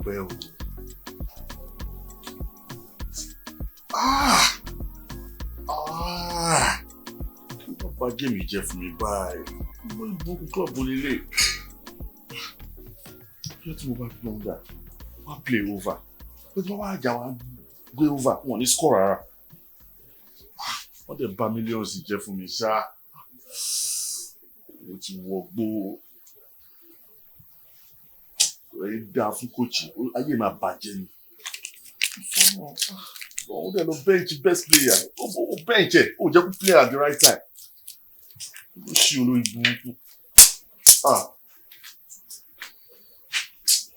Pẹ́ o. Ah! Ah! Kí ló bá game jẹ́ fún mi báyìí? Mo ní burúkú club lélẹ̀. Ṣé tí mo bá gbé under, wọ́n á play over. Pé tí wọ́n bá jà, wọ́n á gbé over, wọn ò ní score rárá. Ah! Wọ́n dẹ̀ bà millions jẹ́ fún mi ṣá. Mo ti wọ gbó. Ẹ dáa fún coach, ayé máa bàjẹ́ ni. Ó dẹ̀ lọ bench best player, ó bench ẹ̀, ó jẹ́ kó play at the right time. Ó ṣí olórí burúkú. Ah.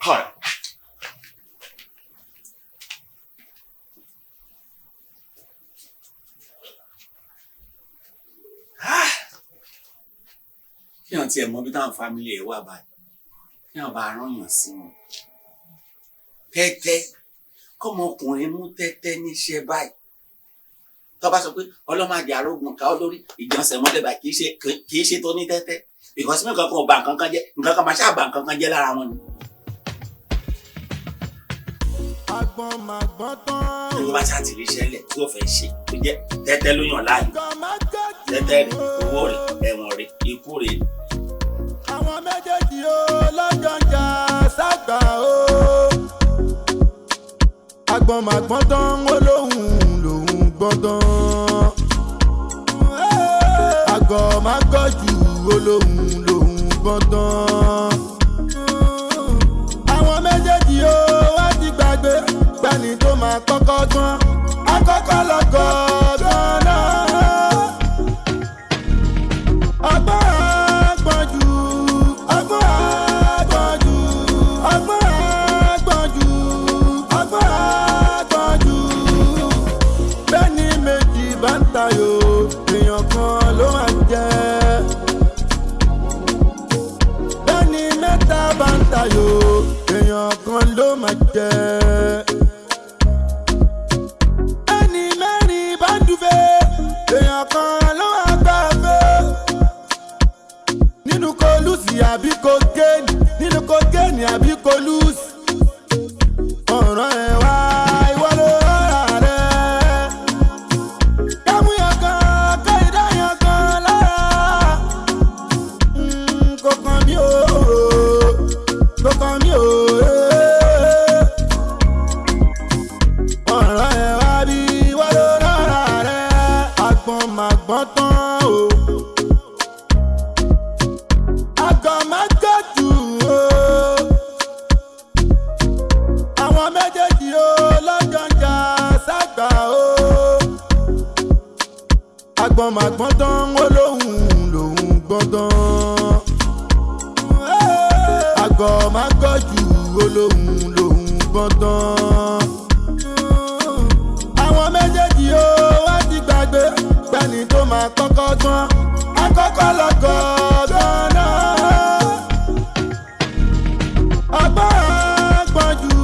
Hi. Kí wọn tiẹ̀ mọ bí táwọn family ẹ̀ wà báyìí, kí wọn bá rán yàn sí wọn. Tẹ́tẹ́, kọ́mọkùnrin mú tẹ́tẹ́ níṣẹ́ báyìí, tó bá sọ pé ọlọ́màjẹ arógun ká ọ lórí ìjọsìn mọ́lẹ̀ báyìí, kì í ṣe tó ní tẹ́tẹ́, because mi nǹkan kan ò bà nǹkan kan jẹ́, nǹkan kan máa ṣáà bà nǹkan kan jẹ́ lára wọn ni. Agbọ́n máa gbọ́n tán. Tó bá ṣáà ti rí iṣẹ́ lẹ̀ tí ó fẹ́ ṣe, tó jẹ́ tẹ́tẹ́ ló yàn láàyò, tẹ́tẹ́ rẹ̀, owó rẹ̀, ẹ̀wọ̀n rẹ̀, ikú rẹ̀. Àwọn méjèèjì ó lọ́jọ́ ń jà ságbà ó. Agbọ́n máa gbọ́n tán, ó lóhùn lòún gbọ́n tán. Àgọ̀ máa gọ̀ jù, ó lóhùn lòún gbọ́n tán. Àwọn méjèèjì ó wá ti gbàgbé gbani tó máa kọ́kọ́ gbọ́n akọ́kọ́ lọ́gọ́ gan-an. Ọgbọ́n àgbọ̀njù, ọgbọ́n àgbọ̀njù, ọgbọ́n àgbọ̀njù, ọgbọ́n àgbọ̀njù. Bẹ́ẹ̀ni méjì bá ń tayò, èèyàn kan ló máa ń jẹ́. Bẹ́ẹ̀ni mẹ́ta bá ń tayò, èèyàn kan ló máa jẹ́. Ẹni mẹ́rin bá ń dúfẹ́, èèyàn kan ló máa gbàgbé. Nínú kó lose àbí kó gain, nínú kó gain àbí kó lose. Ọ̀ràn ẹ̀ wá, ìwọ ló rà rẹ̀. Kámúyàn kan káyìdáyàn kan lára. Kò kàn mí o, kò kàn mí o. Ọ̀ràn ẹ̀ wá bí, ìwọ ló rà rẹ̀. Àgbọ̀n màgbọ́n tán o. Àgọ̀ má gọ̀jù o. Àwọn méjèèjì ó lọ́jọ́ ń jà ságbà o. Àgbọ̀n màgbọ́n tán, ó lóhùn lòún gbọ́n tán. Àgọ̀ má gọ̀jù, ó lóhùn lòún gbọ́n tán. Àwọn méjèèjì ó wá ti gbàgbé gbani tó máa kọ́kọ́ gbọ́n akọ́kọ́ lọ́gọ́ gan-an. Ọgbọ́n àgbọ̀njù,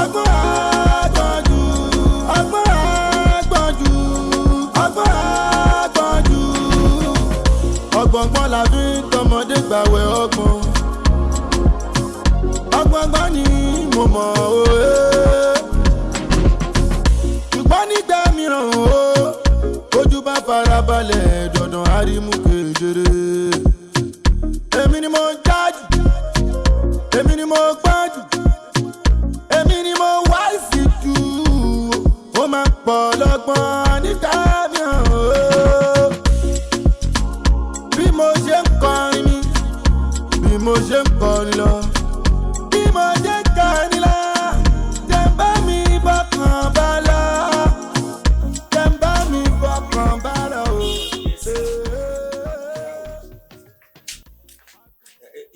ọgbọ́n àgbọ̀njù, ọgbọ́n àgbọ̀njù, ọgbọ́n àgbọ̀njù. Ọgbọ̀ngbọ́n la fi ń tọmọdé gbàwẹ̀ ọgbọ̀n. Ọgbọ̀ngbọ́n ni mo mọ̀ òye. Ṣùgbọ́n nígbà mìíràn o, ojú bá farabalẹ̀ dandan àrímú kedere. Èmi ni mo jájú, èmi ni mo gbájú, èmi ni mo wá sí jù. Ó máa ń pọ̀ lọ́gbọ́n nígbà mìíràn o. Bí mo ṣe ń kọrin mi, bí mo ṣe ń kọrin lọ, bí mo ṣe ń kọrin lọ, jẹ̀mbá mi bọ́kàn bá lọ, jẹ̀mbá mi bọ́kàn bá lọ o.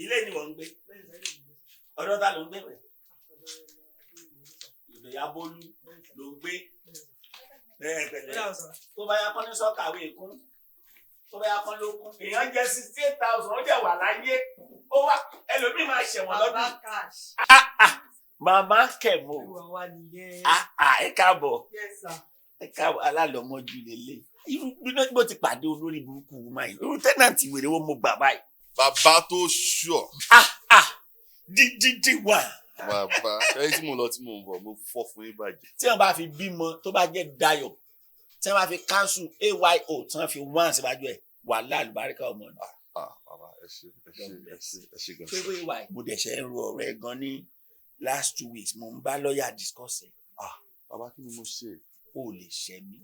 Ilé ni wọ́n ń gbé. Ọ̀dọ̀ ta ló ń gbé rẹ̀? Ìgbéyà Bólú ló ń gbé. Bẹ́ẹ̀ pẹ̀lẹ́. Tó bá yá kán ní soakaway kún, tó bá yá kán ló kún. Èèyàn jẹ 68,000, ó jẹ́ wà láyé. Ó wà, ẹlòmíì máa ṣẹ̀wọ̀n lọ́dún. Bàbá Cash. Ah, ah, màmá Kẹ̀mọ́. Ìwà wa nìyẹn. Ah, ah, ẹ káàbọ̀. Yes, sir. Ẹ káàbọ̀, alálọ́mọjú lélẹ̀. Irú bí wọ́n ti pàdé olórí burúkú woman yìí. Irú tenant wèrè wo mo gbà báyìí? Bàbá tó ṣùọ̀. Ah, ah, dídídí wà. Bàbá, ẹni tí mo lọ tí mo ń bọ̀, mo fọ́ fún yín bàjẹ́. Tí wọ́n bá fi bímọ tó bá jẹ́ Dayọ̀, tí wọ́n bá fi cancel ayo, tí wọ́n fi one síwájú ẹ̀, wàhálà, àlùbáríkà ọmọ ni. Ah, bàbá, ẹ ṣé, ẹ ṣé, ẹ ṣé, ẹ ṣé gan. Ṣé bóyá wà, mo dẹ̀ ṣe ń ro ọ̀rọ̀ ẹ̀ gan ní last 2 weeks, mo ń bá lọ́ọ̀yà discuss ẹ̀. Ah, bàbá, kí ni mo ṣe? O lè ṣẹ́ mi.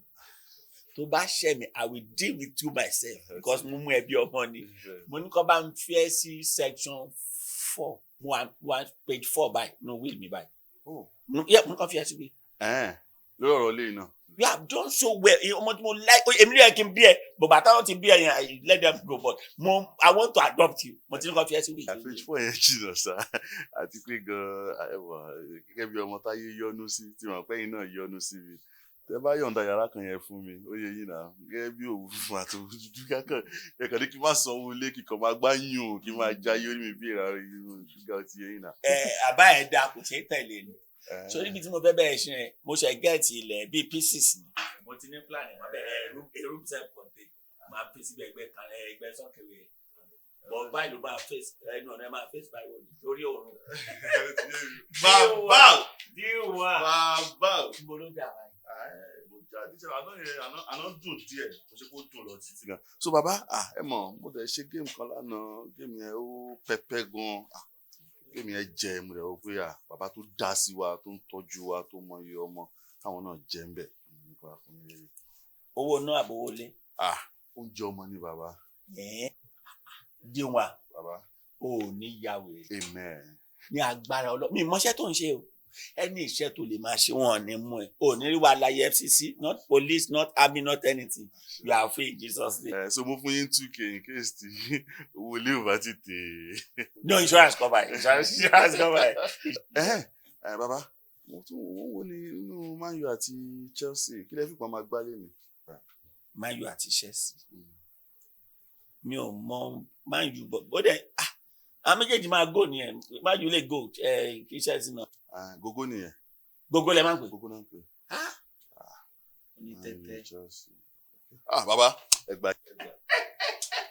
Tó bá ṣẹ́ mi, I will deal with you myself because mo mú ẹbí ọmọ ni. Mo ní kó bá ń fi ẹ́ sí section 4, mo wà page 4 báyìí no will mi báyìí. Oh. Yeah, mo ní kó fi ẹ́ síbi. Ẹ̀ẹ́n, lórí ọ̀rọ̀ ilé náà. You have done so well. Ọmọ tí mo like, èmi ló yẹ kí n bí ẹ, bàbá táwọn ti bí ẹ yẹn, I let them go, but mo I want to adopt you. Mo ti ní kó fi ẹ́ síbi. Page 4 yẹn jìnnà sá, àti pé gan-an ẹwà gẹ́gẹ́ bí ọmọ táyé yọ́nú sí, tí màá pẹ́yìn náà yọ́nú sí mi. Tẹ bá yọ̀ǹda yàrá kan yẹn fún mi, ó yẹ yín náà, gẹ́gẹ́ bí òwú funfun àti òwú dúdú, kákan ẹ̀kan ní kí n má sanwó ilé, kíkan máa gbá yùn o, kí n máa jayé orí mi bí ìrà ṣúgà ti yẹ yín náà. Ẹ àbá ẹ dáa, kò ṣeé tẹ̀lé ni. Sórí ibi tí mo fẹ́ bẹ̀rẹ̀ ṣe yẹn, mo ṣe get ilẹ̀ bíi pieces ni. Mo ti ní plan, mo bẹ̀rẹ̀ a room self contained, máa fi síbi ẹgbẹ́ kan, ẹgbẹ́ sọ́kèwé bọ̀ báyìí ló máa face ẹnu ọ̀nà, ẹ máa face báyìí wọ̀nyí lórí òórùn. Bàbá o! Díwà. Bàbá o! Mo ló dà báyìí. Mo jáde ṣe àná yẹn, àná dùn díẹ̀, kò ṣe kó dùn lọ títí gan. So bàbá, ẹ mọ̀, mo dẹ̀ ṣe game kan lánàá, game yẹn ó pẹpẹ gan. Game yẹn jẹ, mo dẹ̀ wò pé bàbá tó dá sí wa, tó ń tọ́jú wa, tó mọ iye ọmọ, káwọn náà jẹ ń bẹ̀ nípa fún mi lérè. Owó náà àbówó lé? Oúnjẹ ọmọ ni, bàbá. Díwà. Bàbá. O ò ní ya wèrè. Amen. Ní agbára Ọlọ́run, mi mọṣẹ́ tó ń ṣe o, ẹni iṣẹ́ tó lè máa ṣe, wọn ní mú ẹ, o ní rí wàhálà EFCC, not police, not army, not anything. You are free in Jesus' name. Ẹ so mo fún yín 2K in case tí owó ilé ò bá ti tè. No, insurance cover it. Insurance cover it. Ẹ ẹ bàbá, mo tún wọ́n wo ni nínú Man U àti Chelsea, kí lẹ fi pa máa gbálẹ̀ mi? Man U àti Chelsea, mi ò mọ Man U, bó dẹ̀ àwọn méjèèjì máa go nìyẹn. Man U lè go kí Chelsea náà. Gógó nìyẹn. Gógó lẹ máa ń pè. Gógó náà ń pè. Ní tẹ́tẹ́. Ah, bàbá, ẹ gbà,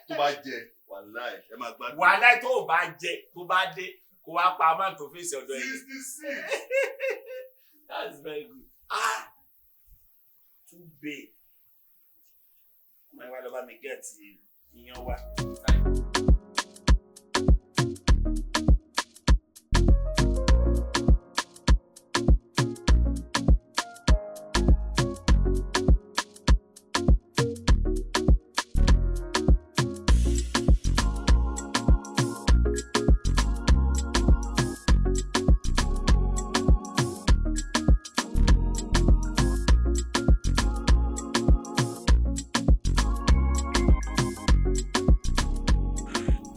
tó bá jẹ, wàláì ẹ máa gbádùn. Wàláì, tó o bá jẹ, tó bá dé, kó wá pa máa tó fèsì ọ̀dọ̀ ẹ̀. 66. That's very good. Ah, too big. Ọmọ ìwà lọ bá mi get iyán wá.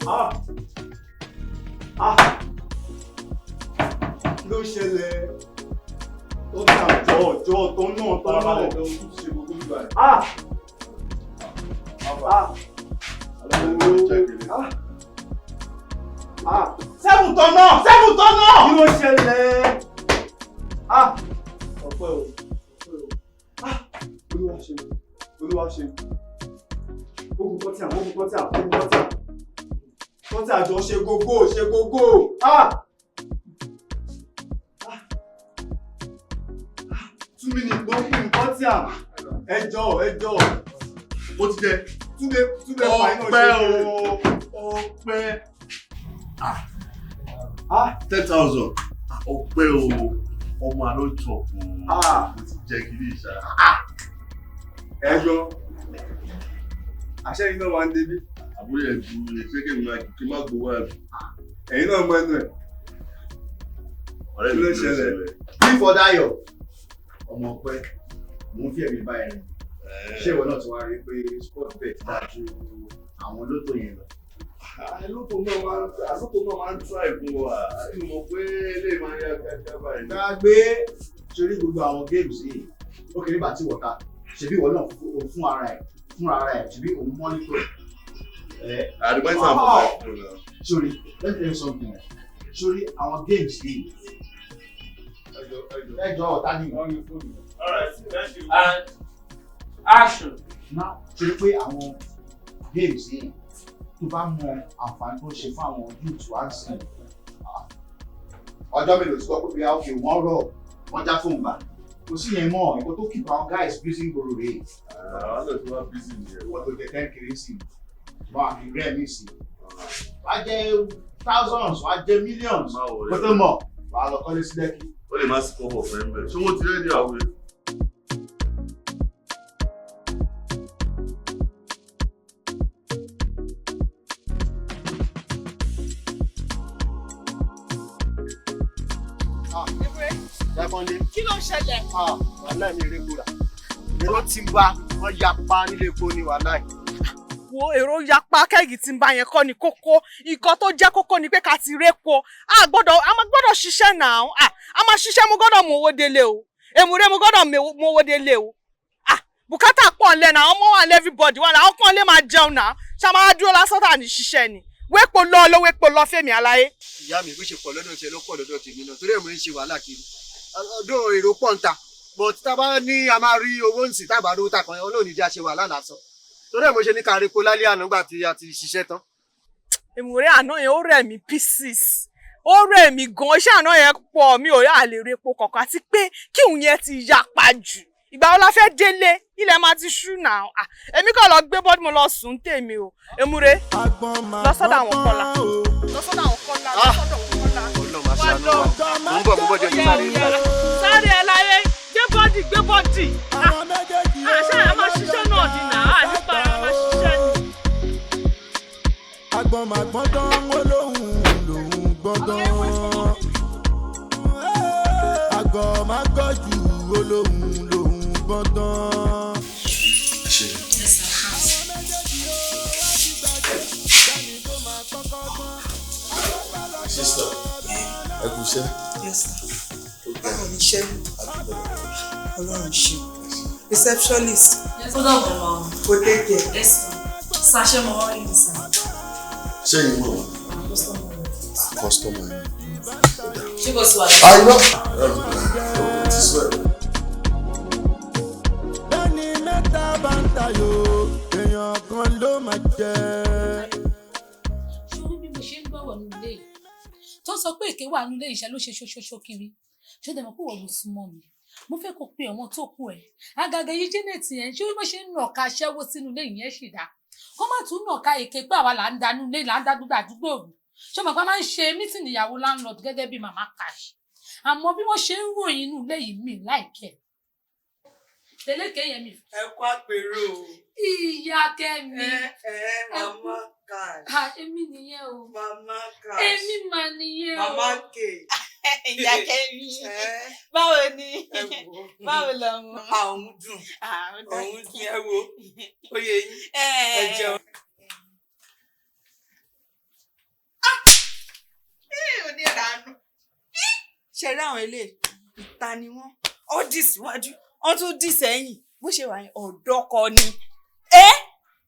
Ah! Ah! Kí ló ṣẹlẹ̀? Ó ta jọ jọ tó náà tó náà. Ah! Ah! Ah! Ah! Seven tán náà! Seven tán náà! Kí ló ṣẹlẹ̀? Ah! Ọpẹ́ o, ọpẹ́ o. Ah! Olúwa ṣe, Olúwa ṣe. Ogun kọ́tí àwọn, ogun kọ́tí àwọn, ogun kọ́tí àwọn. Kọ́tí àjọ ṣe gógó, ṣe gógó. Ah! Ah! Ah! 2 minutes ló kù kọ́tí à. Ẹ jọ̀ọ́, ẹ jọ̀ọ́. Ó ti jẹ. Túnde, Túnde pa iná. Ọpẹ́ o, ọpẹ́. Ah! 10,000. Ọpẹ́ o, ọmọ àlọ́ chop o. Ah! Mo ti jẹ kiri ìṣá. Ẹ jọ. Àṣẹ iná wa ń débí. Àbúrò ẹ̀ bu ṣé kí n má gbowó àbí? Ẹ̀yin náà mọ ẹnu ẹ̀. Ọ̀rẹ́ mi, Kí ló kí ló ṣẹlẹ̀? ṣẹlẹ̀? Bí Fọdáyọ̀, ọmọ ọpẹ́, mò ń fi ẹ̀mí bá ẹ̀rìn. Ṣé ìwọ náà ti wá rí i pé sport bet dáa ju àwọn lótò yẹn lọ? Àlótò náà máa ń try fún wa. Mo mọ̀ pé eléyìí máa ń yá kíákíá báyìí. Gbàgbé torí gbogbo àwọn games yìí, ó kéré bá tí wọ̀ta, ṣebí ìwọ náà fún ara ẹ̀, fúnra ara ẹ̀, ṣebí òun monitor ẹ̀. Àdúgbò ìtàn àbọ̀ báyìí náà. Sorry, let me tell you something. Sorry, àwọn games yìí. Ẹjọ́ ọ̀tá ni. All right, thank you. And action. Now, torí pé àwọn games yìí, tó bá mọ àǹfààní tó ń ṣe fún àwọn youth wá ń sìn. Ọjọ́ mélòó ti gbọ́ pé bí okay, wọ́n rọ̀, wọ́n já fóun gbà. Kò sí yẹn mọ́, nǹkan tó keep àwọn guys busy ń gbòòrò rèé. Àwọn náà ti wá busy nìyẹn. Wọ́n tó jẹ 10 kiri sí i, wọ́n á fi rẹ́ mi sí i. Wàá jẹ thousands, wàá jẹ millions. Má worry. Kó tó mọ̀, wàá lọ kọ́lé sí Lẹ́kì. Ó lè má sí kọ́bọ̀ fún ẹ mbẹ̀. Ṣé wọ́n ti ready àwẹ̀? Jákàndé. Kí ló ń ṣẹlẹ̀? Wàhálà mi rè kúra. Èrò ti wá, wọ́n ya pa nílé epo ni wàhálà yìí. Wo, èrò yapa kẹ́gì tí ń bá yẹn kọ́ ni kókó. Nǹkan tó jẹ́ kókó ni pé ká ti répo. A gbọ́dọ̀, a máa gbọ́dọ̀ ṣiṣẹ́ náà. A máa ṣiṣẹ́, mo gbọ́dọ̀ mú owó délé o. Èmùrè, mo gbọ́dọ̀ mú owó délé o. Bùkátà pọ̀ ńlẹ̀ náà, ọmọ wà lẹ́, everybody wà náà, ọkàn lè máa jẹun náà. Ṣá máa dúró lásán tà ní ṣiṣẹ́ ni? Wépo lọ lówó epo lọ fẹ́mi aláyé. Ìyá mi, bó ṣe pọ̀ lọ́dọ̀ tiẹ̀ ló pọ̀ lọ́dọ̀ tèmi náà, torí ẹ̀ mo ń ṣe wàhálà kiri. Ọdún èrò pọ̀ ń ta, but tá a bá ní a máa rí owó ǹsìn, tá a bá rówó ta kan, Ọlọ́run ní jẹ́ a ṣe wàhálà lásán. Torí ẹ̀ mo ṣe ní ká repo lálẹ́ àná gbà tí a ti ṣiṣẹ́ tán. Èmùrè, àná yẹn ó rẹ̀ mí pieces, ó rẹ̀ mí gan. Iṣẹ́ àná yẹn pọ̀, mi ò yà lè repo kankan, àti pé kí òun yẹn ti yapa jù. Ìgbà wo la fẹ́ délé? Ilẹ̀ máa ti ṣú náà. Èmi kàn lọ gbé bọ́dún, mo lọ sùn tèmi o. Èmùrè, lọ sọ́dọ̀ àwọn Kọ́lá, lọ sọ́dọ̀ àwọn Kọ́lá, lọ sọ́dọ̀ àwọn Kọ́lá. Ọlọ́run máa ṣàánú wa. Mo ń bọ̀, mo ń bọ̀, jẹ́ kí n sáré. Sáré ẹ láyé, gbé bọ́dì, gbé bọ́dì. Àṣà ẹ máa ṣiṣẹ́ náà di nà á nípa ẹ máa ṣiṣẹ́ ni. Agbọ́n máa gbọ́n tán, ó lóhùn lòún gbọ́n tán. Àgọ́ máa gọ́ jù, ó lóhùn lòún gbọ́n tán. Ṣe. Yes, sir. Sister, ẹ kú iṣẹ́. Yes, sir. Báwo ni iṣẹ́? Ọlọ́run ṣe. Receptionist. Yes, ó dàbọ̀ ma. Kò take care. Yes, ma. Sir, ṣé mo wá rí ni, sir? Ṣé yìí mọ̀ wọ́n? Customer. Customer yìí. Ṣé kò sí wàhálà? Àìrọ̀! Ti sọ ẹ̀. Bẹ́ẹ̀ni mẹ́ta bá ń tayò, èèyàn kan ló máa jẹ. Ṣé bí mo ṣe ń gbọ́rọ̀ ní ilé yìí tó sọ pé èké wà nílé ìṣẹ́ ló ṣe ṣoṣoṣo kiri? Ṣé o dẹ̀ mọ̀ pé wọ́n ló súnmọ́ mi? Mo fẹ́ kó pe àwọn tó kù ẹ̀, àgàgà yìí Janet yẹn. Ṣé bí wọ́n ṣe ń nàka aṣẹ́wó sínú ilé yẹn ṣì dá kó má tún nàka èké pé àwa là ń danú ilé, là ń dá gbogbo àdúgbò rú? Ṣé o mọ̀ pé a máa ń ṣe meeting ìyàwó landlord gẹ́gẹ́ bí Mama Cash? Àmọ́ bí wọ́n ṣe ń ròyìn inú ilé yìí, mi láìkẹ́ tẹ́lẹ̀kẹ́ yẹn mi. Ẹ kú àpérò o. Ìyá Kẹ́mi. Ẹ Mama Cash. Ha, èmi nìyẹn o. Mama Cash. Èmi mà nìyẹn o. Mama K. Ìyá Kẹ́mi, báwo ni? Báwo lọmọ? Àwọn dùn. Òun dùn, ẹ wo. Ó yẹ yín. Ẹ jẹun. Onírànú ṣe rí àwọn ilé ìta ni wọ́n ó dì síwájú, wọ́n tún dì sẹ́yìn. Bó ṣe wà yẹn, ọ̀dọ́kọ ni ẹ,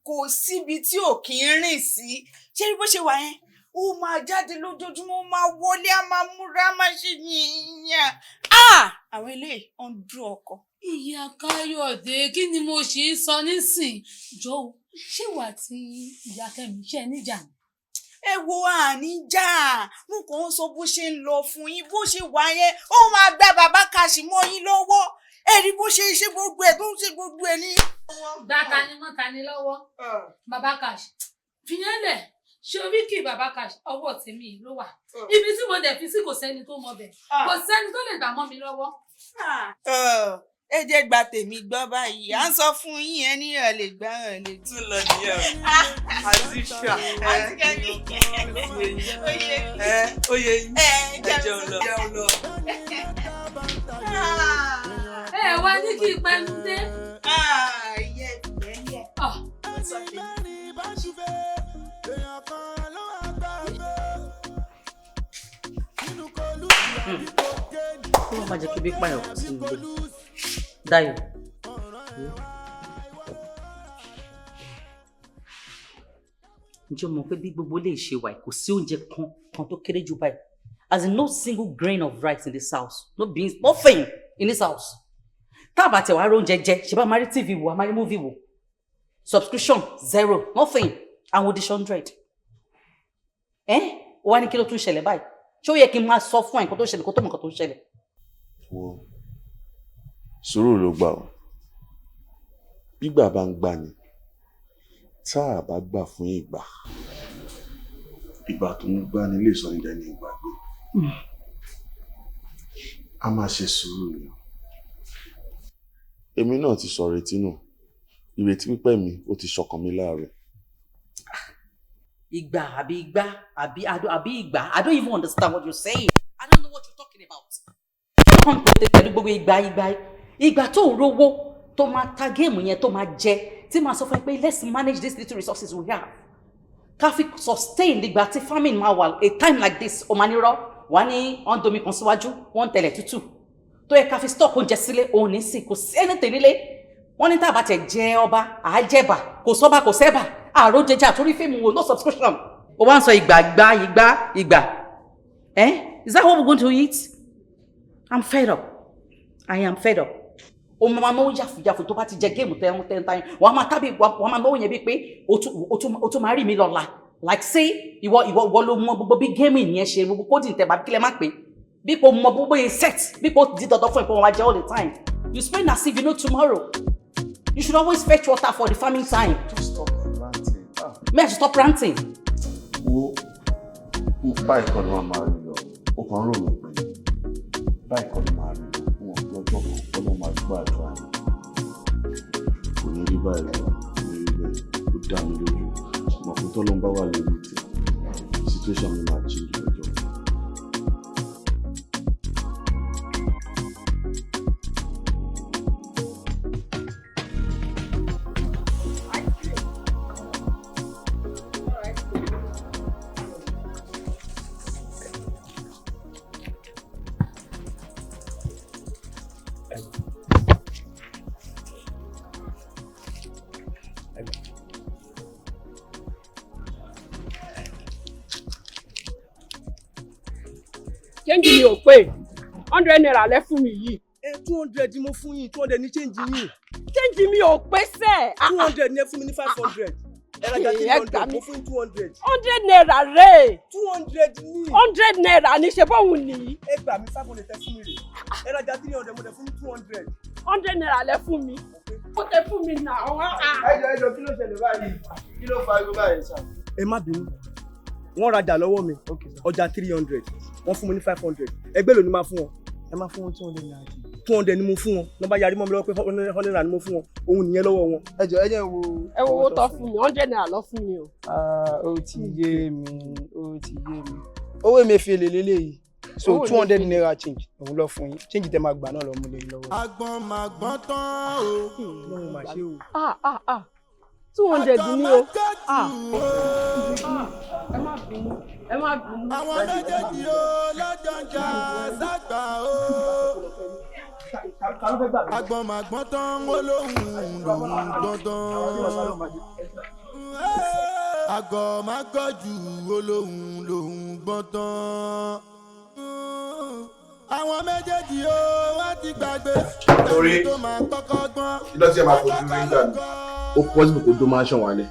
kò síbi tí ò kí ń rìn sí. Ṣé rí bó ṣe wà yẹn, ó máa jáde lójoojúmọ́, ó máa wọlé, á máa múra, á máa ṣe yìnyín. Àwọn ilé ọ̀ ń dún ọkọ. Ìyá Káyọ̀dé, kí ni mo ṣì ń sọ nísìn? Jọ o, ṣé wà tí ìyá Kẹ́mi ṣe níjà ni? Ẹ wo, àníjà, mo kàn ń sọ bó ṣe ń lọ fún yín. Bó ṣe wà yẹn, ó máa gba bàbá Cash mọ́ yín lọ́wọ́. Ẹ rí bó ṣe ṣe gbogbo ẹ̀, tó ń ṣe gbogbo ẹ̀ ní. Gba ta ni mọ́ ta ni lọ́wọ́ bàbá Cash fìyẹn lẹ̀. Ṣé oríkì bàbá Cash, ọwọ́ tèmi ló wà. Ibi tí mo dẹ̀ fi sí, kò sẹ́ni tó mọ bẹ̀, kò sẹ́ni tó lè gbà mọ́ mi lọ́wọ́. Ẹ jẹ́ gba tèmi gbọ́ báyìí, à ń sọ fún yín, ẹ ní ẹ lè gbá ẹ lè. Tún lọ nìyẹn o. Àti ṣá. Àti Kẹ́mi. Oyè. Ẹ oyè yín. Ẹ Ẹ jẹun lọ. Jẹun lọ. Ẹ wá ní kí n pẹnu dé. Ìyẹ́ ìyẹ́. Bẹ́ẹ̀ni mẹ́rin bá ń ṣúfẹ́, èèyàn kan ló máa gbà pé. Nínú kọlù àbí kò kéènì. Kó má jẹ́ kí ebi pààyàn kú sínú ilé. Dayọ̀, ǹjẹ́ o mọ̀ pé bí gbogbo lè ṣe wà yìí, kò sí oúnjẹ kan kan tó kéré jù báyìí, as in no single grain of rice in this house, no beans, nothing in this house. Tá a bá tẹ̀ wá rí oúnjẹ jẹ, ṣe bá máa rí TV wò, a máa rí movie wò. Subscription zero, nothing. Àwọn odi 100 ẹ wá ní kí ló tún ṣẹlẹ̀ báyìí? Ṣé ó yẹ kí n máa sọ fún ẹ nǹkan tó ṣẹlẹ̀ kó tó mọ nǹkan tó ń ṣẹlẹ̀? Wo, sùúrù ló gbà ó. Gbígbà bá ń gbà ni, tá a bá gbà fún ìgbà, ìgbà tó ń gbà ni lè sọ ní dẹni ìgbàgbé. A máa ṣe sùúrù ni. Èmi náà ti sọ ìrètí nù. Ìrètí pípẹ́ mi ó ti ṣọkàn mi láàárẹ̀. Ìgbà àbí ìgbà àbí àbí ìgbà, I don't even understand what you're saying. I don't know what you're talking about. Kàn pé pẹ̀lú gbogbo ìgbà ìgbà ìgbà tó ń rówó tó máa ta game yẹn tó máa jẹ, tí máa sọ fún ẹ pé let's manage these little resources we have. Ká fi sustain ìgbà tí famine máa wà, a time like this, ó máa ní rọ́ wà ní wọ́n domi kan síwájú, wọ́n ń tẹ̀lẹ̀ tútù. Tó yẹ ká fi stock oúnjẹ sílé, òun ní sí, kò sí anything nílé. Wọ́n ní tá a bá tẹ̀ jẹ ọba, àá jẹ̀bà, kò sọ́ba, kò sẹ́bà, àrò jẹjẹ àtúrí fíìmù wo, no subscription. Ó wá ń sọ ìgbà ìgbà ìgbà ìgbà. Eh? Is that what we're going to eat? I'm fed up. I am fed up. O máa náwó yàfùyàfù tó bá ti jẹ game tẹ́ tẹ́ tẹ́, wàá máa tábì, wàá máa náwó yẹn bíi pé o tún máa rí mi lọ́la. Like say ìwọ ìwọ ìwọ ló mọ gbogbo bí gaming yẹn ṣe, gbogbo coding tẹ̀ bá kílẹ̀ má pé bí kò mọ gbogbo yẹn set, bí kò di dandan fún ẹ pé wọ́n máa jẹ all the time. You spend as if you know tomorrow. You should always fetch water for the farming time. Just stop ranting. Ah. May I stop ranting? Wo, báyìí kọ́ ló máa rí lọ. Ó kàn ń rò mí pé báyìí kọ́ ló máa rí lọ. Wọn fi ọjọ́ kan kọ́ ló máa gbọ́ àdúrà mi. Kò ní rí báyìí lọ, kò ní rí bẹ́ẹ̀. Ó dá mi lójú. Mọ̀ pé tọ́lọ́run bá wà lórí ìtẹ́, situation mi máa change lọ́jọ́ kan. Change mi ò pé, ₦100 lẹ fún mi yìí. Ẹ, 200 ni mo fún yín, 200 ní change yín. Change mi ò pé sẹ́. 200 ni ẹ fún mi ní 500. Ẹ rajà 300, mo fún yín 200. ₦100 rè. 200 ní. ₦100 ní ṣe bóun nìyí. Ẹ gbà mí, 500 tẹ fún mi rè. Ẹ rajà 300, mo dẹ̀ fún yín 200. ₦100 lẹ fún mi. Ó tẹ fún mi nà ọ́. Ẹ jọ̀ọ́, ẹ jọ̀ọ́, kí ló ṣẹlẹ̀ báyìí? Kí ló fa ariwo báyìí sà? Ẹ má bínú, wọ́n rajà lọ́wọ́ mi, ọjà 300, wọ́n fún mi ní 500. Ẹgbẹ́ ló ní máa fún wọn. Ẹ máa fún wọn ₦200. 200 ni mo fún wọn. Wọ́n bá yarí mọ́ mi lọ́wọ́ pé ₦100 ni mo fún wọn. Òun nìyẹn lọ́wọ́ wọn. Ẹ jọ̀ọ́, ẹ jẹ́ wo. Ẹ wo owó tó fún mi, ₦100 lọ fún mi o. Ó ti yé mi, ó ti yé mi. Owó Emefiele lélẹ́yìí. So ₦200 change òun lọ fún yín. Change tẹ máa gbà náà lọ mú lé lọ́wọ́. Agbọ̀n máa gbọ́n tán o. Lọ́wọ́ máa ṣe o. 200 ni o. Ẹ má bínú, ẹ má bínú. Àwọn méjèèjì o lọ́jọ́ ń jà ságbà o. Agbọ̀n máa gbọ́n tán, ó lóhùn lòún gbọ́n tán. Àgọ̀ máa gọ̀ jù, ó lóhùn lòún gbọ́n tán. Àwọn méjèèjì o wá ti gbàgbé. Torí tó máa kọ́kọ́ gbọ́n. Iná tí ẹ máa fojú rí gbà mí, ó possible kó dó mansion wálẹ̀.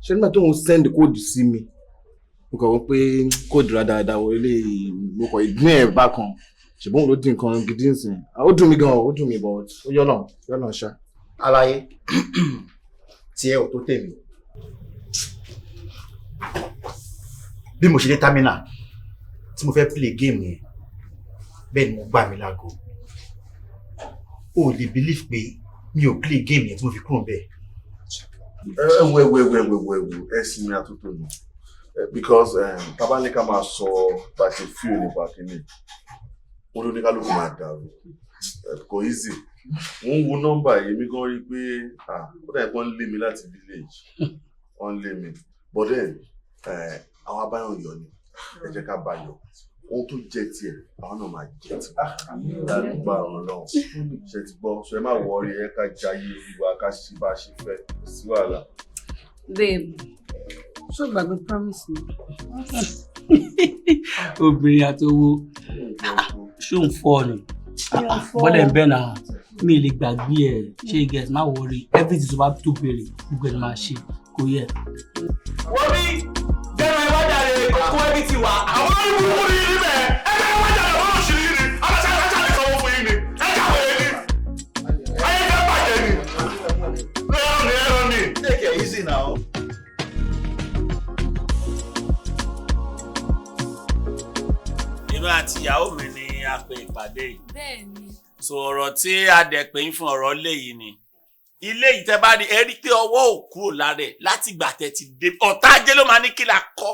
Ṣé nígbà tó ń send code sí mi, mo kàn wọ́n pé code ra dáadáa wọ ilé, mo kàn ìgbín ẹ̀ bákan, ṣùgbọ́n òun ló dín nǹkan gidi nsìn. Ó dùn mí gan, ó dùn mí, but ó yọ̀ náà, yọ̀ náà ṣá. Aláyé tí ẹ ò tó tèmi. Bí mo ṣe dé terminal tí mo fẹ́ play game yẹn, bẹ́ẹ̀ ni mo gbà mí láago. O ò lè believe pé mi ò play game yẹn tí mo fi kúrò bẹ́ẹ̀. Ẹ wo, ẹ wo, ẹ wo, ẹ wo, ẹ wo, ẹ sinmi àtúntò nù, because tábà ní ká máa sọ bá ṣe fíò nípa kínní, ó ló ní kálukú máa dàrú. Kò easy. Mo ń wo nọ́mbà yìí, èmi gan rí i pé ó dàbí pé wọ́n ń lé mi láti village, wọ́n ń lé mi. But then àwọn abáyọ̀ yọ ni, ẹ jẹ́ ká bá yọ. Ohun tó jẹ tiẹ̀, àwọn náà máa jẹ tiẹ̀ lágbára Ọlọ́run. Ṣe ti gbọ́? Ṣe má wọrí, ẹ ká jayé olúwa, ká ṣe bá a ṣe fẹ́, kò sí wàhálà. Babe, ṣó gbàgbé promise mi? Obìnrin àti owó, ṣó ń fọ́ ni? Bọ́lẹ̀ ń bẹ̀ náà, mi lè gbàgbé ẹ̀. Ṣé you get? Má worry, everything tó bá tó béèrè, gbogbo ẹ̀ ni máa ṣe, kò yẹ. Wọ́n ní jẹ́nu ẹ wá jàre kókó ẹbí ti wà. Àwọn olùkúrú ní níbẹ̀. Èmi àti ìyàwó mi ni a pe ìpàdé yìí. Bẹ́ẹ̀ni. So ọ̀rọ̀ tí a dẹ̀ pè ń fún ọ̀rọ̀ ilé yìí ni. Ilé yìí tẹ́ bá rí, ẹ rí pé ọwọ́ ò kúrò lára ẹ̀ láti ìgbà tẹ́ ti dé. Ọ̀tá ajé ló máa ní kí la kọ́.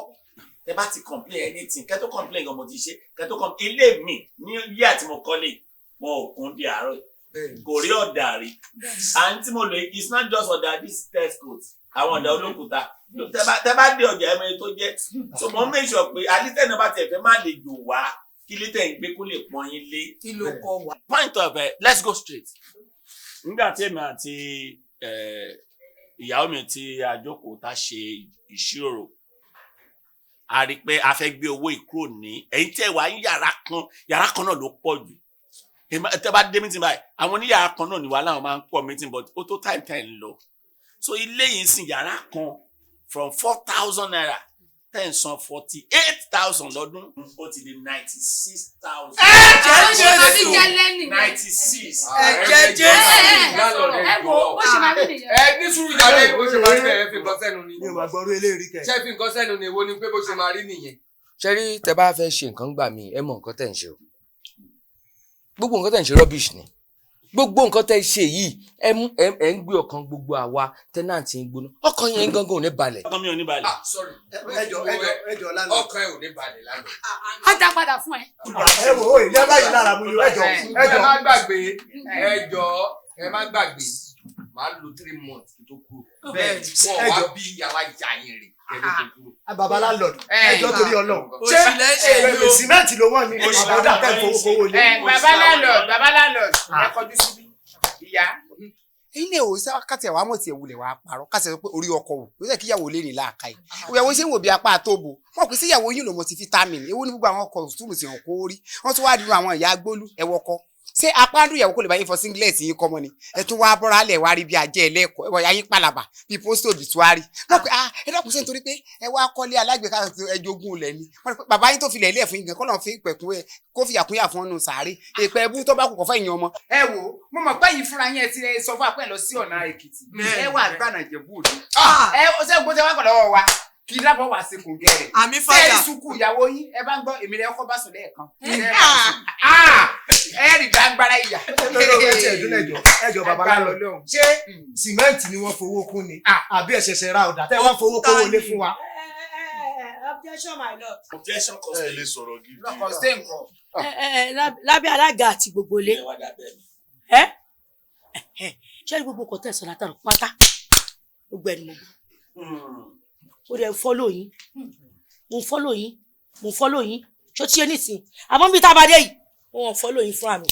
Tẹ́ bá ti complain anything, kẹ́ tó complain gan mo ti ṣe, kẹ́ tó complain ilé mi ní ilé àti mo kọ́lé, wọn ò kún di àárọ̀ yìí. Kò rí ọ̀dà rí. And tí mo lò yìí, it's not just ọ̀dà this test coat, àwọn ọ̀dà olókùúta. Tẹ́ bá dé ọjà ẹ̀mọ tó jẹ́. So mo make sure pé alítẹ̀ náà bá tiẹ̀ fẹ́ má lè jò wá kí létẹ̀ ń gbé kó lè pọ́n yín lé. Kí ló kọ wá? Point of it, let's go straight. Nígbà tí èmi àti ìyàwó mi tí a jókòó tá ṣe ìṣirò, a rí i pé a fẹ́ gbé owó ìkúrò ní ẹ̀yìn tí ẹ wà ní yàrá kan náà ló pọ̀ jù. Tẹ́ bá dé meeting báyìí, àwọn oníyàrá kan náà ní wàhálà wọn máa ń pọ̀ meeting, but ó tó time time lọ. So ilé yìí ń sìn yàrá kan from 4,000 naira ten san 48,000 lọ́dún, ó ti di 96,000. Ẹ̀jẹ̀ Jésù. 96. Ẹ̀jẹ̀ Jésù. Ẹ wo bó ṣe máa rí nìyẹn. Ẹ ní sùúrù jáde, bó ṣe máa rí bẹ́ẹ̀, fi nǹkan sẹ́nu ni. Mi ò máa gbọ́rú eléyìí kẹ̀. Ṣé fi nǹkan sẹ́nu ni, èwo ni pé bó ṣe máa rí nìyẹn. Ṣé rí, tẹ bá fẹ́ ṣe nǹkan gbà mí, ẹ mọ nǹkan tẹ̀ ń ṣe o. Gbogbo nǹkan tẹ̀ ń ṣe rubbish ni. Gbogbo nǹkan tẹ́ ṣe yìí, ẹ ń gbé ọkàn gbogbo àwa tẹ́nàntì ń gbóná. Ọkàn yẹn gangan ò ní balẹ̀. Ọkàn mi ò ní balẹ̀. Ah, sorry. Ẹjọ ẹjọ ẹjọ lánàá. Ọkàn ẹ ò ní balẹ̀ lánàá. A dá padà fún ẹ. Ẹ wò ó, ilé báyìí lára mu yóò ẹjọ ẹjọ. Ẹ má gbàgbé, ẹjọ ẹ má gbàgbé, màá lo 3 months kí tó kúrò. Bẹ́ẹ̀ wọ́n wá bí yàrá ìyá yẹn rè kẹ́lẹ́ tó kúrò. Bàbá landlord, ẹjọ torí Ọlọ́run. Ṣé sìmẹ́ǹtì ló wọ́n ní àbọ̀dá tẹ̀ fowó kówó lé. Bàbá landlord, bàbá landlord, ẹ kọjú síbí. Ìyá. Ẹ̀yin náà ò sá kàtì àwọn àmọ̀ tí ẹ̀ wulẹ̀ wàá parọ́ kàtì sọ pé orí ọkọ wò ló yẹ kí ìyàwó lè rìn láàka yìí. Ìyàwó ṣe ń wò bí apá àtòbò. Wọ́n kò sí ìyàwó yín lò mọ̀ sí fítámìnì. Ewu ní gbogbo àwọn ọkọ̀ túmù sí hàn kó rí. Wọ́n tún wá dúró àwọn ìyá agbólú ẹ̀wọ̀kọ. Ṣé apá ń dùn ìyàwó kò lè bá yín fọ singlet yín kọ́mọ ni? Ẹ tún wá bọ́ra lẹ̀ wá rí bí ajẹ́ ẹlẹ́kọ̀ọ́ ẹ̀wọ̀ ya yín pàlàbà bí pósítò obituary. Wọ́n pe ah ẹ dákun, ṣé nítorí pé ẹ wá kọ́lé alágbèéká ẹ jogún ilẹ̀ ni? Wọ́n pe bàbá yín tó filẹ̀ ilé ẹ̀ fún yín gan kọ́ lọ́n fi pẹ̀kún ẹ kó fi yàkúnyà fún ọ́nù sàárè. Èpè ẹbú tó bá kù kọ́ fẹ́ yín ọmọ. Ẹ wo, mo mọ̀ pé yìí fúnra yín ẹ ti sọ fún apẹ́ lọ sí ọ̀nà Èkìtì. Ẹ wà gbànà Ìjẹ̀bú Òde. Ẹ ṣé gbọ́dọ̀ wá kọ̀ lọ́wọ́ wa kí dábọ̀ wá sí kùn gẹ̀rẹ̀. Àmì fàdà. Sẹ́ẹ̀rì sùkú ìyàwó yín, ẹ bá ń gbọ́ èmi rẹ̀ kọ́ bá sùn lẹ́ẹ̀kan. Ẹ rí gbàngbàrà ìyà. Ẹjọ bàbá landlord, ṣé sìmẹ́ǹtì ni wọ́n fowó kún ni àbí ẹ ṣẹ̀ṣẹ̀ ra ọ̀dà tẹ́ wọ́n fowó kówó lé fún wa? Objection, my lord. Objection. Ẹ lè sọ̀rọ̀ gidi. Lábẹ́ alága àti gbogbo ilé. Ṣé gbogbo kò tẹ̀sán látàrọ pátá? Gbogbo ẹni mo gbọ́. Ó dẹ̀ ń fọ́lò yín, mo ń fọ́lò yín, mo ń fọ́lò yín, ṣó tí yé nísìn? Àmọ́ bí tá a bá dé yìí, wọ́n fọ́lò yín fúnra mi.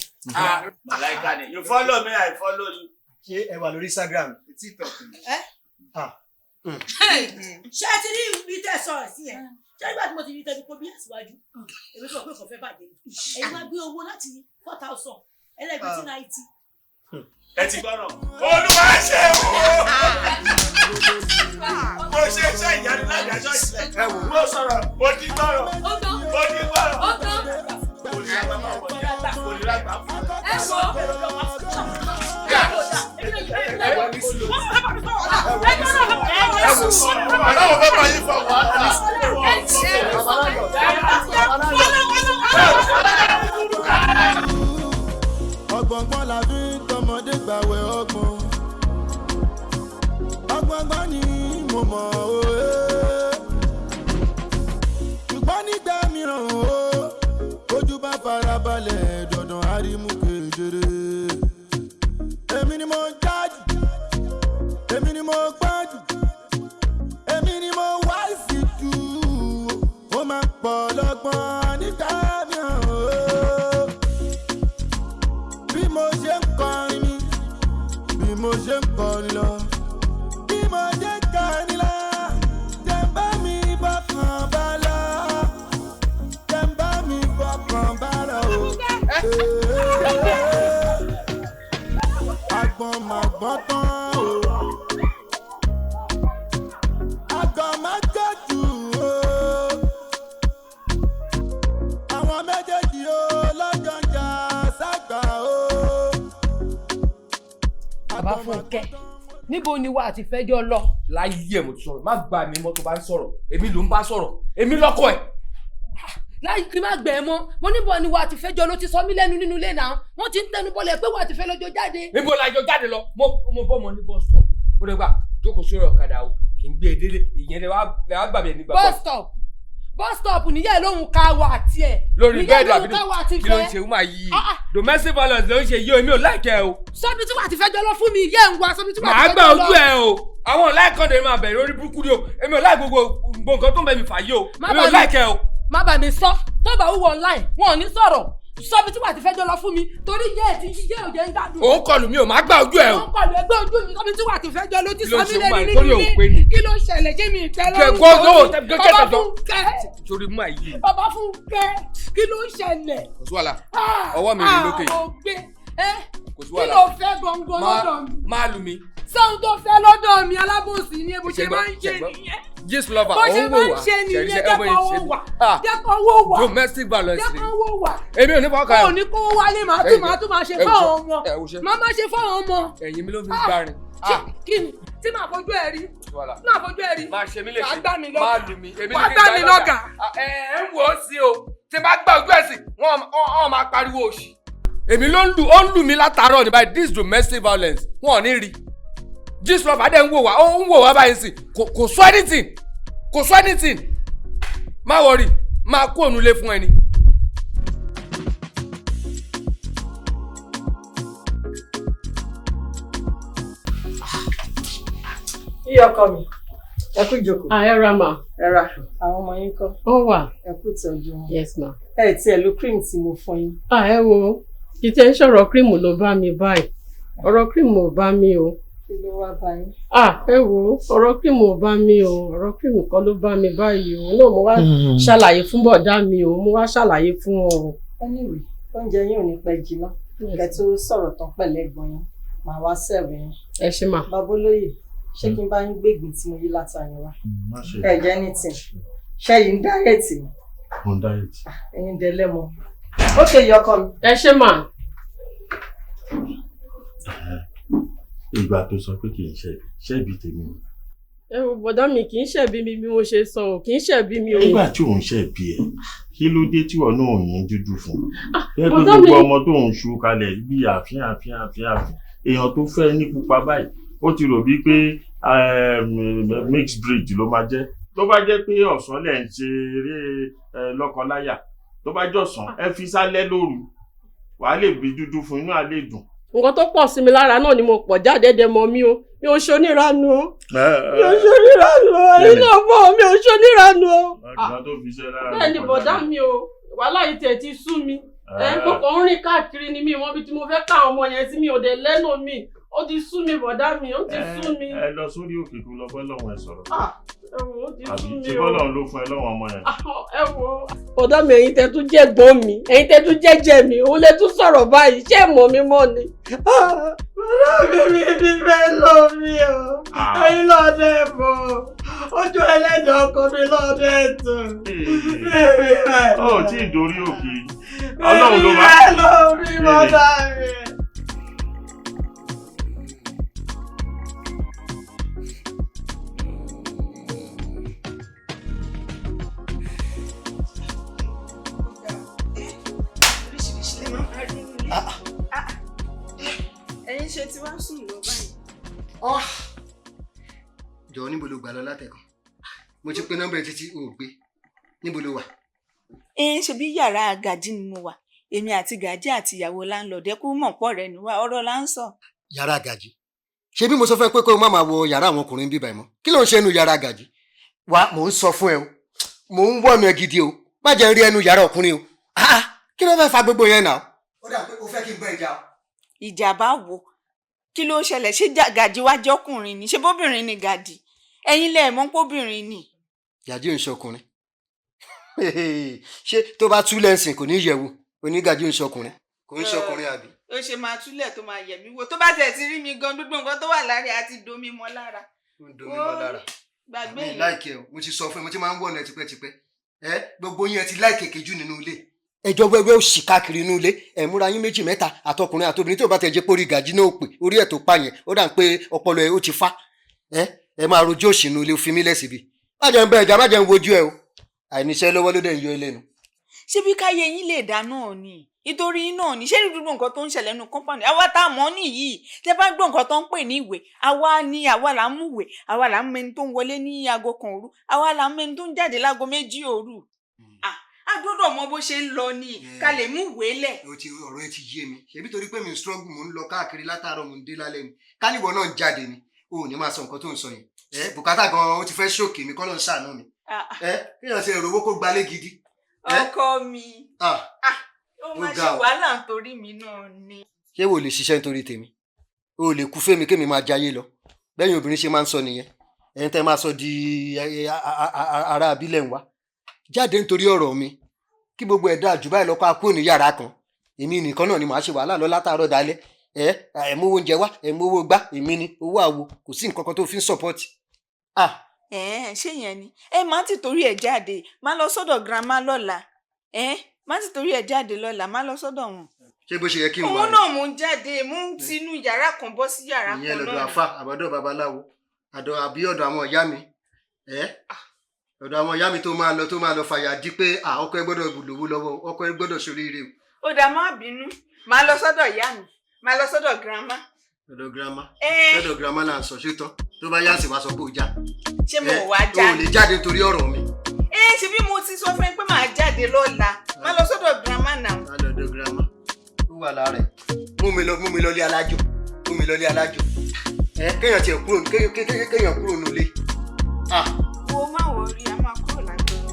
Màláìka ni, you follow me, I follow you. Ṣé ẹ wà lórí Instagram? TikTok. Ṣé ẹ ti rí ibi tẹ́ sọ̀rọ̀ sí yẹn? Ṣé nígbà tí mo ti rí tẹ́bi kó bí àtiwájú? Èmi sọ pé kò fẹ́ bàjẹ́ ni. Ẹ̀yin wá gbé owó láti 4,000 ẹlẹ́gbẹ̀ẹ́ sí 90. Ẹ ti gbọ́rọ̀. Olúwa ṣe o. Mo ṣe iṣẹ́ ìyanu láti aṣọ ìṣẹ̀lẹ̀. Mo sọ̀rọ̀, mo ti gbọ́rọ̀. Mo ti gbọ́rọ̀. Kò ní lágbà fún ẹ. Kò ní lágbà fún ẹ. Ẹ wo. Aláwọ̀ fẹ́ bá yín fa wàhálà. Ọgbọ̀ngbọ̀n la fi ń tọmọdé gbàwẹ̀ ọgbọ̀n. Ọgbọ̀ngbọ̀n ni mo mọ̀ òye. Ṣùgbọ́n nígbà mìíràn o, ojú bá farabalẹ̀ dandan àrímú kedere. Èmi ni mo jájú, èmi ni mo gbájú, èmi ni mo wá sí jù. Ó máa ń pọ̀ lọ́gbọ̀n nígbà mìíràn o. Bí mo ṣe ń kọrin mi, bí mo ṣe ń kọrin lọ, bí mo ṣe ń kọrin lọ, jẹ̀mbá mi bọ́kàn bá lọ, jẹ̀mbá mi bọ́kàn bá lọ o. Àgbọ̀n mà gbọ́n tán o, àgọ̀ má jọ̀jù o, àwọn méjèèjì o lọ́jọ́ ń jà ságbà o. Bàbá Fúnkẹ́, níbo ni wà á ti fẹjọ́ lọ? Láyé ẹ̀ mo ti sọ̀rọ̀, má gba mi mọ́ tó bá ń sọ̀rọ̀, èmi ló ń bá sọ̀rọ̀, èmi lọ́kọ ẹ̀. Láì kí n má gbẹ̀ ẹ́ mọ́. Mo ní bọ̀ ni wà á ti fẹ́ jọ ló ti sọ mí lẹ́nu nínú ilé náà. Wọ́n ti ń tẹnu bọ́lẹ̀ pé wà á ti fẹ́ lọ́jọ́ jáde. Níbo la jọ jáde lọ? Mo bọ́ mọ ní bus stop. Mo dẹ̀ gbà jókòó sórí ọ̀kadà o, kì í gbé e délé. Ìyẹn lè wá gbàgbé ní gbàgbọ́. Bus stop. Bus stop níyà lóhun ká wà àti ẹ̀. Lórí Níyà bẹ́ẹ̀dì lóhun àbí ká wà àti kí ló ń fẹ́. ṣe woman yìí? Domestic violence ló ń ṣe yìí o, èmi ò like ẹ o. Sọ́bi tí wà á ti fẹ́ jọ lọ fún mi, ìyá ẹ̀ ń wá sọ́bi tí wà á Màá ti fẹ́ gbà jọ lọ. ojú ẹ o. Àwọn láìkọ́ndé máa bẹ̀rẹ̀ orí burúkú ni o. Èmi ò láì gbogbo nǹkan tó ń bẹ mi fà yìí o. Má Èmi ò bà mí- like ẹ o. Má bà mí sọ, tó bá wúwo online, wọn ò ní sọ̀rọ̀. Sọ́bi tí wà á ti fẹ́ jọ lọ fún mi, torí yẹ́ ẹ̀ ti yẹ́ òjẹ́ ń gbádùn. Òun kọlù mi o, màá gbà ojú ẹ o. Òun kọlù ẹgbẹ́ ojú mi, sọ́bi tí wà á ti fẹ́ jọ ló ti Kí ló sọ ń mí ṣe lẹ́nu woman yìí? nínú Torí ò ilé. pé ni. Kí ló ṣẹlẹ̀? Ṣé mi ìtẹ́ lọ́rùn Kẹ̀kọ́ tó ló ní? tẹ Bàbá kẹ́kẹ́ fún kẹ́. Torí mú àyè. Bàbá fún kẹ́. Kí ló ṣẹlẹ̀? Kò sí wàhálà. Ọwọ́ mi rè lókè. Mo gbé. Ẹ́ Kò sí kí wàhálà. ló fẹ́ gangan lọ́dọ̀ mi? Má lù mí. Sóhun tó fẹ́ lọ́dọ̀ mi alábòsí ni bó ṣe máa ń ṣe nìyẹn. Gist lover, Bó ṣe òun máa wò ń wá. ṣe nìyẹn, Ṣẹ̀rí ṣe jẹ́ ẹ bóyá kó ṣe wà. Ah. Jẹ́ kó wò wà. Domestic violence Jẹ́ ni. kó wò wà. Èmi ò ní fọwọ́ kan ẹ. O ní kó wálé, màá tún màá tún máa ṣe Ẹ wò fáwọn ṣe, ọmọ. ẹ wò ṣe. Màá máa ṣe fáwọn ọmọ. Ẹ̀yìn mi ló fi Ah. gbárin. Ṣé kí ni tí màá fojú ẹ rí? Wàhálà. Tí màá fojú ẹ rí. Máa ṣe mí léṣe. Wàá gbá mi Má lọ́gà. lù mí. Èmi Wàá ní kí n gbá gbá mi ẹ lọ́gà. Ẹ ẹ ń wò ó sí o. Tí n bá gbá ojú ẹ̀ sí, wọ́n máa pariwo òṣì. Èmi ló ń lù ó ń lù mí látàárọ̀ ní báyìí this domestic violence wọn ò ní rí. Gist lover dẹ̀ ń wò wá ó ń wò wá báyìí sí kò sọ anything kò sọ anything. Má worry máa kó òun lé fún ẹni. Iye ọkọ mi, ẹ kú ìjókòó. Ah, ẹ ra mà. Ẹ ra, àwọn ọmọ yín kọ́. Ó wà. Ẹ kú ìtọ́jú wọn. Yes ma. Ẹ tiẹ̀ lo cream tí mo fún yín. Ah, ẹ wo, kì í tẹ́ ń sọ̀rọ̀ kírìmù ló bá mi báyìí. Ọ̀rọ̀ kírìmù ò bá mi o. Kí ló wá bá yín? Ah, ẹ wo, ọ̀rọ̀ kírìmù ò bá mi o. Ọ̀rọ̀ kírìmù kọ́ ló bá mi báyìí o. Náà mo wá ṣàlàyé fún bọ̀dá mi o. Mo wá ṣàlàyé fún ọ. Anyway, oúnjẹ yín ò ní pẹ́ jiná. Kẹ́ tó sọ̀rọ̀ tán pẹ̀lú ẹ̀gbọ́n yín, màá wá sẹ̀rù yín. Ẹ ṣé mà. Babolóyè, ṣé kí n bá yín gbé ìgbín tí mo yí látàyàn wá? Má ṣe. Ẹ jẹ́ ní tì. Ṣé yìí ń dáyẹ̀tì ni? Mo ń diet. Ẹ̀yin dẹlẹ́mọ. Ókè iye ọkọ mi. Ẹ ṣé mà. Ìgbà tó sọ pé kì í ṣẹ̀bi, ṣẹ̀bi tèmi ni. Ẹ wo bọ̀dá mi kì í ṣẹ̀bi mi bí mo ṣe sọ o, kì í ṣẹ̀bi mi o. Nígbà tí òun ṣẹ̀bi ẹ̀, kí ló dé tí wọn náà yín dúdú fún? Ẹ pé bọ̀dá gbogbo mi- ọmọ tó ń ṣu kalẹ̀ bí àfín àfín àfín àfín. Èèyàn tó fẹ́ ní pupa báyìí, ó ti rò bíi pé mixed breed ló máa jẹ́. Tó bá jẹ́ pé ọ̀sán lẹ̀ ń ṣe eré lọ́kọláya, tó bá jọ̀sán, ẹ fi sálẹ̀ lóru, wàá lè bí dúdú fún inú àlè dùn. Nǹkan tó pọ̀ sí mi lára náà ni mo pọ̀ jáde dé mọ́ mi o. Mi ò ṣoníranu o. Mi ò ṣoníranu o. Ẹ̀yin náà mọ̀ mi ò ṣoníranu o. Ìgbà tó fi ṣe lára Bẹ́ẹ̀ ni bọ̀dá mi o, wàhálà yìí tiẹ̀ ti sú mi. Ẹ mo kàn ń rìn káàkiri ni mi mọ ibi tí mo fẹ́ ká àwọn ọmọ yẹn sí mi ò dẹ̀ lẹ́nu mi. Ó ti sú mi bọ̀dá mi, ó ti sú mi. Ẹ lọ sórí òkè kó lọ bọ́lọ́hún ẹ sọ̀rọ̀. Ah, ẹ wò ó ti Àbí sú mi ṣé o. bọ́lọ́hún ló fún ẹ lọ́wọ́ ọmọ yẹn? Ẹ wò ó. Bọ̀dá mi ẹ̀yin tẹ́ tún jẹ́ gbọ́n mi, ẹ̀yin tẹ́ tún jẹ́jẹ́ mi, òun lẹ tún sọ̀rọ̀ báyìí, ṣé ẹ mọ̀ mi mọ́ ni? Bàbá mi mi fẹ́ lọ mi o. Ẹyin lọ́dẹ bọ̀. Ojú ẹlẹ́dàá ọkọ mi lọ́dẹ tó. Bèbí rẹ̀. Ó tí ì dórí òkè. Ọlọ́run ló Bèbí máa. rẹ̀ lọ mi bàbá mi. Oríṣiríṣi lè máa rí nínú ilé. Ẹ̀yin ṣe tí wàá sùn lọ báyìí. Jọ̀ọ́, níbo ló gbà lọ látẹ̀kàn? Mo ti pe nọ́mbà ẹ títí o ò gbé. Níbo ló wà? Ẹ ṣe bí yàrá gàjí ni mo wà. Èmi àti gàjí àti ìyàwó láńlọ́ọ̀dù ẹ kú mọ̀ pọ̀ rẹ̀ níwá ọ̀rọ̀ là ń sọ. Yàrá gàjí? Ṣé bí mo sọ fún ẹ pé kó o má máa wọ yàrá àwọn ọkùnrin bíbá ẹ mọ́? Kí ló ń ṣe nu yàrá gàjí? Wá, mò ń sọ fún ẹ o, mò ń wọ̀nù ẹ gidi o, má jẹ́ n rí ẹnu yàrá ọkùnrin o. Ah, kí ló fẹ́ fa gbogbo yẹn náà? Ó dà pé o fẹ́ kí n bá ìjà o. Ìjà bá wo kí ló ṣẹlẹ̀? Ṣé gàjí wá jọkùnrin ni? Ṣé bóbìnrin ni gàjí? Ẹ̀yin lẹ mọ̀ póbìnrin ni. Gàjí ò ń ṣọkùnrin. Ṣé tó bá tú lẹ́sìn kò ní yẹ̀wò onígàjí ò ń ṣọkùnrin? Kò ń ṣọkùnrin àbí? Ó ṣe máa túlẹ̀ tó máa yẹ̀ mí wò tó bá tẹ̀ ti rí mi gan, gbogbo nǹkan tó wà lára ẹ̀ á ti domi mọ́ lára. Ó ń domi mọ́ lára. Gbàgbé Mi yẹn. láìkẹ́ o, mo ti sọ fún ẹ, mo ti máa ń wọ̀nà ẹ tipẹ́tipẹ́. Ẹ gbogbo yín ẹ ti láìkè kejì nínú ilé. Ẹjọ́ wẹ́wẹ́ ò sì káàkiri inú ilé. Ẹ múra yín méjì mẹ́ta àtọkùnrin àtobìnrin. Tí ò bá tẹ̀ jẹ́ pé orí gàjí náà ò pè, orí ẹ̀ tó pa yẹn, ó dà ń pé ọpọlọ ẹ ó ti fá. Ẹ máa rojọ́ òṣì inú ilé, ó fi mí lẹ̀ síbi. Má jẹ́ ń bẹ ẹja, má jẹ́ ń wojú ẹ o. Àìníṣẹ́ lọ́wọ́ ló dẹ̀ ń yọ ẹ lẹ́nu. Ṣé bí káyé yín lè dá náà ni? Ìtorí náà ni. Ṣé gbogbo nǹkan tó ń ṣẹlẹ̀ nínú kọ́mpánì? Àwa tá a mọ̀ nìyí. Tẹ́ bá gbọ́ nǹkan tó ń pè ní ìwé, àwa ni àwa là ń múwèé, àwa là ń mẹni tó ń wọlé ní aago 1 òru, àwa là ń mẹni tó ń jáde láago 2 òru. A gbọ́dọ̀ mọ bó ṣe ń lọ ni ká lè mú ìwé lẹ̀. O ti ọ̀rọ̀ ẹ ti yé mi. Ṣebí torí pé mi ń struggle, mò ń lọ káàkiri látàárọ̀, mò ń dé lálẹ́ ni. Káníwọ̀ náà ń jáde ni. O ò ní máa sọ nǹkan tó ń sọ yẹn. Ẹ bùkátà gan-an ó ti fẹ́ ṣòkè mi, kọ́ ló ń ṣàánú mi. Ẹ kéèyàn ṣe èrò owó kó gbalé gidi. Ọkọ mi, ó máa ṣe wàhálà nítorí mi náà ni. Ṣé wo lè ṣiṣẹ́ nítorí tèmi? O lè kú fẹ́mi kémi máa jayé lọ. Bẹ́yìn obìnrin ṣe máa ń sọ nìyẹn. Ẹ̀yin tẹ́ máa sọ di ará abílẹ̀ ń wá. Jáde nítorí ọ̀rọ̀ mi. Kí gbogbo ẹ̀dá jù báyìí lọ kó a kúrò ní yàrá kan. Èmi nìkan náà ni màá ṣe wàhálà lọ látàárọ̀ dalẹ́. Ẹ mú owó oúnjẹ wá, ẹ mú owó gbá, èmi ni owó àwo, kò sí nǹkan kan tó fi ń sọ̀pọ̀tì. Ṣé yẹn ni? Ẹ má ti torí ẹ jáde, má lọ sọ́dọ̀ grandma lọ́la. Má ti torí ẹ jáde lọ́la, má lọ sọ́dọ̀ wọn. Ṣé bó ṣe yẹ kí n wà ní? Òun náà mò ń jáde, mò ń tinú yàrá kan bọ́ sí yàrá kan náà. Ìyẹn lọ́dọ̀ àfa, àbọ̀dọ̀ babaláwo, àdọ̀ àbí ọ̀dọ̀ àwọn ìyá mi. Ọ̀dọ̀ àwọn ìyá mi tó máa lọ fàyà di pé ọkọ ẹ gbọ́dọ̀ lówó lọ́wọ́, ọkọ ẹ gbọ́dọ̀ ṣoríire o. Ó dà, má bínú, má lọ sọ́dọ̀ ìyá mi, má lọ sọ́dọ̀ grandma. Lọ́dọ̀ grandma. Lọ́dọ̀ grandma là ń sọ ṣé tán, tó bá yá sì wá sọ pé ó já. Ṣé mo wá já? O ò lè jáde nítorí ọ̀rọ̀ mi. Ṣe bí mo ti sọ fún ẹ pé màá jáde lọ́la, má lọ sọ́dọ̀ grandma náà. Má lọ́dọ̀ grandma, ó wà lára ẹ̀. Mú mi lọ lé alájò, mú mi lọ lé alájò. Kéèyàn tiẹ̀ kúrò, kéèyàn kúrò nulẹ̀. Wo má wọrí, a máa kúrò lágbára.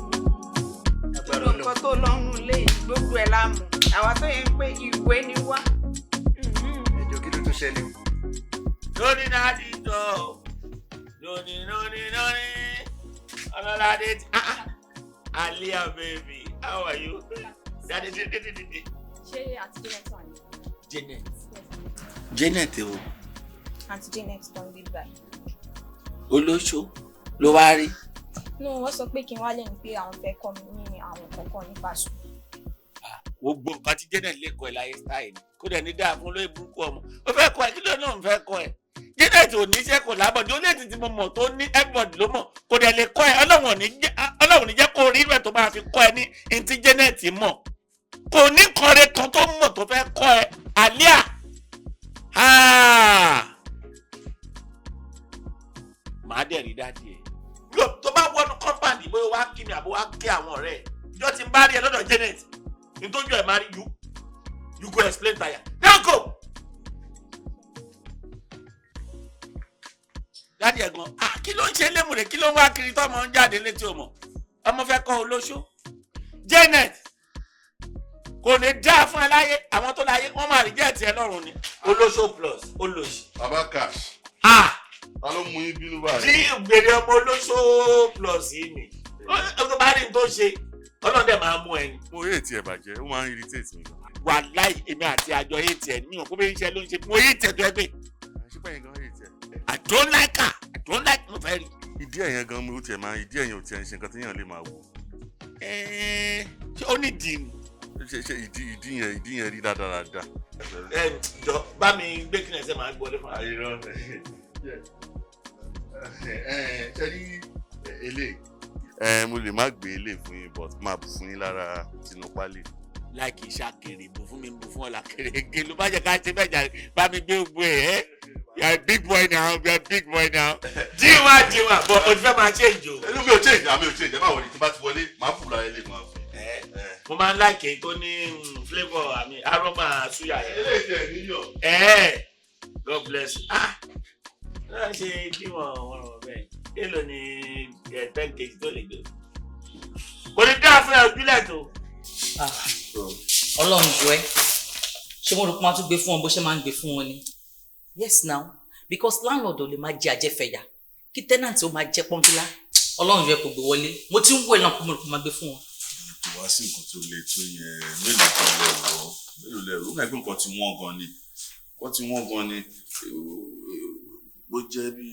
Gbogbo nǹkan tó lọ́nu lé gbogbo ẹ̀ la mọ̀, àwa tó yẹ pé ìwé ni wá. Ẹjọ́ kí ló tún ṣẹlẹ̀ o? Lóní náà ti tọ̀, lóní lóní lóní, ọlọ́ládé ti. Alia baby, how are you? Daddy, daddy. Ṣé àti Janet wà ní? Janet. Janet o. Àǹtí Janet tó ń gbé báyìí. Olóṣó ló wá rí. No, wọ́n sọ pé kí n wá lẹ́nu pé àwọn fẹ́ kọ́ mi ní àwọn kọ̀ọ̀kan nípa sùn. Gbogbo nǹkan tí Janet lè kọ́ ẹ láyé style ni. Kó dẹ̀ ní dáa fún lóye burúkú ọmọ. Ó fẹ́ kọ́ ẹ, kí ló náà ń fẹ́ kọ́ ẹ? Janet ò ní iṣẹ́ kò lábọ̀dé, ó lè ti mo mọ̀ tó ní everybody ló mọ̀. Kò dẹ̀ lè kọ́ ẹ, Ọlọ́run ní jẹ́ kó rí rẹ̀ tó máa fi kọ́ ẹ ní ntí Janet mọ̀. Kò ní kọrin kan tó mọ̀ tó fẹ́ kọ́ ẹ. Àlíà. Màá dẹ̀ rí dáàdì ẹ̀. Tó bá wọnú kọ́mpánì bóyá wàá kí mi àbó wàá kí àwọn ọ̀rẹ́ ẹ̀. Ìjọ ti ń bá rí ẹ lọ́dọ̀ Janet. Nítorí ẹ̀ máa rí you. You go explain tire. Now go! Dáàdì ẹ̀ gan, kí ló ń ṣe lémùrè, kí ló ń wá kiri tọ́mọ ń jáde létí ọmọ? Ọmọ fẹ́ kọ́ olóṣó. Janet kò ní dá fún ẹ láyé, àwọn tó láyé wọ́n máa rí jẹ́ẹ̀tì ẹ lọ́rùn ni. Olóṣó plus olóṣì. Baba Cash. Ta ló mú yín bínú báyìí? Tí gbèrè ọmọ olóṣó plus yìí ni. Ó tó bá rí n tó ṣe, ọlọ́dẹ máa mú ẹni. Mo hate ẹ bàjẹ́, ó máa ń irritate mi gan. Wàláì, èmi àti àjọ hate ẹ, mi ò kó bí iṣẹ́ ló ń ṣe, mo hate ẹ tó ẹ pé. Ṣé pẹ́yìn gan hate ẹ? I don't like her, I don't like mo fẹ́ rí. Ìdí ẹ̀yẹn gan mo tiẹ̀ máa, ìdí ẹ̀yẹn ò tiẹ̀ ń ṣe nǹkan tí èèyàn lè máa wò. Ṣé ó ní ìdí ni? Ṣe ìdí yẹn rí dáadáa. Ẹ jọ bá mi gbé kí ni ẹsẹ̀ máa gbọ́lé fún wa. Ṣe rí eléyìí. Mo lè má gbé ilé fún yín but máa bù fún yín lára tinú pálí. Láìkì ìṣàkèrè bù fún mi, bù fún ọ̀la kèrèké ló bá jẹ́ ká ṣe bẹ́ẹ̀ jàre, bá mi gbé gbogbo ẹ̀. You are a big boy now, you are a big boy now. Jíwá but o ti fẹ́ máa change o. Ẹnu mi ò change, àmì ò change, ẹ má wọlé, tí bá ti wọlé, màá bù lára ilé máa fún. Mo máa ń láìkè tó ní flavour àmì aroma suya yẹn. Eléyìí tẹ̀ níyọ̀. God bless you. Náà ṣe kí wọ́n rọ̀ bẹ́ẹ̀. Èló ni 10 kg tó lè gbé? Kò ní dáa fún ẹ ojúlẹ̀ tó. Ọlọ́run jọ ẹ́, ṣé mo rò pé máa tún gbé fún wọn bó ṣe máa ń gbé fún wọn ni? Yes now, because landlord ò lè máa jẹ àjẹfẹ̀yà kí tenant ó máa jẹ pọ́ńkílá. Ọlọ́run jọ ẹ kò gbé wọlé, mo ti ń wọ ìlànà kó mo rò pé máa gbé fún wọn. Kò wá sí nǹkan tó le tó yẹn, mélòó kan lẹ rọ, mélòó lẹ rọ, ó kàn pé nǹkan tí wọ́n gan ni, nǹkan tí wọ́n gan ni, bó jẹ́ bí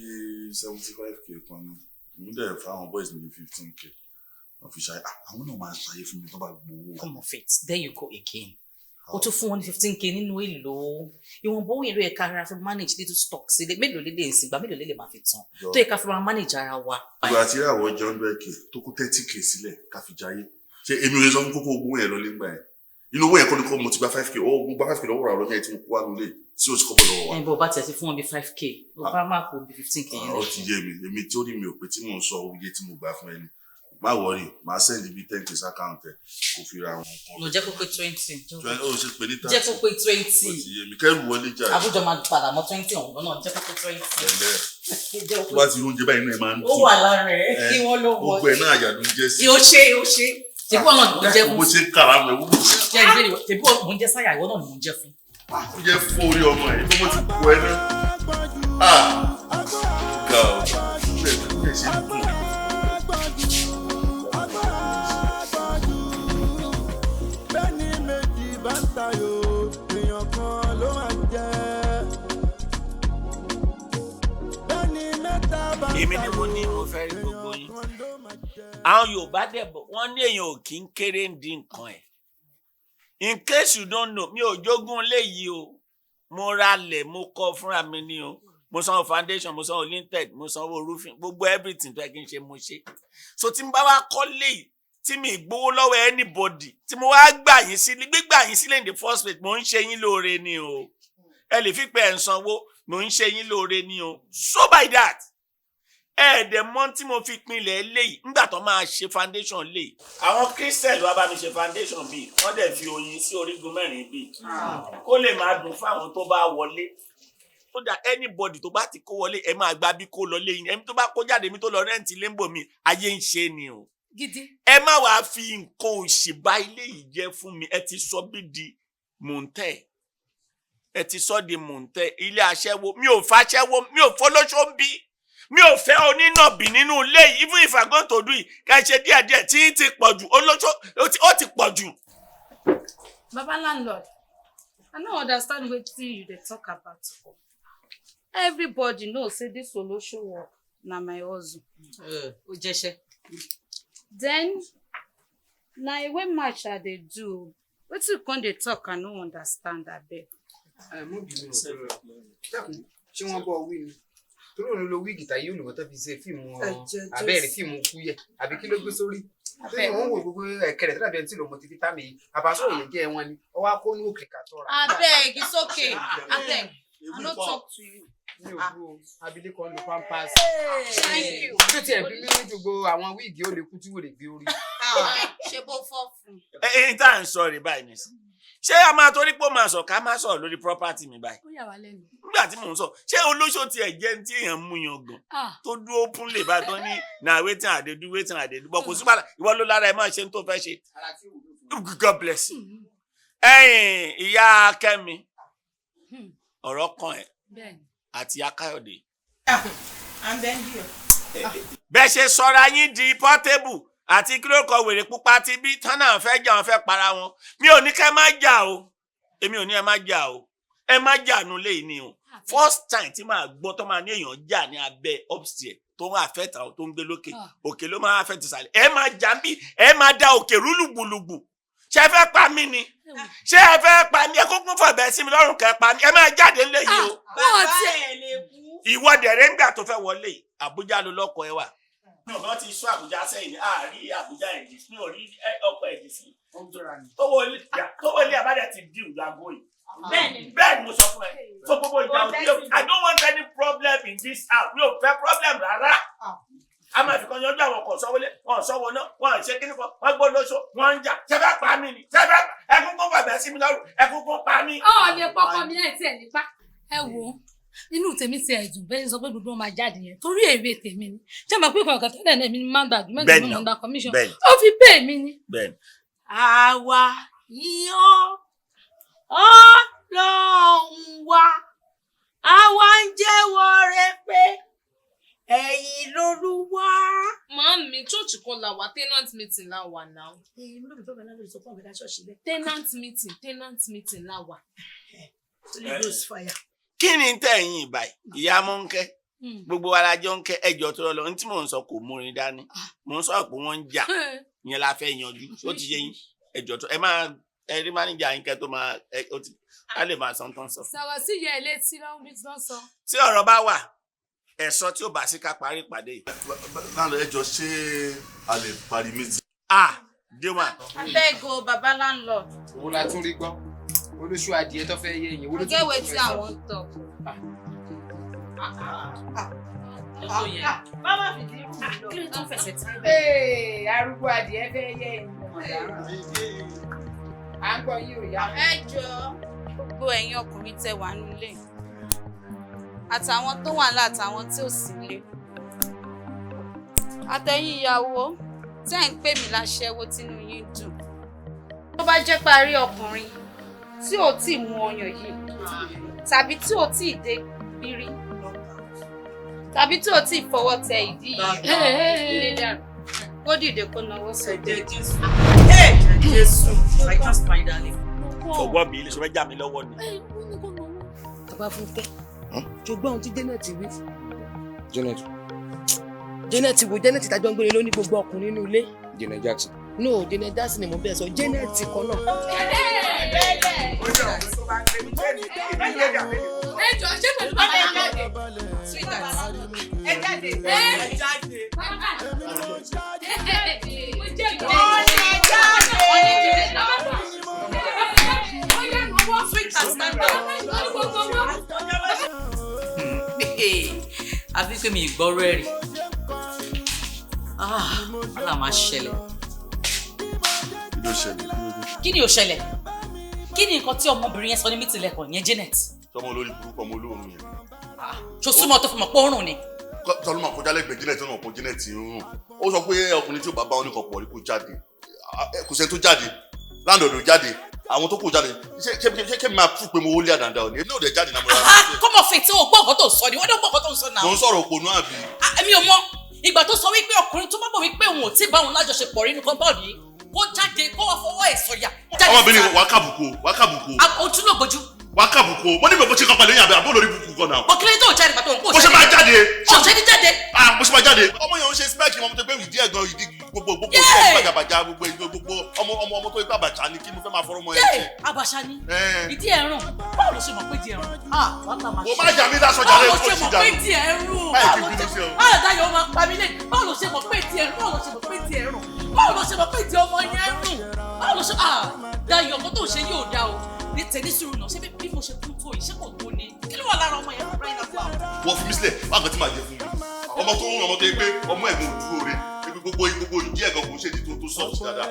75k kan ni, èmi dẹ̀ fáwọn boys mi ní 15k. Wọ́n fi ṣayé, àwọn náà máa ṣayé fún mi tó bá gbowó. Come off it, there you go again. O tún fún wọn ní 15k nínú èlò. Ìwọ̀nba owó yẹn ló yẹ ká ara fi manage little stock sílé. Mélòó lè lè ń sìgbà, mélòó lè lè máa fi tán. Tó yẹ ká fi máa manage ara wa. Ìgbà tí ìràwọ̀ jẹ́ 100k tó kó 30k sílẹ̀ ká fi jayé. Ṣé èmi ò lè sọ fún kókó owó yẹn lọ lé ńgbà yẹn? Inú owó yẹn kọ́ ni kó mo ti gba 5K, ó mo gba 5K lọ́wọ́ rà lọ́jọ́ yẹn tí mo kó wá nulẹ̀ tí o ti kọ́ bọ̀ lọ́wọ́ wa. Ẹ̀ bọ̀ bá tiẹ̀ sí fún wọn bí 5K, ó bá má kó bí 15K yẹn. Ó ti yé mi, èmi tí ó rí mi ò pé tí mò ń sọ iye tí mo gbà fún ẹni. Má worry, màá send bí 10K sí account ẹ̀ kó fi ra àwọn nǹkan. No, jẹ́ kó pé 20. Ó ṣe pé ní 30. Jẹ́ kó pé 20. Ó ti yé mi, kẹ́rù wọlé jáde. Àbújọ máa padà mọ́ 20 ọ̀hún náà, jẹ́ kó pé 20. Ẹ̀lẹ́. Tó bá ti rí oúnjẹ báyìí, inú ẹ̀ máa ń Ó dùn. wà lára ẹ̀, kí wọ́n ló wọ. Gbogbo ẹ̀ náà àyà ló ń jẹ́ sí. Ó ṣe, ó ṣe. Ṣèbí wọn náà ni mò ń jẹ́ fún. Bó ṣe ń kàrà mọ́ ẹ̀. Jẹ́ ìbéèrè, ṣèbí wọn mò ń jẹ́ sáyà, ìwọ náà ni mò ń jẹ́ fún. Ó jẹ́ fún orí ọmọ ẹ̀, bó ti kú ẹ náà. Ah! Ga ọ̀, bẹ́ẹ̀ ṣe ń dùn. Bẹ́ẹ̀ni méjì bá ń tayò, èèyàn kan ló máa ń jẹ́. Bẹ́ẹ̀ni mẹ́ta bá ń Èmi ni mo ní mo fẹ́ rí gbogbo yín. Àwọn Yorùbá dẹ̀ bọ̀, wọ́n ní èèyàn ò kí ń kéré ń di nǹkan ẹ̀. In case you don't know, mi ò jogún léyìí o. Mo ra lẹ̀, mo kọ́ fúnra mi ni o. Mo sanwó foundation, mo sanwó lintel, mo sanwó roofing, gbogbo everything tó yẹ kí n ṣe mo ṣe. So tí n bá wá kọ́ léyìí, tí mi gbowó lọ́wọ́ anybody, tí mo wá gbà yín sílé, gbígbà yín sílé in the first place, mo ń ṣe yín lóore ni o. Ẹ lè fi pé ẹ̀ ń sanwó, mo ń ṣe yín lóore ni o. So by that, ẹ̀ẹ́dẹ̀ mọ́ tí mo fi pinlẹ̀ léyìí nígbà tó máa ṣe foundation léyìí. Àwọn Christian wá bá mi ṣe foundation bíi, wọ́n dẹ̀ fi oyin sí orígun mẹ́rin bíi kó lè máa dùn fáwọn tó bá wọlé. Tó dà, anybody tó bá ti kó wọlé, ẹ máa gba bí kó lọ léyìn. Ẹni tó bá kó jáde mi tó lọ rent ilé ń bò mí, ayé ń ṣe ni o. Gidi. Ẹ má wàá fi nǹkan òṣì bá ilé yìí jẹ́ fún mi. Ẹ ti sọ bí di mòńtẹ́, ẹ ti sọ di mòńtẹ́, ilé aṣẹ́wó. Mi ò fàṣẹ́wó, mi ò fọlọ́ṣọ́ ń bí, mi ò fẹ́ onínàbì nínú ilé yìí. Even if I'm going to do it, ká ṣe díẹ̀díẹ̀ tí ti pọ̀ jù, olóṣó ó ti pọ̀ jù. Baba landlord, I no understand wetin you dey talk about. Everybody know say this olosho work na my hustle. Ó jẹ́ṣẹ́. Then na away match I dey do. Wetin you come dey talk, I no understand, abeg. Ẹ mú bínú, dákun, ṣé wọ́n bọ́ wí ni? Torí òun ló wíìgì táyé olùkọ́ tó fi ṣe fíìmù abẹ́rẹ́ fíìmù kúyẹ̀ àbí kí ló gbé sórí torí wọ́n ń wò gbogbo ẹ̀kẹ́ rẹ̀ tó dàbí ẹni tí lòun multivitamin yìí àbáṣọ òye jẹ́ wọn ni ọwọ́ akó ní òkè kàtọ́ra. Abeg, it's okay. Abeg, I no talk to you. Mi ò bú o, abilékọ ń lo pampers. Thank you. Tó tiẹ̀ bí mímú ju gbogbo àwọn wíìgì ó lè kú tí wò lè gbé orí. Ṣe bó fọ́ fún. Ẹ ẹ, tá à ń sọ rè báyìí nìsín, ṣé a máa torí pé ó máa sọ ká má sọ̀rọ̀ lórí property mi báyìí? Ó yà wá lẹ́nu. Nígbà tí mò ń sọ, ṣé olóṣó tiẹ̀ jẹ́ ní tí èèyàn mú yan gan tó dúró fún lè bá tán ní na wetin I dey do, wetin I dey do, but kò sí wàhálà, ìwọ ló lára ẹ máa ṣe ń tó fẹ́ ṣe. God bless you. Ẹ̀yin ìyá Kẹ́mi, ọ̀rọ̀ kan ẹ̀ àti Akáyọ̀dé. And then here. Bẹ́ẹ̀ ṣe sọra yín di Portable àti kí ló kọ wèrè pupa ti bí tán náà fẹ́ jà, wọn fẹ́ para wọn. Mi ò ní kẹ́ má jà o, èmi ò ní ẹ má jà o, ẹ má jà nulẹ̀ yìí ni o. First time tí màá gbọ́ tó máa ní èèyàn jà ní abẹ́ upstairs tó ń affect àwọn tó ń gbé lókè, òkè ló máa affect ìsàlẹ̀. Ẹ máa jà ń bí, ẹ máa da òkè rúlùgbùlùgbù. Ṣé ẹ fẹ́ pa mí ni? Ṣé ẹ fẹ́ pa mí? Ẹ kúnkún fọ̀bẹ sí mi lọ́rùn kẹ́ pa mí. Ẹ máa jáde ńlẹ̀ yìí o. Bàbá ẹ̀ lè kú. Ìwọ dẹ̀rẹ̀ ńgbà tó fẹ́ wọlé, Àbújá ló lọ́kọ̀ ẹ wà. Ọ̀gá ti sọ Àbújá sẹ́yìn ní àárí Àbújá ẹ̀dì mi ò rí ọkọ̀ ẹ̀dì sí. Tówó ilé àbájá ti dì ìlú yìí. Bẹ́ẹ̀ni. Bẹ́ẹ̀ni mo sọ fún ẹ. So gbogbo ìjà òbí o, I don't want any problem in this house. Mi ò fẹ́ problem rárá. A máa fi kan yanjú àwọn kan sọ́wọ́lé, wọn sọ́wọ́ náà, wọn ṣe kíní kan, wọ́n gbọ́ lóṣó, wọ́n ń jà. Ṣé fẹ́ pa mí ni? Ṣé fẹ́ ẹkún kún fàbẹ́ sí mi lọ́rùn? Ẹkún kún pa mí. Ọ̀ lè pọkàn mi ẹ̀ tiẹ̀ nípa. Ẹ wo, inú tèmi ti ẹ̀dùn bẹ́ẹ̀ sọ pé gbogbo wọn máa jáde yẹn torí èrè tèmi ni. Ṣé mo pé kọ̀ọ̀kan tẹ́lẹ̀ náà èmi ni máa ń gba agreement, Bẹ́ẹ̀ni mo máa ń gba commission. Bẹ́ẹ̀ni. Ó fi pay mi ni. Bẹ́ẹ̀ni. Àwa yíyan Ọlọ́run wa, àwa ń jẹ́wọ́ rẹ pé ẹ̀yin lolúwa. Màámi, church kan la wà, tenant meeting la wà náà. Èmi ló bí fẹ́ bẹ̀rẹ̀ lórí sọ fún ọ̀bẹ̀dá ṣọ́ọ̀ṣì lẹ̀. Tenant meeting, tenant meeting la wà. Holy Ghost fire. Kí ni tẹ̀yìn ìbàyí? Ìyá Mọ́ńkẹ́, gbogbo wa la jọ ń kẹ́ ẹjọ́ tó lọ. Ní tí mò ń sọ kò múrin dání. Mò ń sọ pé wọ́n ń jà. Ìyẹn la fẹ́ yanjú. Ó ti yé yín. Ẹjọ́ tó ẹ máa ẹ rí máníjà yín kẹ́ tó máa ẹ ó ti á lè máa san tán sọ. Sọ̀rọ̀ sí ìyá ẹ̀ létí lọ́wọ́ bí wọ́n sọ. Tí ọ̀rọ̀ bá wà, ẹ̀sọ́ tí ó bá sí ká parí ìpàdé yìí. Láàrín ẹjọ́, ṣé a lè parí meeting? Ah, Déwà. Abeg o, baba landlord. Owó la tún rí gbọ́. Olóṣù adìẹ tó fẹ́ yé yín. I get wetin I wan talk. Mama fìdí rú mi lọ. Kí ló tún fẹsẹ̀ tí? Ee, arúgbó adìẹ fẹ́ yé yín. À ń gbọ́ yín ò yá. Ẹ jọ̀ọ́, gbogbo ẹ̀yin ọkùnrin tẹ́ wà nílé àtàwọn tó wà nílé àtàwọn tí ò sí nílé, àtẹ̀yin ìyàwó tẹ́ ń pè mí láṣẹ́wó tínú yín dùn. Tó bá jẹ́ pé a rí ọkùnrin tí ò tí ì mu ọyàn yìí tàbí tí ò tí ì dé bírí tàbí tí ò tí ì fọwọ́ tẹ ìdí yìí ilé dàrú, kó dìde kó nawọ́ sókè. Jésù, I trust my darling. Fọwọ́ mi ilé sọ fẹ́ já mi lọ́wọ́ ni. Bàbá Fúnkẹ́, ṣùgbọ́n ohun tí Janet wí. Janet. Janet wo Janet tàjọ ń gbére ló ní gbogbo ọkùnrin nínú ilé. Janet Jackson. No, Janet Jackson ni mo bẹ́ẹ̀ sọ, Janet kan náà. Ẹ jọ ṣé pẹ̀lú bàbá landlord. Sweetheart, ẹ jáde. Ẹ jáde. Mo jẹ́ ìgbẹ́. Sweetheart, stand up. Àfi pé mi ìgbọ́rọ̀ ẹ̀rì. Wàhálà máa ṣẹlẹ̀. Kí ló ṣẹlẹ̀? Kí ni ó ṣẹlẹ̀? Kí ni nǹkan tí ọmọbìnrin yẹn sọ ní mítìlẹ̀ lẹ́kọ̀ọ́ yẹn, Janet? Sọmọ olórí burúkú ọmọ olóòórùn yẹn. Ṣo súnmọ́ tó fi mọ̀ pé ó rùn ni? Tọ́lú máa kọjá lẹ́gbẹ̀ẹ́ Janet, tó náà kọ Janet ń rùn. Ó sọ pé ọkùnrin tí ó bá bá oníkan pọ̀ rí kó jáde. Kò sẹ́ni tó jáde. Láńdọ̀dọ̀ jáde. Àwọn tó kù jáde. Ṣé máa fún pé mo wọlé àdàndà òní? Èmi náà ò dẹ̀ jáde náà mo rà. Come off it, o gbọ́ nǹkan tó ń sọ ni, wọ́n dẹ̀ gbọ́ nǹkan tó ń sọ náà. Mo ń sọ̀rọ̀ òpònú àbí? Èmi ò mọ̀. Ìgbà tó sọ wípé ọkùnrin tó bá mọ̀ wípé òun ò tí ì bá òun lájọṣepọ̀ rí inú compound yìí, kó jáde kó wá fọwọ́ ẹ̀ sọ̀yà. Ọmọbìnrin wà á kàbùkù, wà á kàbùkù. Ojú ló gbójú. Wà á kàbùkù. Mo ní mi ò bó ṣe kọ́ pẹ̀lú yín àbí àbó lórí burúkú kan náà. Òkèlè tó jáde pàtó òun kò Bó ṣe máa jáde. Ó ṣe ní jáde. Bó ṣe máa jáde. Ọmọ yẹn ń ṣe spẹ́ẹ̀kì ọmọ tó gbé ìdí ẹ̀gan ìdí gbogbo gbogbo spẹ́ẹ̀kì bàjàbàjà gbogbo gbogbo ọmọ ọmọ ọmọ tó gbé àbàjá ni kí mo fẹ́ máa fọ́rọ́ mọ́ ẹ ṣe. Àbàṣà ni. Ìdí ẹ̀ rùn. Báwo ló ṣe mọ̀ pé ìdí ẹ̀ rùn? Mo má jà mí lásán jàre Báwo ló kó ṣe sì mọ̀ jà pé mí. ìdí ẹ̀ rùn? Báyìí kí n bínú sí ọ. Báwo Dayọ̀ máa pa mí lé? Báwo ló ṣe mọ̀ pé ìdí ẹ̀ rùn? Báwo ló ṣe mọ̀ pé ìdí ẹ̀ rùn? Báwo ló ṣe mọ̀ pé ìdí ọmọ yẹn rùn? Báwo ló ṣe Dayọ̀ ọkọ tó ń ṣe yóò dá o. Ní tẹ̀lé sùúrù náà, ṣé bí mo ṣe kú tó yìí, ṣé kò tó ni? Kí ló wà lára ọmọ yẹn fún crying out loud? Wọ́n fi mí sílẹ̀, wá nǹkan tí màá jẹ fún mi. Ọmọ tó ń rún ọmọ tó yẹ pé ọmọ ẹ̀gbọ́n ò dúró re. Ebi gbogbo gbogbo ìdí ẹ̀gàn kò ń ṣe ìdí tó soft dáadáa.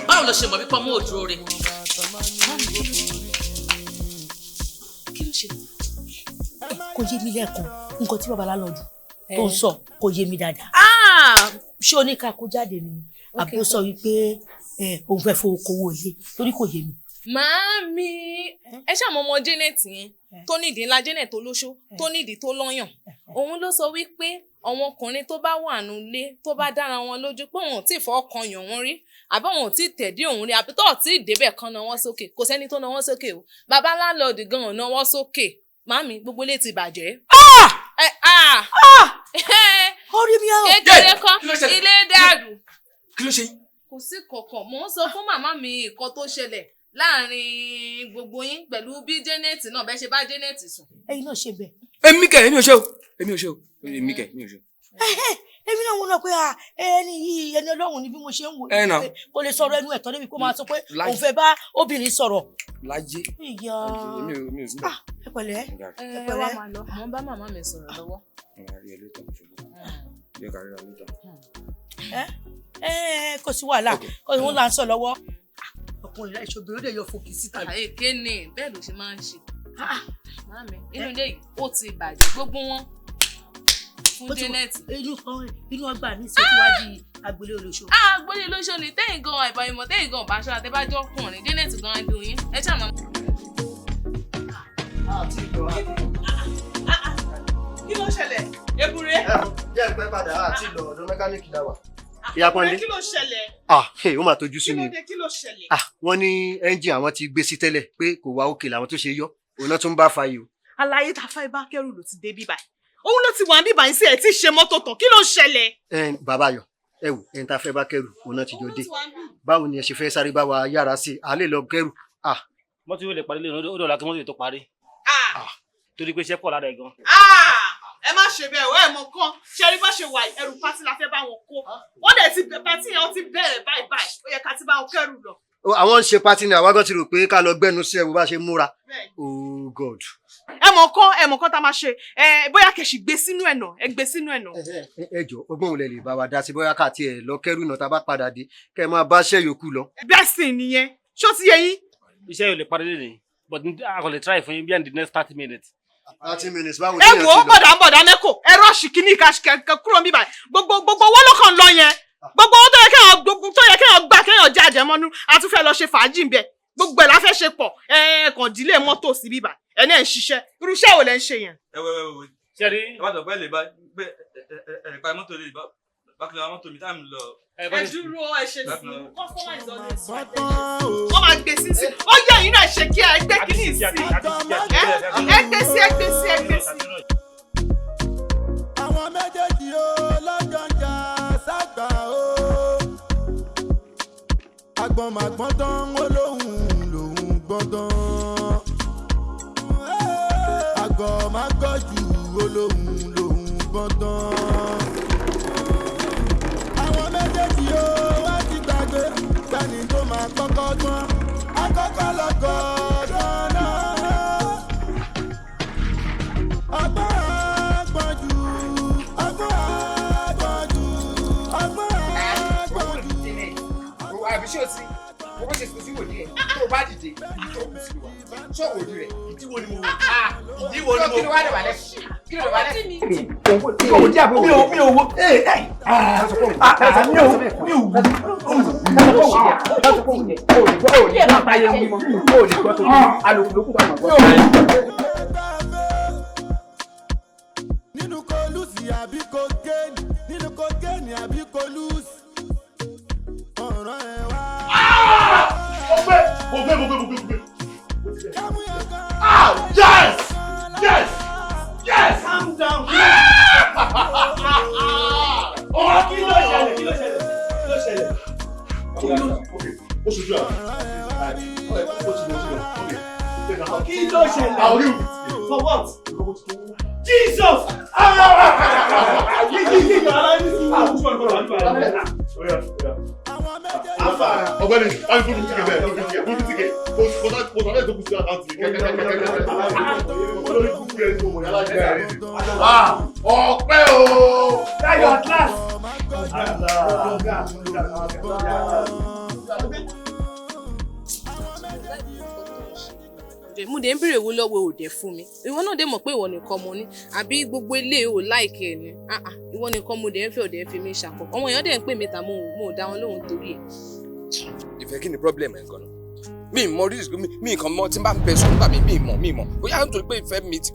Báwo ló ṣe mọ̀ wípé ọmọ ò dúró re? Kí ló ṣe? Kò yé mi lẹ́ẹ̀kan, nǹkan tí bàbá lálọ́ọ̀dù tó ń sọ kò yé mi dáadáa. Ṣé o ní ká kó jáde ni? Àbí ó sọ wípé òun fẹ́ fowó kówó ilé torí kò yé mi. Màámi, ẹ ṣàmọ ọmọ Janet yẹn tó nídìí ńlá, Janet tó lóṣó tó nídìí tó lọ́yàn. Òun ló sọ wípé àwọn ọkùnrin tó bá wà nílé tó bá dára wọn lójú pé òun ò tí ì fọwọ́ kan yàn wọ́n rí àbí òun ò tí ì tẹ̀dí òun rí àbí tó ò tí ì débẹ̀ kan na wọ́n sókè, kò sẹ́ni tó na wọ́n sókè o. Bàbá láńlọ́ọ̀dù gan-an na wọ́n sókè. Màámi, gbogbo ilé ti bàjẹ́. Orí mi ò. Kékeré kọ́, ilé dàrú. Kí ló ṣe? Kò sí kankan. Mò ń sọ fún màmá mi nǹkan tó ṣẹlẹ̀ láàrin gbogbo yín pẹ̀lú bí Janet náà bẹ́ẹ̀ ṣe bá Janet sùn. Ẹ̀yin náà ṣe bẹ́ẹ̀. Èmi kẹ̀, èmi ò ṣe o. Èmi ò ṣe o. Èmi kẹ̀, èmi ò ṣe o. Èmi náà wọ́n lọ pé ẹni yìí ẹni Ọlọ́run ni bí mo ṣe ń wò Ẹ nà. kò lè sọ̀rọ̀ ẹnu ẹ̀tọ́ débi kó máa sọ pé òun fẹ́ bá obìnrin sọ̀rọ̀. Láyé. Ìyá. Èmi ò sí bẹ́ẹ̀. Ẹ pẹ̀lẹ́. Ẹ wá máa lọ, mò ń bá màmá mi sọ̀rọ̀ lọ́wọ́. Màá rí ẹ later, ṣùgbọ́n. Jẹ́ ká ríra later. Ẹ kò sí wàhálà, kò sí wọn là ń sọ lọ́wọ́. Ọkùnrin láì ṣobìnrin ó lè yọ fòkì síta. Èké ni bẹ́ẹ̀ ló ṣe máa ń ṣe. Màámi, inú ilé yìí ó ti bàjẹ́ gbogbo wọn fún Janet. Inú ọgbà mi ṣe tí wàá di agbolé olóṣó. Agbolé olóṣó ni tẹ́yìn gan àìbáyìmọ̀ tẹ́yìn gan bá ṣọ́ra tẹ́ bá jọ ọkùnrin Janet gan á dùn yín. Ẹ ṣáà máa. Kí ló ṣẹlẹ̀? Ebure. Jẹ́ ìpẹ́ padà àti lọ ọ̀dọ̀ mẹkáníìkì dá wà. Ìyá Pọ́nlé. Kí ló ṣẹlẹ̀? Ó máa tójú sí Kí ló mi. dé? Kí ló ṣẹlẹ̀? Wọ́n ní ẹ́ńjìn àwọn ti gbé sí tẹ́lẹ̀ pé kò wá òkè làwọn tó ṣe yọ. Òun náà tún bá fa yìí o. Àlàyé tá a fẹ́ bá kẹ́rù ló ti dé bíbá. Òun ló ti wà bíbá yín sí ẹ̀ tí ì ṣe mọ́tò tán. Kí ló ṣẹlẹ̀? Bàbá Ayọ̀, ẹ wò, ẹni tá a fẹ́ bá kẹ́rù, òun náà ti jọ dé. Báwo ni ẹ ṣe fẹ́ sáré bá wa yára sí i? À lè lọ kẹ́rù. Mọ́tò yóò lè parí lónìí, ó dọ̀la kí mọ́tò yóò tó parí. Torí pé iṣẹ́ pọ̀ lára ẹ̀ gan. Ẹ má ṣe bẹ́ẹ̀ o, ẹ mọ̀ kan ṣe rí bá ṣe wà ẹrù pátí la fẹ́ bá wọn kó. Wọ́n dẹ̀ ti pátí yẹn ó ti bẹ̀rẹ̀ báyìí báyìí, ó yẹ ká ti bá wọn kẹ́rù lọ. Àwọn ń ṣe pátí ni àwa gan ti rò pé ká lọ gbẹnu sí ẹwù bá ṣe múra. Oh God. Ẹ mọ̀ kan tá a máa ṣe, ẹ bóyá kẹ̀sì gbé sínú ẹ̀ náà, ẹ gbé sínú ẹ̀ náà. Ẹ jọ ọgbọ́n òun lè lè bá wa dá sí bóyá ká tiẹ̀ lọ kẹ́rù náà tá a bá padà dé kẹ́ ẹ máa bá ṣẹ́ yòókù lọ. Bẹ́ẹ̀ sì nìyẹn, ṣó ti yé yín? Iṣẹ́ yóò lè parí lónìí, but a kò lè try fún yín bí in the next 30 minutes. 30 minutes báwo Ẹ wò ó, bọ̀dà mẹ́kò, ẹ rọ́ọ̀ṣì kìíní kẹ kúrò níbí báyìí, gbogbo owó ló kàn lọ yẹn, gbogbo owó tó yẹ kéèyàn gbà kéèyàn jẹ àjẹmọ́nú, a tún fẹ́ lọ ṣe fàájì ń bẹ, gbogbo ẹ̀ la fẹ́ ṣe pọ̀, ẹ kàn dílé mọ́tò sí bíbà, ẹ náà ń ṣiṣẹ́, irú iṣẹ́ wo lẹ ń ṣe yẹn? Ẹ wẹ wẹ wẹ ṣe rí ẹ bá sọ pé lè bá pé ẹ lè pa mọ́tò lè bá bákan náà mọ́tò mi táìmù lọ. Ẹ dúró, ẹ ṣe sùúrù, customer is always right. Wọ́n máa gbé sí sí, ó yẹ ẹ̀yin náà ṣe kí ẹ gbé kíní sí, ẹ gbé sí, ẹ gbé sí, ẹ gbé sí. Àwọn méjèèjì ó lọ́jọ́ ń jà ságbà ó. Àgbọ̀n màgbọ́n tán ó lóhùn lòún gbọ́n tán. Àgọ̀ má gọ̀ jù ó lóhùn lòún gbọ́n tán. Àwọn méjèèjì ó wá ti gbàgbé gbani tó máa kọ́kọ́ gbọ́n. Akọ́kọ́ lọ́gọ́ dáná. Ọgbọ́n àgbọ̀n jù, ọgbọ́n àgbọ̀n jù, ọgbọ́n àgbọ̀n jù. Àbí ṣé o ti owó ṣe sùn sí wòlíì ẹ̀ tó o bá dìde tó o kù sí wa ṣé o wòlíì rẹ̀. Ìdí wo ni mo wò? Ìdí wo ni mo wò? Kí ló wá dé wà lẹ́sìn? Kí ló wà lẹ́sìn? Mi ò mi ò wo. Mi ò mi ò. Nínú kò lùsì àbí kò géènì, nínú kò géènì àbí kò lùsì. Ọ̀rọ̀ ẹ̀ wá. Mo gbé mo gbé mo gbé mo gbé. Ah, yes! Yes! Yes! Calm down. Ọ̀rọ̀ kí ló ṣẹlẹ̀? Kí ló ṣẹlẹ̀? Kí ló ṣẹlẹ̀? Ó ṣojú àwọn. Ó ti lọ sí lọ. Kí ló ṣẹlẹ̀? For what? Jesus! Ọ̀gbẹ́ni, báyìí fún mi tíkẹ̀ bẹ́ẹ̀, fún mi tíkẹ̀, fún mi tíkẹ̀. Kò sọ lẹ́yìn tó kù sí àkáǹtì mi kẹ́kẹ́kẹ́kẹ́kẹ́. Olórí kúkú ẹni mo mọ̀ yálà jẹ́ ẹ̀rí. Ọpẹ́ o! Dayo at last! Mo dé ń béèrè owó lọ́wọ́ òde fún mi, ìwọ náà dé mọ̀ pé ìwọ nìkan mo ní, àbí gbogbo ilé ò láìkẹ́ ni, ìwọ nìkan mo dé ń fẹ́ òde ń fi mí ṣàkọ, ọmọ èèyàn dẹ̀ ń pè mí ta mo ò dá wọn lóhùn torí ẹ̀. Ìfẹ́ kí ni problem ẹ̀ gan-an? Mi mọ risk mi kàn mọ tí n bá ń bẹ sọ nígbà mi mọ̀ bóyá nítorí pé ìfẹ́ mi ti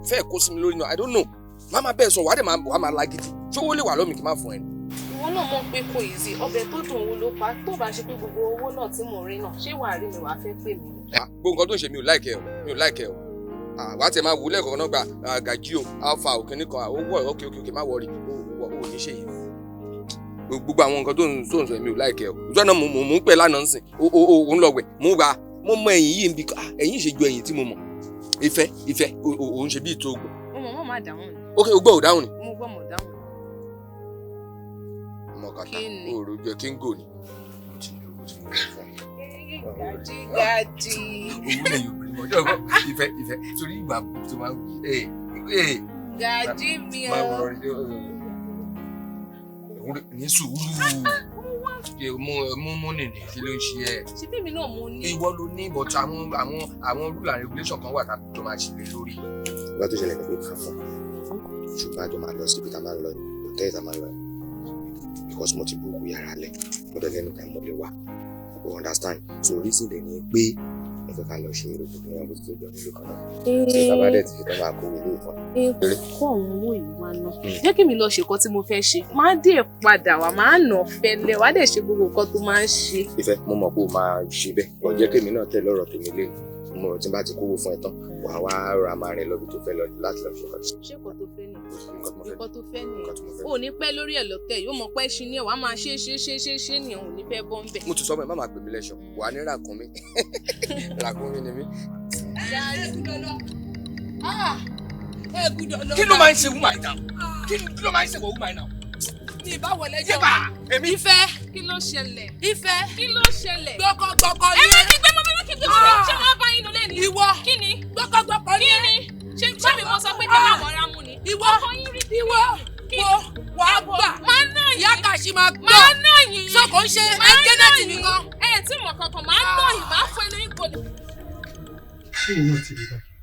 fẹ́ kó sí mi lórí náà, I don't know. Má máa bẹ́ẹ̀ sọ wàá dẹ̀ máa lágídí, ṣé owó lè wà lọ́mì kí n má fún ẹ ni? Ìwọ náà mọ̀ pé kò easy, ọbẹ̀ tó dùn owó ló pa, tó bá ṣe pé gbogbo owó náà tí mò ń rí náà, ṣé wàá rí mi wàá fẹ́ pè mí? Gbogbo nǹkan tó ń ṣe mi ò láìkẹ́ o, mi ò láìkẹ́ o. Wàá tẹ̀ máa wù lẹ́ẹ̀kọ̀ọ̀kan náà gba gàjí o, alpha o, kìíní kan, owó ọ̀ ókè ókè ókè má wọrí, o ò ní ṣe yẹn. Gbogbo àwọn nǹkan tó ń sọ mi ò láìkẹ́ o. Ìjọ náà mò ń pè lánàá ń sìn, o ń lọ wẹ̀, mo gba, mo mọ ẹ̀yìn yìí ń bi, ẹ̀yìn ṣe ju ẹ̀yìn tí mo mọ̀. Ìfẹ́ ìfẹ́ o ń ṣe bí ìtò ogbọ̀. Mo mọ̀ mọ́ máa dáhùn ni. Ok, o gbọ́ ò dáhùn ni. Mo gbọ́ mọ̀ dáhùn ni. Ọmọ kàtà, o rò jẹ kí n gò ni. Gàjí gàjí. Owó lè yóò bí mọ́jọ́ ìfẹ́ ìfẹ́ torí ìgbà tó máa ń wí. Gàjí mi o. Ní sùúrù mú mú nìní kí ló ń ṣe ẹ. Ṣé bí mi náà mo ní. Ìwọ ló ní but àwọn rule and regulation kan wà tá tó máa ṣe lé lórí. Ìgbà tó ṣẹlẹ̀ ní pé ká fún ṣùgbọ́n àjọ máa lọ síbi tá a máa ń lọ hòtẹ́ẹ̀lì tá a máa ń lọ because mo ti búùkù yàrá lẹ̀ mo dẹ̀ lẹ́nu kan mo lè wà. You understand? So reason dẹ̀ ni pé mo fẹ́ ká lọ ṣe rògbòdìyàn bó ti tó jọ nílùú kan náà. Ṣé bàbá dẹ̀ ti ṣe tán máa kó ilé ìfọ̀n? Kó àwọn owó yìí wá náà. Jẹ́ kí mi lọ ṣe nǹkan tí mo fẹ́ ṣe. Máa dé padà wá, máa nà fẹ́lẹ́, wá dẹ̀ ṣe gbogbo nǹkan tó máa ń ṣe. Ìfẹ́, mo mọ̀ pé o máa ṣe bẹ́ẹ̀. Ó jẹ́ kémi náà tẹ̀lé ọ̀rọ̀ tèmi lé. Mo rò tí n bá ti kówó fún ẹ tán, wàá wá ra máa rìn lọ bí tó fẹ́ lọ láti lọ ṣe nǹkan. Ṣé nǹkan tó fẹ́ nìyẹn? Nǹkan tó fẹ́ nìyẹn. O ò ní pẹ́ lórí ẹ̀ lọ́tẹ̀, yóò mọ̀ pé ṣi ni ẹ̀ wàá máa ṣe ṣe ṣe ṣe ṣe nìyẹn, ò ní fẹ́ bọ́ ń bẹ̀. Mo ti sọ fún ẹ, má máa pè mí lẹ́ṣọ̀, wàá ní ràkúnmí. Ràkúnmí ni mí. Ẹ gbúdọ̀ lọ. Kí ló máa ń ṣe woman now? Kí ló máa ń ṣe woman now? Ní ìbáwọlẹ̀ jọ. Yébà èmi. Ìfẹ́. Kí ló ṣẹlẹ̀? Ìfẹ́. Kí ló ṣẹlẹ̀? Gbọkọgbọkọ ni. Ẹ má kí gbé mọ́, ẹ má kí gbé mọ́. Ṣé wọ́n bá yín lólè ni? Ìwọ. Kí ni? Gbọkọgbọkọ ni. Kí ni? Ṣé mi mo sọ pé kí máa wọra mu ni? Ìwọ. Ìwọ. Wo wàá gbà. Máa ná yín. Ìyá Kàṣí máa gbọ́. Máa ná yín. Sọ kò ń ṣe ẹgẹ́nẹ́tì nìkan. Ẹ tí mọ̀ kankan, máa ná yín, máa fún ẹ lóyún kò ní. Ṣé ìyẹn ti rí báyìí?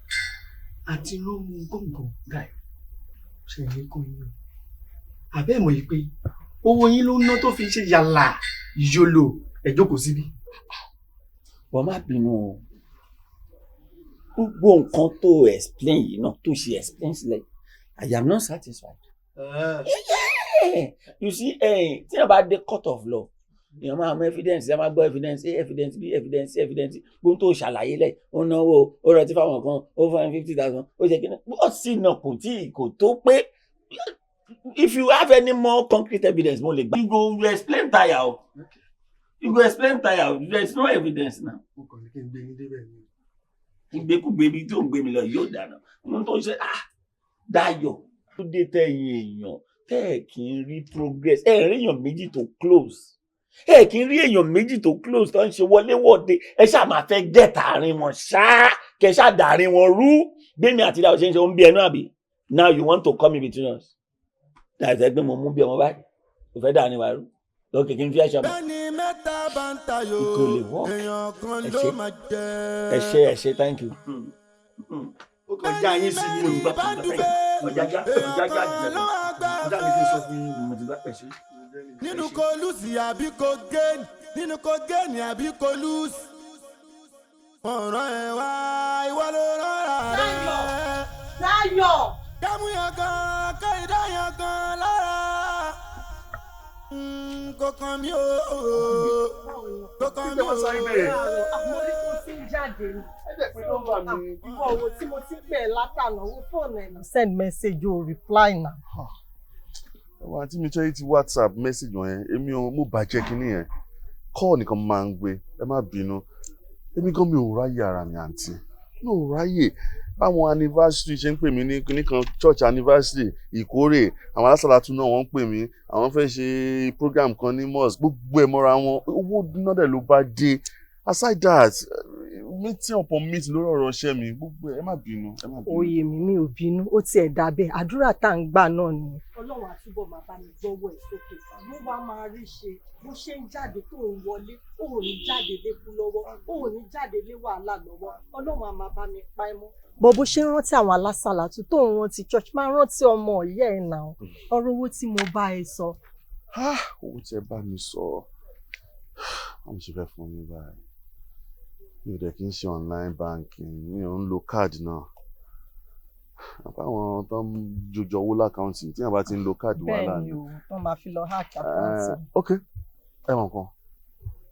Àti rọ́mú gọ̀ǹgọ̀ guy ṣe ní kó yín o. Àbẹ́ mọ̀ yìí pé owó yín ló ń ná tó fi ṣe yàlà yòlò ẹ̀ jókòó síbí. Wọ́n má bínú o. Gbogbo nǹkan tó explain yìí náà tó ṣe explain sílẹ̀, I am not satisfied. Yeah. You see, tí wọ́n bá dé court of law, èèyàn máa mú evidence, ẹ máa gbọ́ evidence A, evidence B, evidence C, evidence D. Gbogbo tó ṣàlàyé lẹ̀, ó náwó, ó rọtí fáwọn kan, ó fún 50,000, ó ṣe kíni. Ó sì nà kò tí kò tó pé if you have any more concrete evidence, mo lè gbà. You go explain tire o. You go explain tire o. There is no evidence now. Mo kàn ní kí n gbé yín débẹ̀ ni. Ìgbékúgbé ibi tí ò ń gbé mi lọ yóò dáná. Mo tó ṣe ah Dayọ̀. Tó dé tẹ̀yìn èèyàn tẹ́ ẹ̀ kì í rí progress, ẹ̀ rí èèyàn méjì tó close. Ẹ kì í rí èèyàn méjì tó close tó ń ṣe wọléwọ̀de, ẹ ṣáà máa fẹ́ get àárín wọn ṣáá, kẹ ṣáà dàárín wọn rú. Gbémi àti Dayọ̀ ṣe ń ṣe ó ń bí ẹnu àbí? Now you want to come in between us. Dàìsẹ́ pé mo mú bí ọmọ báyìí, kò fẹ́ dàárín wa rú. Lókè kí n fi ẹ̀ṣọ́ mọ́. Bẹ́ẹ̀ni mẹ́ta bá ń tayò, Kò lè work. èèyàn kan Ẹ ló ṣé. máa jẹ. Ẹ ṣé, ẹ ṣé, thank you. Ó kàn já yín sí mi o. Ọ̀jájá ọ̀jájá ló máa gbà Ọjà mi kì í sọ fún yín. Mo ti gbà ẹ ṣé. Nínú kò lose àbí kò gain, nínú kò gain àbí kò lose. Ọ̀rọ̀ ẹ̀ wá ìwọ ló rọra rẹ̀. Dayọ̀. Kẹ́mú yẹn gan, kẹ́hìndé yẹn gan lára. Kò kàn mí o, kò kàn mí o. Mo rí kó tí ń jáde ni. Ìwọ wo tí mo ti pè é látàná wo fóònù ẹ̀ náà. Send message o reply na. Ẹwà àti mi ṣe ti WhatsApp message wọn yẹn, èmi ò mú bàjẹ́ kínní yẹn. Call nìkan mo máa ń gbé, ẹ má bínú. Èmi gan mi ò ráyè ara mi àǹtí. Mi ò ráyè. Báwọn anniversary ṣe ń pè mí ní kinní kan church anniversary, ìkórè, àwọn alásàlátù náà wọ́n ń pè mí, àwọn fẹ́ ṣe program kan ní mosque, gbogbo ẹ̀ mọ́ra wọn, owó náà dẹ̀ ló bá dé. Aside that, meeting upon meeting lórí ọ̀rọ̀ iṣẹ́ mi, gbogbo ẹ̀, ẹ má bínú, ẹ má bínú. Oyè mi ò bínú, ó tiẹ̀ dà bẹ́ẹ̀, àdúrà tá à ń gbà náà ni. Ọlọ́run àtúbọ̀ máa bá mi gbọ́wọ́ ẹ̀ sókè. Ló wá máa rí ṣe bó ṣe ń jáde tó ń wọlé, ó ò ní jáde lékú lọ́wọ́, ó ò ní jáde lé wàhálà lọ́wọ́. Ọlọ́run á máa bá mi pa ẹ́ mọ́. Bó ṣe ń rántí àwọn alásàlátù tó ń rántí church, máa rántí ọmọ ìyá ẹ̀ náà. Ọ̀rọ̀ owó tí mo bá ẹ sọ. Owó tí ẹ bá mi sọ, báwo ṣe fẹ́ fún yín báyìí? Mi ò dẹ̀ kí n ṣe online banking, mi ò ń lo card náà. Àbáwọn tó ń jọjọ owó l'account tí wọ́n bá ti ń lo card wàhálà Bẹ́ẹ̀ ni. ni o, wọ́n máa fi lọ hack account. Ok, ẹ mọ̀ nǹkan.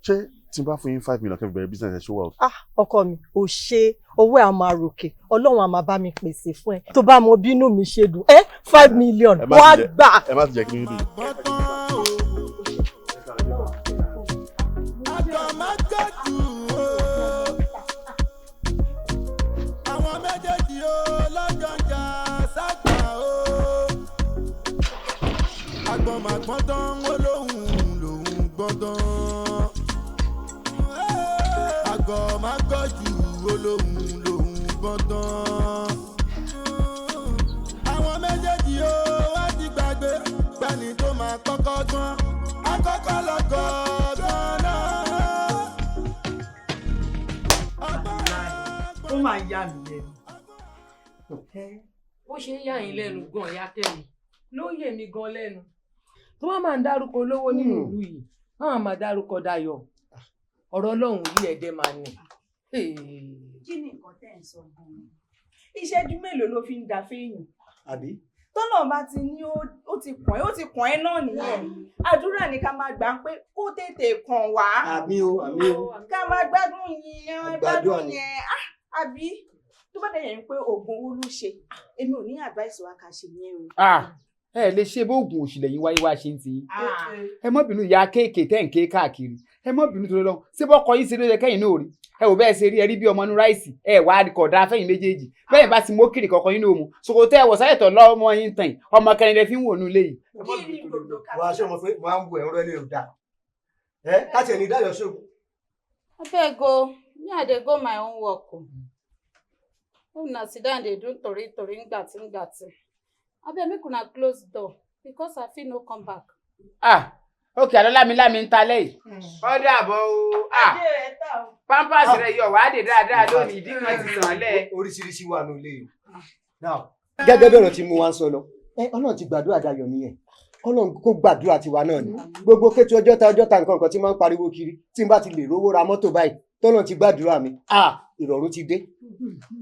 Ṣé tí n bá fún yín 5 million kẹ́ fi bẹ̀rẹ̀ business ẹ̀ ṣó wà okay? Ah, ọkọ mi, ò ṣe owó ẹ̀ á máa ròkè, Ọlọ́run á máa bá mi pèsè fún ẹ. Tó bá mọ bínú mi ṣe dùn, ẹ́ 5 million, Ẹ má wá ti jẹ́- gbà. Ẹ má ti jẹ́ kí n dùn. Àgbàmágàjù o. Àwọn méjèèjì o lọ́jọ́ ń jà ságbà o. Àgbọ̀màgbọ́n tán ó lóhùn lòún gbọ́n tán. Àgọ̀mágọ̀jù ó lóhùn lòún gbọ́n tán. Àwọn méjèèjì o wá ti gbàgbé gbani tó máa kọ́kọ́ gbọ́n. Akọ́kọ́ lọ́gọ̀ọ́ gan-an. Ó máa yà mí lẹ́nu. Ó ṣe ń yà yín lẹ́nu gan, ìyá Kẹ́mi, ló ń yè mí gan lẹ́nu. Tó bá máa ń dárúkọ olówó nínú ìlú yìí, wọ́n máa dárúkọ Dayọ̀. Ọ̀rọ̀ Ọlọ́run yìí ẹ̀dẹ̀ máa ní. Kí ni nǹkan tẹ́ ń sọ gan-an? Ìṣẹ́jú mélòó ló fi ń da fẹ́yìn? Àbí? Tọ́lọ̀ bá ti ní ó ti kàn ẹ́, ó ti kàn ẹ́ náà nìyẹn. Àdúrà ni ká máa gbà ń pé kó tètè kàn wá. Àmín o, àmín o. Ká máa gbádùn yẹn, Àgbàdua gbádùn ni. yẹn. Ah, àbí tó bá dẹ̀ yẹn pé oògùn owó ló ṣe, ah, èmi ò ní advice wa ká ṣe yẹn o. Ah, ẹ lè ṣe bóògùn òṣìlẹ̀ yín wáyé wá ṣe ń ti yín. Ẹ má bínú ìyá kéèké tẹ́ ń ké káàkiri. Ẹ má bínú torí Ọlọ́run. Ṣé bọ́kọ yín ṣe ló yẹ kẹ́yìn náà rí? Ẹ wò bẹ́ẹ̀ ṣe rí, ẹ rí bí ọmọ inú ráìsì. Ẹ wá kọ̀dá fẹ́yìn méjèèjì. Bẹ́ẹ̀ bá ti mókìrì kọ̀ọ̀kan yín náà mú. Ṣòkòtò ẹ wọ̀ sáyẹ̀tọ̀ lọ́mọ yín tàn yìí. Ọmọ kẹrin lẹ fi ń wò nú ilé yìí. Wà á ṣe mọ̀ pé wọ́n á ń bu ẹ̀rọ ilé ò dáa. Ẹ káàtì ẹ̀ ní Dayọ̀ ṣògùn. Abeg o, me I dey go my own work o. Una sit down dey do tori tori ngbati ngbati. Abeg make una close door because I fit no come back. Ah, ok, àlọ́ lámilámi ń ta lẹ́yìn. Ó dàbọ̀ o. Ah, pampers rẹ̀ yọ̀ wá dé dáadáa lónìí, ìdí kan ti sàn lẹ̀. Oríṣiríṣi wà ní ilé yìí. Gẹ́gẹ́ bí ọ̀rọ̀ tí mo wá ń sọ lọ, ẹ Ọlọ́run ti gbàdúrà Dayọ̀ nìyẹn. Ọlọ́run kó gbàdúrà tiwa náà ni. Gbogbo kétu ọjọ́ta ọjọ́ta nǹkan kan tí máa ń pariwo kiri tí n bá ti lè rówó ra mọ́tò báyìí tọ́lọ́run ti gbàdúrà mi. Ah, ìrọ̀rùn ti dé.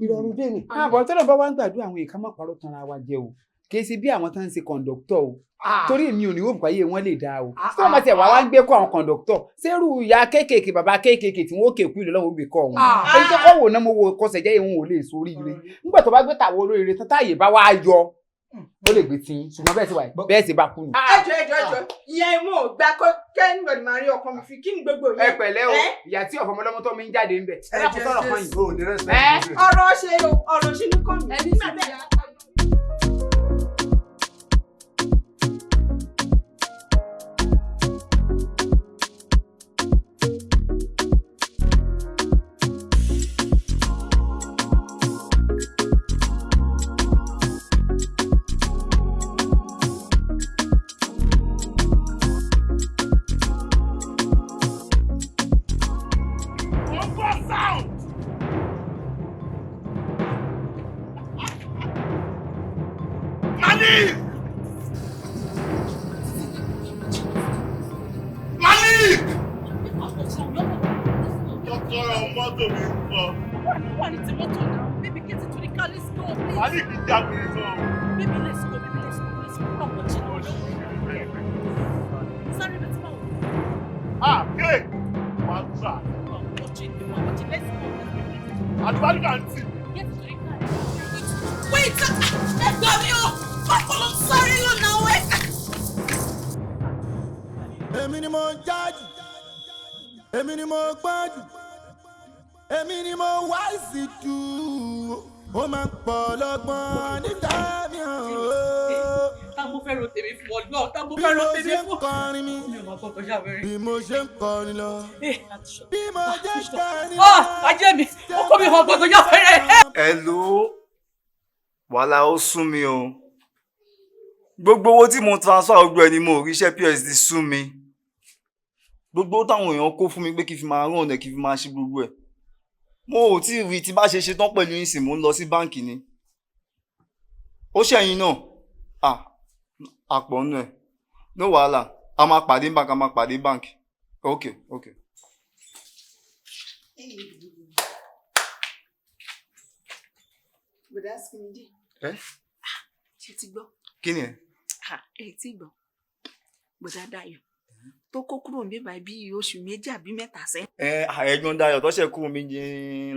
Ìrọ̀rùn dé ni. Àbọ̀ tọ́lọ̀ bá wá ń gbàdúrà àwọn èèkàn má parọ́ tanra wa jẹ o. Kì í ṣe bí àwọn tó ń ṣe kọ̀ǹdọ̀tọ̀ o. Torí èmi ò ní wò báyé wọn lè dáa o. Tí wọ́n bá tiẹ̀ wá wá ń gbé kọ́ àwọn kọ̀ǹdọ̀tọ̀, sẹ́rù ìyá kéékèèké bàbá kéékèèké tí wọ́n ó kéèkú ìlú lọ́wọ́ gbé kọ́ wọn. Èyí tó kọ́ wò náà mo wo kọsẹ̀ jẹ́ ìhun ò lè sórí ire. Nígbà tó bá gbé tàwọn olóríire tán táàyè bá wá yọ, ó lè gbé tí ṣùgbọ́n bẹ́ẹ̀ sì wà bẹ́ẹ̀ sì bá kú ni. Ẹjọ ẹjọ ẹjọ, ìyẹn mo ò gbà kó kẹ́nìbọ̀dì máa rí ọkọ mi fi kí ni gbogbo yẹn. Ẹ pẹ̀lẹ́ o, ìyá tí ọ̀fọ̀ ọmọlọ́mọ tó mi ń jáde ń bẹ̀. Ẹ dákun sọ̀rọ̀ kan yìí. Ọ̀rọ̀ ṣe o, ọ̀rọ̀ ṣe ní kọ́ mi. Nígbà tẹ́ Mo ń gbọ́ sound. Malik! Malik! Kọ́kọ́rọ́ mọ́tò mi ń kọ́. Wà ní ti mọ́tò náà. Baby, get into the car. Let's go, please. Malik jágbe gan. Baby, let's go. Baby, let's go. Let's go. I'm watching. Sorry, but no. Ah, ké! Wà á gbà. I'm watching. I'm watching. Let's go. Àdúgbò ń tì. Get into the car. Wait! Ẹ gbà mí o! Pápá ló ń sáré lọ́nà wẹ́. Èmi ni mo jájú, èmi ni mo gbájú, èmi ni mo wáìsì jù. Ó máa ń pọ̀ lọ́gbọ́n nígbà mìíràn o. Tá mo fẹ́ ro tèmi fún ọ náà, tá mo Bí fẹ́ ro mo tèmi ṣe ń fún. kọrin mi, Mi ò mọ̀ kọ́kọ́ ṣàbẹ̀rẹ̀. bí mo ṣe ń kọrin lọ, bí mo ṣe ń kọrin lọ. Ah, ajé mi, ọkọ mi hàn gbọ́dọ̀ yá fẹ́rẹ̀. Hello, wàhálà ó sún mi o. Gbogbo owó tí mo transfer gbogbo ẹ ni mo rí, iṣẹ́ PSD sún mi. Gbogbo owó táwọn èèyàn kó fún mi pé kí n fi máa rán ọ̀nà kí n fi máa ṣe gbogbo ẹ̀. Mo ò tí ì rí tí bá ṣe ṣe tán pẹ̀lú ìsìn, mò ń lọ sí báǹkì ni. Ó ṣẹ̀yìn náà, à àpọ̀ nù ẹ̀. No wàhálà, a máa pàdé báǹkì, a máa pàdé báǹkì. Ok, ok. Bọ̀dá Sinmi, Ẹ́ ṣe ti gbọ́? kí ni ẹ? Ah, ẹ ti gbọ́. Bọ̀dá Dayọ̀ tó kó kúrò níbí báyìí bí oṣù 2 àbí 3 sẹ́yìn. Ẹ ẹ̀gbọ́n Dayọ̀ tó ṣe kúrò mi ní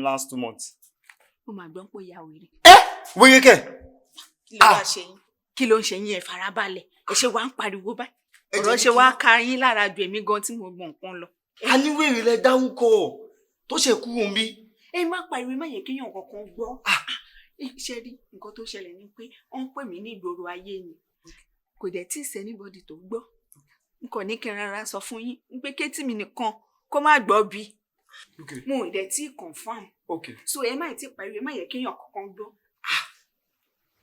last 2 months. Mo máa gbọ́ pé ó ya wèrè. Wèrè kẹ̀! Kí ló wá ṣe yín? Kí ló ń ṣe yín? Ẹ farabalẹ̀. Ẹ ṣe wá ń pariwo báyìí. Ọ̀rọ̀ ṣe wá ka yín lára ju èmi gan tí mo mọ nǹkan lọ. A ní wèrè lẹ dárúkọ tó ṣe kúrò níbí. Ẹ má pariwo, ẹ má yẹ kéèyàn kankan gbọ́. Ṣe rí nǹkan tó ṣẹlẹ̀ ni pé wọ́n ń pè mí ní ìgboro ayé ni. Kò dẹ̀ tí ì sí anybody tó gbọ́. N kò ní kí n rárá sọ fún yín n pé kétí mi nìkan kó má gbọ́ bí. Mo ò dẹ̀ tí ì confirm. So ẹ má tí ì pariwo, ẹ má yẹ kéèyàn kankan gbọ́.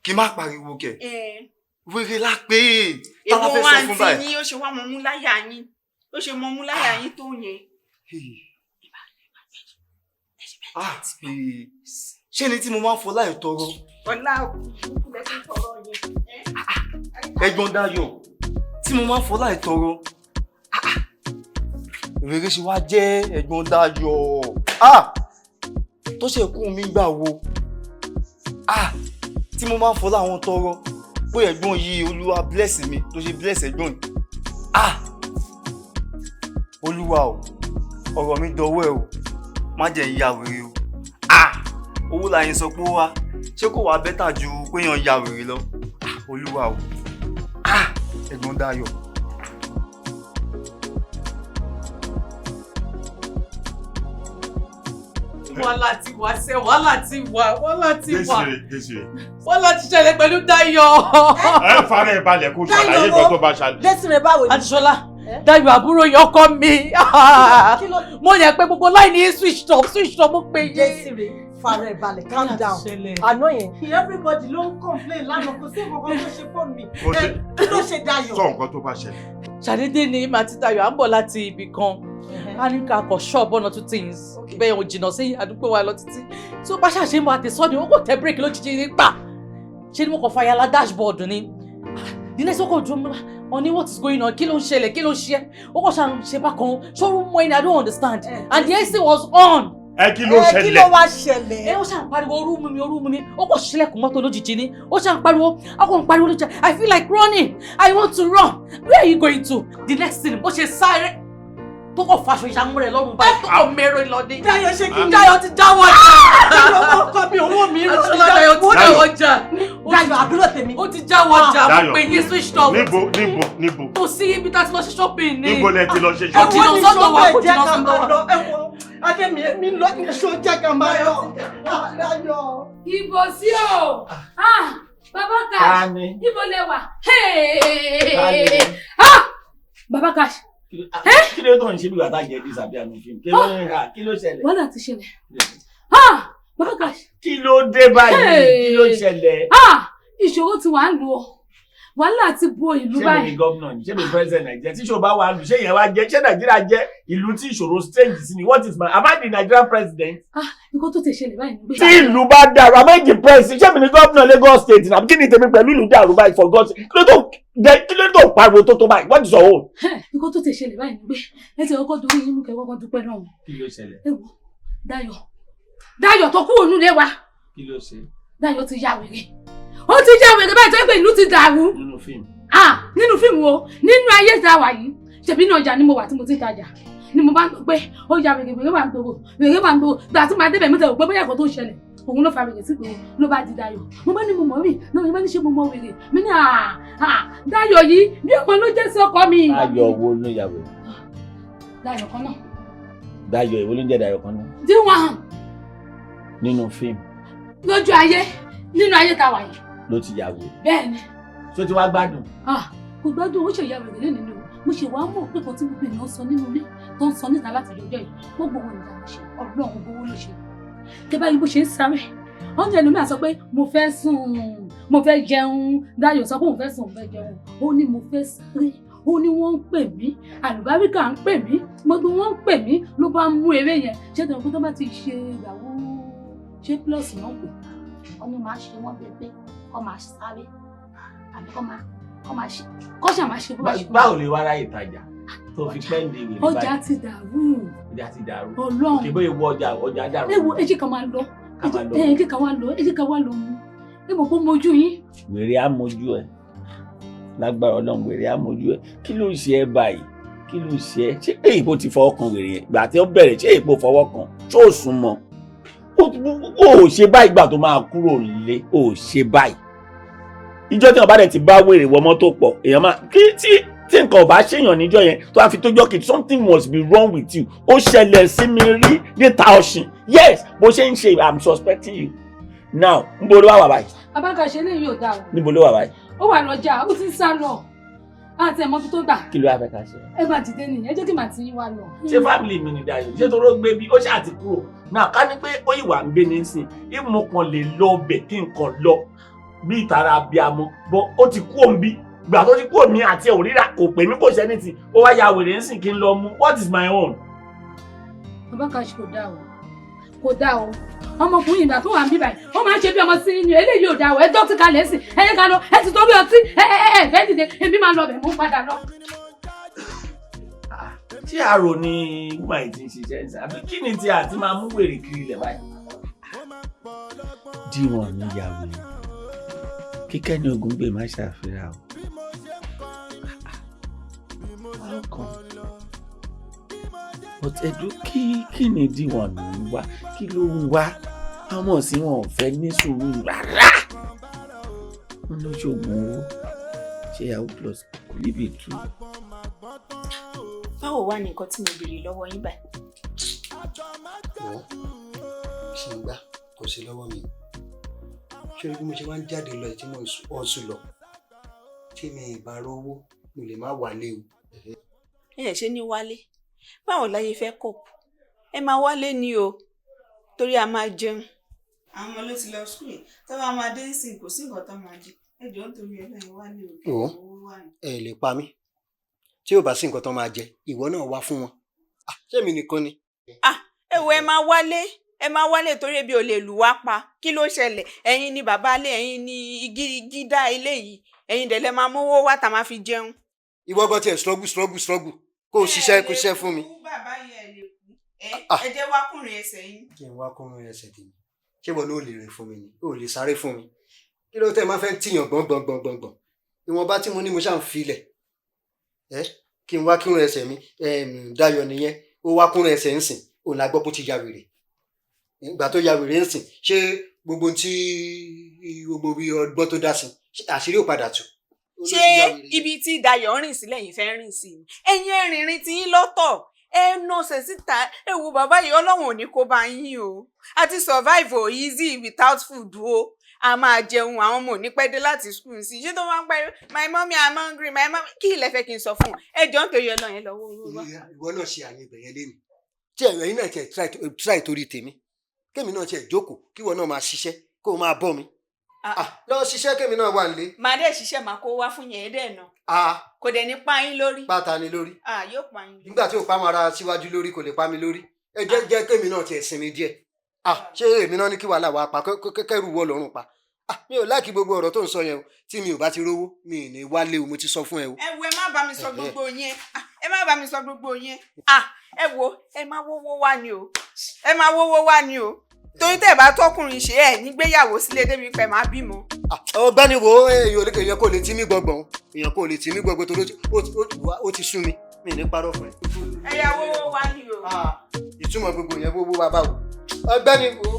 Kí n má pariwo kẹ̀. Ẹ Wèrè la pé tá la èwo fẹ́ wá sọ ń fún ti báyìí. yín ó ṣe wá mọ mú láyà yín, ó ṣe mọ mú láyà yín tó yẹn. Ah, ee. Ṣé ni tí mo máa ń fọ láì tọrọ? Ọlá òkú lẹ ti ń tọrọ yẹn. Ẹ̀gbọ́n Dayọ̀ tí mo máa ń fọ láì tọrọ. Ah, ah. Wèrè ṣe wá jẹ́ ẹ̀gbọ́n Dayọ̀. Ah! Tó ṣe kú mi gbà wo. Ah! Tí mo máa ń fọ láwọn tọrọ. Pé ẹ̀gbọ́n yìí Olúwa bless mi tó ṣe bless ẹ̀gbọ́n yìí. Ah! Olúwa o, ọ̀rọ̀ mi dọwọ́ ẹ o, má jẹ́ ń ya wèrè o. Ah! Owó la yín sọ pé ó wá, ṣé kò wá bẹ́tà ju pé yàn ya wèrè lọ? Ah! Olúwa o. Ah! Ẹ̀gbọ́n Dayọ̀. Wàhálà ti wà sẹ́, wàhálà ti wà, wàhálà ti wà. Desire, Desire. Wàhálà ti ṣẹlẹ̀ pẹ̀lú Dayọ̀. Ẹ fara ẹ balẹ̀ kó ṣàlàyé nǹkan tó bá ṣàlẹ̀. Desire báwo ni? Àtisọ́lá, Dayọ̀ àbúrò yẹn ọkọ mi. Mo yẹ pé gbogbo line yìí switch off, switch off, mo pe yé. Desire, fara ẹ balẹ̀, calm down. Àná yẹn, everybody ló ń complain lánàá, kò sí nǹkan kan tó ṣe fóònù mi. Kí ló ṣe Dayọ̀? Sọ nǹkan tó bá ṣẹlẹ̀. Ṣàdédé ni màá ti Dayọ̀ à ń bọ̀ láti ibì kan. A ní ká kọ̀ shop one or two things. Bẹ́ẹ̀ ò jìnnà sí àdúgbò wa lọ títí. Tí ó bá ṣàṣe mọ àtẹ̀sọ́ ni ó kò tẹ bírèkì lójijì nípa. Ṣé ni mo kàn fàyàlà dashboard ni? The next one kò dúró mọ́ ní what is going on? Kí ló ń ṣẹlẹ̀? Kí ló ń ṣe? Ó kàn ṣàn ṣe bákan. Ṣọ́run mọ́ ẹni I don't understand. And the AC was on. Ẹ kí ló ṣẹlẹ̀? Kí ló wá ṣẹlẹ̀? Ẹ ó ṣàn pariwo orú mú mi, orú mú mi. Ó kàn ṣílẹ̀kùn mọ́tò lójijì ni. Ó ṣàn pariwo, ó kàn pariwo lójijì. I feel like running. I want to run. Where are you going to? The next thing, bó ṣe sáré tó kàn faṣọ ìṣàmú rẹ̀ lọ́rùn báyìí tó kàn mẹ́rọ lọ ní. Dayọ̀ ṣe kí ni? Dayọ̀ ti dáwọ́ ọjà. Dayọ̀ ọkọ mi, owó mi rò. Aṣọlá Dayọ̀ ti dáwọ́ ọjà. Dayọ̀ àbúrò tèmi. Ó ti jáwọ́ ọjà, mo pè yín switch off. Níbo, níbo, níbo? Kò sí ibi tá a ti lọ ṣe shopping ni. Níbo lẹ ti lọ ṣe Kò shopping? jìnnà sọ́dọ̀ wa, kò jìnnà sọ́dọ̀ wa. Adémi, èmi lọ ṣó jẹ́ ká máa lọ. Dayọ̀. Ìbò sí o! Ah! Bàbá Cash! Ibo lẹ wà? Tani? Ah! Bàbá Cash! Kí ló tó ń ṣe bí wàá jẹ dis àbí àmì fíìmù? Kí ló ń ra? Kí ló ṣẹlẹ̀? Wàhálà ti ṣẹlẹ̀. Ah! Bàbá Cash! Kí ló dé báyìí? Kí ló ṣẹlẹ̀? Ah! Ìṣòro ti wà ń lu ọ. Wàhálà ti bo ìlú Ṣé mi ni báyìí. gómìnà ni? Ṣé mi president Nàìjíríà? Tí ìṣòro bá wà lù, ṣé ìyẹn wá jẹ́? Ṣé Nàìjíríà jẹ́ ìlú tí ìṣòro strange sí ni? What is my... Am I the Nigerian president? Ah! Nǹkan tó ti ṣẹlẹ̀ báyìí ni pé. Tí ìlú bá dàrú, am I the president? Ṣé mi ni gómìnà Lagos State ni? Àbí kí ni tèmi pẹ̀lú ìlú dàrú báyìí for God's sake? Kí ló tó pariwo tó tó báyìí? What is your own? Nǹkan tó ti ṣẹlẹ̀ báyìí ni pé ẹ ti kọ́kọ́ dorí yín mú kẹ́ kọ́kọ́ dúpẹ́ náà. Kí ló ṣẹlẹ̀? Ẹ wo Dayọ̀ Dayọ̀ tó kúrò nílé wa. Kí ló ṣe? Dayọ̀ ti ya wèrè. Ó ti ya wèrè báyìí tó ń pè ìlú ti dàrú. Nínú fíìmù. Ah! Nínú fíìmù o, nínú ayé tá a wà yìí, ṣèbí inú ọjà ni mo wà tí mo ti ń tajà. Ni mo bá ń pé ó ya wèrè, wèrè wà ń gbòòrò, wèrè wà ń gbòòrò. Gbà tí màá débẹ̀ mi tẹ̀ wò pé bóyá ẹ̀kọ́ tó ń ṣẹlẹ̀. Òun ló fa wèrè sí gbòòrò ló bá di Dayọ̀. Mo bá ní mo mọ̀ rí, náà mo bá ní ṣé mo mọ wèrè. Mi ní Dayọ̀ yìí bí ọmọ ló jẹ́ sí ọkọ mi. Dayọ̀ wo ló ya wèrè? Dayọ̀ kan náà. Dayọ̀ èwo ló ń jẹ́ Dayọ̀ kan náà? Díwọ̀n Nínú fíìmù lójú ayé, nínú ayé tá a wà yìí. ló ti ya wèrè. Bẹ́ẹ̀ ni. Ṣé o ti wá gbádùn? Ah, kò gbádùn, ó ṣe ìyá wèrè lẹ́nu ni o. Mo ṣe wàá mọ̀ pé kò tí gbogbo èèyàn sọ nínú ilé tó ń sọ níta láti ọjọ́ yìí. Gbogbo wọn ìyá ṣe, Ọlọ́run gbowó ló ṣe. Tẹ báyìí bó ṣe ń sáré. Wọ́n ní ẹlòmíà sọ pé mo fẹ́ sùn, mo fẹ́ jẹun. Dayọ̀ sọ pé òun fẹ́ sùn, òun fẹ́ jẹun. Ó ní mo fẹ́ sáré. Ó ní wọ́n ń pè mí, àlùbáríkà ń pè mí, gbogbo wọn ń pè mí ló bá ń mú eré yẹn. Ṣé tẹ̀wọ́n pé tó bá ti ṣe ìyàwó ṣé plus náà pè? Wọ́n ní máa ṣe wọ́n bíi pé kọ́ máa sáré àbí kọ́ máa ṣe kọ́ ṣà máa ṣe bó bá ṣe. Báwo lè wá ráyè tajà tó fi pẹ́ǹdì wèrè báyìí? Ọjà ti dàrú. Ọjà ti dàrú. Ọlọ́run. Òkè bóyá ìwọ ọjà ọjà dàrú. Ẹ wo ẹ jẹ́ ká máa lọ. Ká máa lọ. Ẹ jẹ́ ká wá lọ, ẹ jẹ́ ká wá lọ mú. Ẹ mọ̀ pé mo mojú yín. Wèrè á mojú ẹ. Lágbára Ọlọ́run wèrè á mojú ẹ. Kí ló ń ṣe ẹ báyìí? Kí ló ń ṣe ẹ? Ṣé èyípo ti fọwọ́ kan wèrè yẹn? Gbà tí ó bẹ̀rẹ̀ ṣé èyípo fọwọ́ kan? Ṣé ò sún mọ́? Ó ṣe báyìí gbà tó máa kúrò nílé. Ó ṣe báyìí. Ìjọ́ tí wọ́n bá dẹ̀ ti bá wèrè wọ mọ́tò pọ̀, èèyàn máa kí tí nǹkan ò bá ṣèyàn níjọ́ yẹn tó a fi tó jọ́ kejì, something must be wrong with you. Ó ṣẹlẹ̀ sí mi rí níta ọ̀sìn. Yes, bó ṣe ń ṣe, I'm suspecting you. Now, níbo ló wà báyìí? Bàbá Cash eléyìí ò dáa o. Níbo ló wà báyìí? Ó wà lọ́jà, ó ti ń sá lọ. Àti ẹ̀mọ́ fi tó gbà. Kí ló wá fẹ́ ká ṣe? Ẹ máa dìde nìyẹn, ẹ jẹ́ kí màá ti yín wá lọ. Ṣé family mi ni Dayọ̀? Ṣé toró gbé bí? Ó ṣáà ti kúrò. Now, ká ní pé ó ìwà ń gbé nísìn, ìmú kan lè lọ bẹ̀ kí n kàn lọ bí ìtara abiyamọ, bọ́ ó ti kú òun bí. Gbà tó ti kú òun mi àti ẹ̀ òríra kò pè mí kò ṣe anything. Ó wá ya wèrè ńsìn kí n lọ mú. What is my own? Bàbá Cash kò dáa o. Kò dáa o. Ọmọkùnrin ìgbà tó wà ń bí báyìí, ó máa ń ṣe bí ọmọ sí inú eléyìí ò dáa o. Ẹ dọ́tí kalẹ̀ sí, ẹ yẹ ká lọ, ẹ ti torí ọtí, ẹ ẹ ẹ fẹ́ dìde, èmi máa lọ bẹ̀ mú padà lọ. Ṣé àrò ni woman yìí ti ń ṣiṣẹ́ ń sá? Àbí kí ni tí a ti máa mú wèrè kiri ilẹ̀ báyìí? Díwọ̀n mi ya wèrè. Kíkẹ́ ní Ògúngbè má ṣàfihàn o. How come? But ẹ̀dùn kí ni díwọ̀n mi ń wá? Kí ló ń wá? Àwọn sí wọn ò fẹ́ ní sùúrù rárá. Wọ́n lọ ṣoògùn owó. Ṣé yahoo plus kò níbi tú? Báwo wá ní nǹkan tí mo béèrè lọ́wọ́ yín báyìí? Wọ́n Sí ń gbá kò sí lọ́wọ́ mi. Ṣé bí mo ṣe wá ń jáde lọ tí mo ọ̀sùn lọ tí mi ì bá rówó mo lè má wálé o. Ẹ ṣe ní wálé, báwo láyé fẹ́ kọ̀pù? Ẹ máa wálé ni o, torí a máa jẹun. Àwọn ọmọ ló ti lọ skul yìí, tó bá máa dé sí kò sí nǹkan tó máa jẹ. Ẹ jọ̀ọ́ nítorí Ọlọ́run, wálé o. O ẹ lè pa mí. Tí ò bá sí nǹkan tó máa jẹ, ìwọ náà wá fún wọn. Ṣé mi nìkan ni? Ẹ wo, ẹ máa wálé, ẹ máa wálé torí ebi ò lè lù wá pa. Kí ló ṣẹlẹ̀? Ẹ̀yin ni bàbá ilé, ẹ̀yin ni igi dá ilé yìí, ẹ̀yin dẹ̀ lẹ máa mówó wá tá máa fi jẹun. Ìwọ gan tiẹ̀ struggle struggle struggle kó o ṣiṣẹ́ kó o ṣiṣẹ́ fún mi. Bàbá yẹn lè kú, ẹ jẹ́ wá kùnrin ẹsẹ̀ yín. Kí n wá kùnrin ẹsẹ̀ tèmi? Ṣé wọn ò lè rìn fún mi ni? O ò lè sáré fún mi? Kí ló tẹ́ máa fẹ́ tìyàn gbọ̀ngbọ̀n gbọ̀ngbọ̀n? Ìwọ̀nba tí mo ní mo ṣáà ń filẹ̀. Ẹ kí n wá kúnrin ẹsẹ̀ mi. Dayọ̀ nìyẹn, ó wá kúnrin ẹsẹ̀ ń sìn, òun la gbọ́ pé ó ti ya wèrè. Ìgbà tó ya wèrè ń sìn, ṣé gbogbo tí gbogbo bí ọgbọ́n tó dá sí, àṣírí ò padà tú? Ṣé ibi tí Dayọ̀ rìn sí lẹ́yìn fẹ́ rìn sí ni? Ẹ̀yin ẹ̀rìnrìn tí yín lọ́tọ̀, ẹ nọ̀sẹ̀ síta. Ẹ wo bàbá yìí, Ọlọ́run ò ní kó bá yín o. Àti survive ò easy without food o. A máa jẹun, àwọn ọmọ ò ní pẹ́ dé láti school sí. Ṣé tó máa ń pẹ́ my mommy I'm hungry, my mommy, kí ilẹ̀ fẹ́ kí n sọ fún un? Ẹ jọ̀ọ́ nítorí Ọlọ́run, ẹ lọ wó owó wá. Ìwọ náà ṣe àyè ibẹ̀ yẹn lémi. Tí ẹ̀rọ yín náà tiẹ̀ try torí tèmi, kémi náà tiẹ̀ jókòó, kí ìwọ náà máa ṣiṣẹ́ kó o máa bọ́ mi. Lọ ṣiṣẹ́ kémi náà wà nílé. Màá dẹ̀ ṣiṣẹ́, màá kó wá fún yẹn dẹ̀ nà. Kò dẹ̀ ní pa yín lórí. Pátá ni lórí. Yóò pa yín lórí. Nígbà tí ò pa àwọn ará síwájú lórí, kò lè pa mi lórí. Ẹ jẹ́ kémi náà tiẹ̀ sinmi díẹ̀. Ṣé èmi náà ní kí wàhálà wàá pa kẹ́rù wọ lọ́rùn pa? Mi ò láìkí gbogbo ọ̀rọ̀ tó ń sọ yẹn o. Tí mi ò bá ti rówó, mi ì ní wálé o, mo ti sọ fún ẹ o. Ẹ wo, ẹ má bá mi sọ gbogbo yẹn. Ẹ má bá mi sọ gbogbo yẹn. Ẹ wo, ẹ má wówó wá ni o. Ẹ má wówó wá ni o. Torí tẹ́ ẹ bá tọkùnrin ṣe, ẹ nígbéyàwó sílé débi pé máa bímọ. Ọ̀gbẹ́ni wo, èèyàn kò lè tí mí gbọgbọn, èèyàn kò lè tí mí gbọgbọn torí ó ti sú mi, mi ní parọ́ fún ẹ. Ẹ yà wówó wá ni o. Ìtumọ̀ gbogbo yẹn gbogbo wa báwo. Ọ̀gbẹ́ni wo.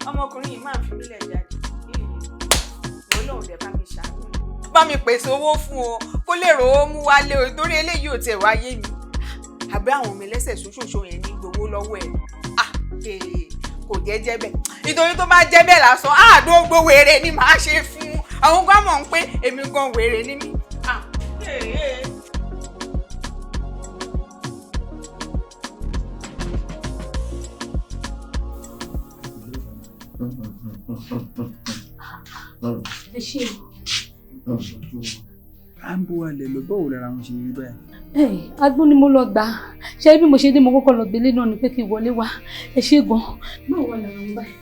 Ọmọkùnrin yìí máa ń fi mílẹ̀ jáde. Ìwọ lòun dẹ̀ bá mi ṣàánú. Bá mi pèsè owó fún o, kó lè rówó mú wálé o, torí eléyìí ò tiẹ̀ wáyé mi. Àbí àwọn ọmọ ẹlẹ́sẹ̀ ṣoṣooṣo yẹn ní gbowó lọ́wọ́ ẹ̀. Kò jẹ́ jẹ́ bẹ́ẹ̀, nítorí tó bá jẹ́ bẹ́ẹ̀ lásán, àádógbò wèrè ni màá ṣe fún àwọn gan mọ̀ ń pé èmi gan wèrè ni mí. Ẹ ṣé o. À ń bó wa lè lọ, báwo lára wọn ṣe rí báyìí? Agbó ni mo lọ gbà. Ṣé bí mo ṣe dé, mo kọ́kọ́ lọ gbélé náà ni pé kí n wọlé wá. Ẹ ṣé gan. Báwo wà lára wọn báyìí?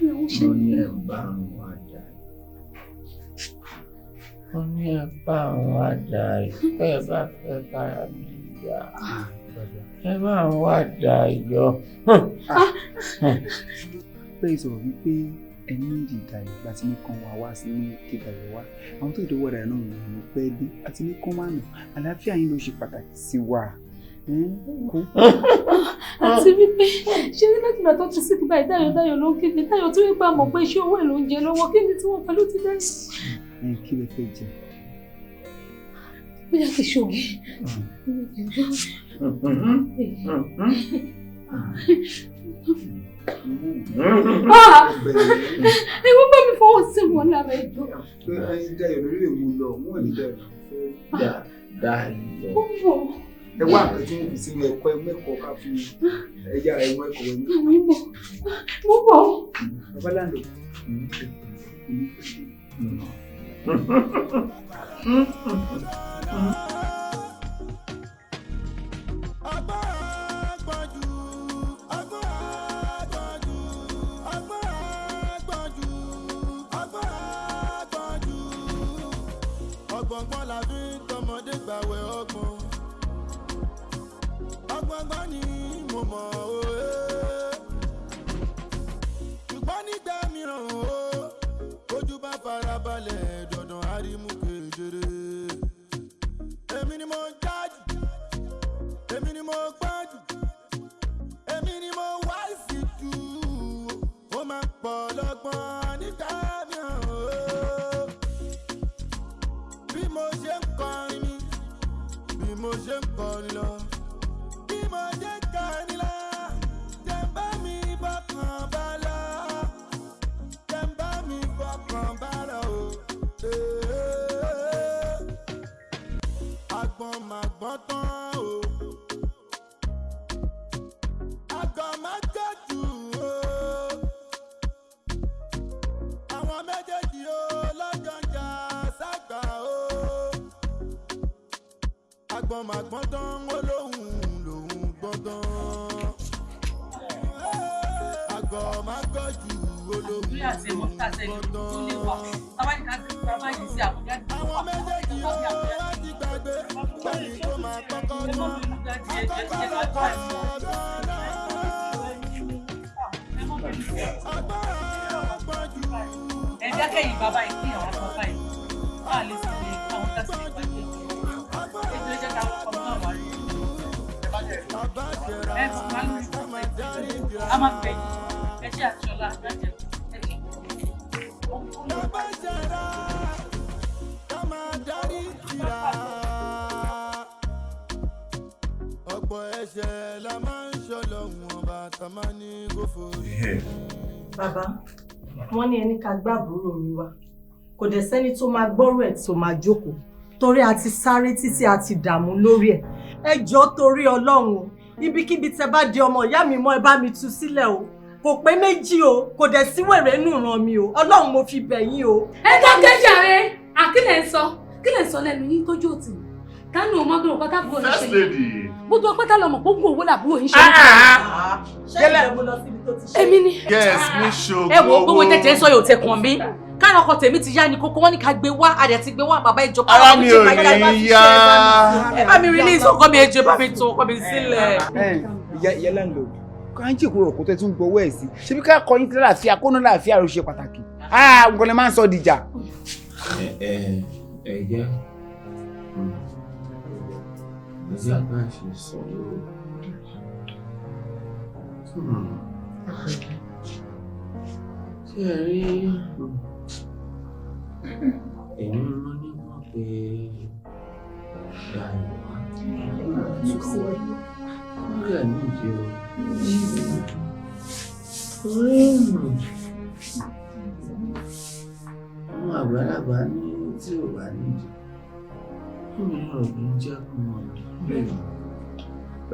Mo ní ẹ bá àwọn àdá mo ní ẹ bá àwọn àdá ìfẹ́ bá fẹ́ bára mi yá, ẹ bá àwọn àdá yọ. Bẹ́ẹ̀ sọ̀rọ̀ wípé ẹni ń di Dayọ̀ láti ní kán wá wá sí ní kí Dayọ̀ wá. Àwọn tó ìdówó Dayọ̀ náà ní pẹ́ dé àti ní kán má nà. Àlàáfíà yín ló ṣe pàtàkì sí wa. Àti wípé ṣe ní láti gbà tó ti sí kíba Dayọ̀ Dayọ̀ ló ń kéde Dayọ̀ tó wípé àmọ̀ pé iṣẹ́ owó ẹ̀ ló ń jẹ lọ́wọ́, kí ni tí wọ́n pẹ̀lú ti Dayọ̀. Kí lẹ fẹ́ jẹ? Bóyá kì í ṣoge. Ẹ wọ́n bá mi fọwọ́ sí wọn lára ẹjọ́. Ẹyin Dayọ̀ lórí lè mú lọ, wọ́n ní Dayọ̀ fẹ́. Dayọ̀. Ẹ wá nǹkan tí wọ́n fi sínú ẹ̀kọ́ mẹ́kọ̀ọ́ ká fi ẹ̀yà ẹ̀wọ̀n ẹ̀kọ́ wẹ̀ ní. Mo bọ̀. Bàbá láńlọ. Ọgbọ̀ngbọ̀n la fi ń tọmọdé gbàwẹ̀ ọgbọ̀n. Ọgbọ̀ngbọ̀n ni mo mọ̀ òye. Ṣùgbọ́n nígbà mìíràn o, ojú bá farabalẹ̀ dandan àrímú kedere. Èmi máa gbọ́n tán ó lóhùn lòún gbọ́n tán. Àgọ̀ máa gbọ́ jù ó lóhùn lòún gbọ́n tán. Àwọn méjèèjì ó wá ti gbàgbé pẹ̀lú tó máa kọ́kọ́ tán. Àkọ́kọ́ lọ́kọ̀ ọ̀gbọ́n náà. Agbára pọ̀ jù. Ẹ dákẹ́ yìí bàbá yìí kí àwọn bàbá yìí wà lè sọ pé àwọn tá sì lè pàdé ètò ẹjẹ ká wọ́n kọ́ náà wà rí ẹ sì máa ń lù a máa pè é ẹ ṣe àṣọlá àgbàjẹ ẹ ṣe. Bàbá jẹ̀rà ká máa darí tìrà. Ọ̀pọ̀ ẹ̀ṣẹ̀ la máa ń ṣọlọ́hun ọba tá máa ní kó forí. Bàbá, wọ́n ní ẹni ká gbàbúrò mi wá. Kò dẹ̀ sẹ́ni tó máa gbọ́rọ̀ ẹ̀ tó máa jókòó. Torí a ti sáré títí a ti dààmú lórí ẹ̀. Ẹ jọ̀ọ́ torí Ọlọ́run o. Ibikíbi tẹ bá di ọmọ ìyá mi mọ́ ẹ bá mi tú sílẹ̀ o. Kò pé méjì o, kò dẹ̀ sí wèrè nù ràn mí o. Ọlọ́run mo fi bẹ̀ yín o. Ẹ dákẹ́ jàre, àkílẹ̀ ń sọ, kílẹ̀ ń sọ lẹ́nu yín tójú òtì. Kánú ọmọ gbọ́dọ̀ pátá búrò ní ṣe. First lady. Gbogbo pátá lọmọ gbogbo owó làbúrò yín ṣe. Ṣé ìjọba lọ síbi tó ti ṣe? Èmi ni. Yes, mi ṣògo. Ẹ wo gbogbo tẹ̀tẹ̀ ń sọ yóò tẹ̀ kàn mí. Káàrọ̀ ọkọ tèmi ti yá ni kókó wọ́n ní ká gbé wá, a dẹ̀ ti gbé wá bàbá ìjọba. Ara mi ò ní yá. Ẹ bá mi release ọkọ mi ejò, ẹ bá mi tú ọkọ mi sílẹ̀. Ìyá landlord, ká ń jèkó ọkọ tẹ tún gbowó ẹ sí. Ṣebí ká kọ yín tí láàfíà kóná láàfíà ló ṣe pàtàkì. Ah, nǹkan lè máa ń sọ dìjà. Ẹ ẹ jẹ́ ẹ jẹ́ bá a ṣe sọ lórí. Ṣé ẹ rí èmi mo ní wọ́n pé Dayọ̀ wá. Wọ́n rẹ̀ nídìí o. Orí àwọn àgbàlagbà ní tí ò bá nídìí. Obìnrin ò kì í jẹ́ kó mọ̀ ọ́.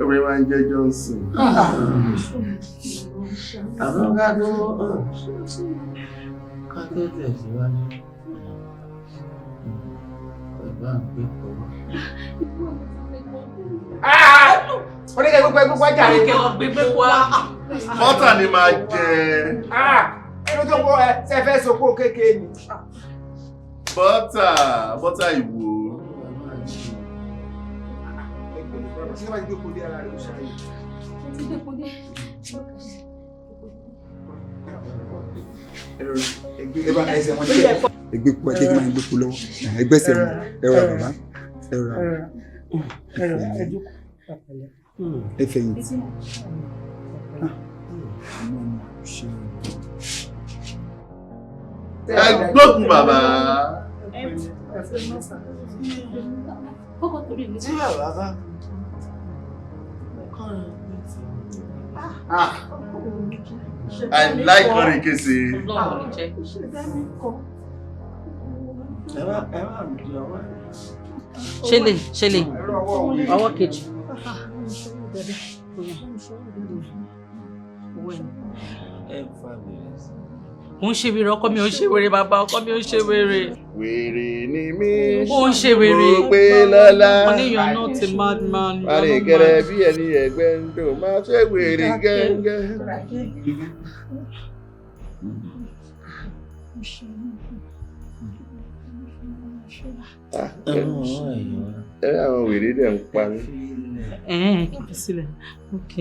Obìnrin máa ń jẹ́ Johnson. Àmọ́ ká tó tẹ̀síwájú. Bàbá ń gbé pọ̀ wá. Oníkẹ́ gbogbo ẹgbẹ́ wájà rẹ̀. Oníkẹ́ lọ gbé gbé wá. Bọ́tà ni máa jẹ. Ẹnu tó kọ ẹ ṣe fẹ́ sopó kékeré ni. Bọ́tà bọ́tà ìwò. Ṣé wàá gbé kodé ara rẹ̀ ó ṣàyè? Mo ti gbé kodé. Ẹsẹ̀ wọn jẹ́ ẹgbẹ́ kú ẹgbẹ́ máa ń gbé kú lọ́wọ́ ẹgbẹ́sẹ̀ wọn ẹ rọra bàbá ẹ rọra ẹ fẹ̀yìntì. Ẹ gbógun bàbá. Tí bàbá bá I like Orikese. Ṣẹlẹ̀ ṣẹlẹ̀ ọwọ́ kejì. Ó ń ṣe wèrè ọkọ mi ò ń ṣe wèrè bàbá ọkọ mi ò ń ṣe wèrè. Wèrè ni mí. Ó ń ṣe wèrè. Mo pé lọ́lá. Mo ní you are not a madman. Parí gẹ́rẹ́ bí ẹni ẹgbẹ́ ń dùn máa ṣe wèrè gẹ́gẹ́. Ẹ àwọn wèrè dẹ̀ ń pa mí. Kí n fi sílẹ̀. Ok.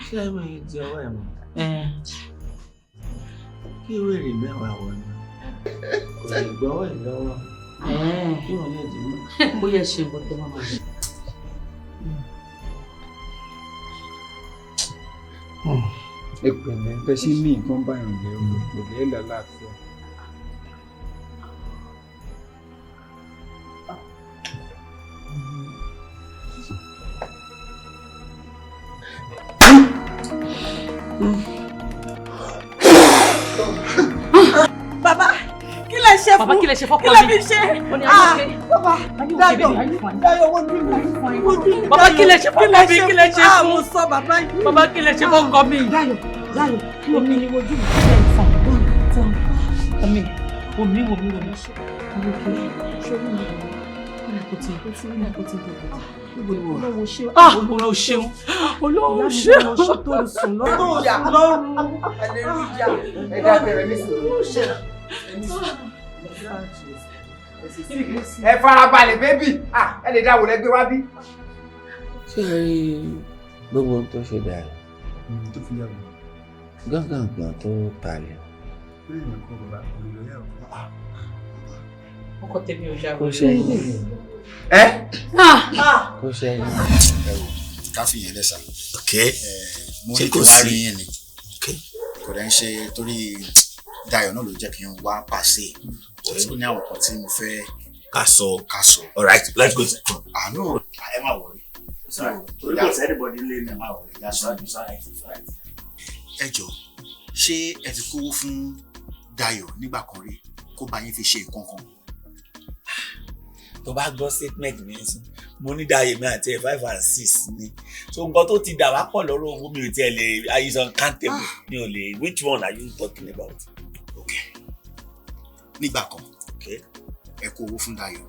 Ṣé ẹ máa di ọwọ́ ẹ̀ mọ́? Kí wèrè mẹ́wàá wọ̀ ni? Kò lè gbọ́wọ́ ẹ̀ lọ́wọ́. Kí wọ́n lè dì mú. Bóyá ṣe nǹkan tó máa máa ṣe. Ẹ pẹ̀lẹ́ bẹ ṣe ní nǹkan báyọ̀ lẹ́rù pẹ̀lẹ́ ẹ̀ lálàáfíà. Bàbá, kí lẹ ṣe fún? Bàbá kí lẹ ṣe fọ́kọ Kí mi? lẹ fi ṣe? Ó ní ayé òkè. Bàbá, Dayọ̀, Dayọ̀ wojú mi, wojú mi. Bàbá kí lẹ ṣe fọ́kọ mi? Kí lẹ ṣe Ah, fún? mo sọ bàbá yìí. Bàbá kí lẹ ṣe fọ́kọ mi? Dayọ̀, Dayọ̀, omi ni wojú mi. Omi, omi, omi, omi. Ṣorí mi. Olówó ṣe. Olówó ṣeun. Olówó ṣeun. Tó sùn lọ́rùn. Hallelujah. Ẹ dákẹ́ rẹ̀ ní sùúrù. Ẹ farabalẹ̀ bébì, ẹ lè dáwọ́ lẹ́gbẹ́ wá bí. Ṣé ẹ rí gbogbo ohun tó ṣe dàrú? Tó fi yàgò. Gángan tó talẹ̀. Ọkọ tèmi ò yàgò. Kò ṣẹyìn. Ẹ. Kò ṣẹyìn. Ẹ wò ká fi yẹn lẹ́sà. Ok. Mo Ṣé ní kò kí wá sí? rí yín ni. Kò dẹ̀ ń ṣe torí Dayọ̀ náà ló jẹ́ kí n wá pàṣẹ. Ó ní àwọn kan tí mo fẹ́ ká sọ. Ká sọ. All right, let's go. Àánú ẹ má wọrí. Torí kò sí anybody lé ní. Ẹ má wọrí. That's right, that's right, that's right. Ẹ jọ̀ọ́, ṣé ẹ ti kówó fún Dayọ̀ nígbà kan rí kó bá yín fi ṣe nǹkan kan? Tó bá gbọ́ statement mi sí, mo ní Dayọ̀ mi àti ẹ̀ 5 and 6 ni, so nǹkan tó ti dà wá pọ̀ lọ́rọ̀ owó mi ò tiẹ̀ lè is uncountable, mi ò lè. Which one are you talking about? Okay. Nígbà kan ẹ kó owó fún Dayọ̀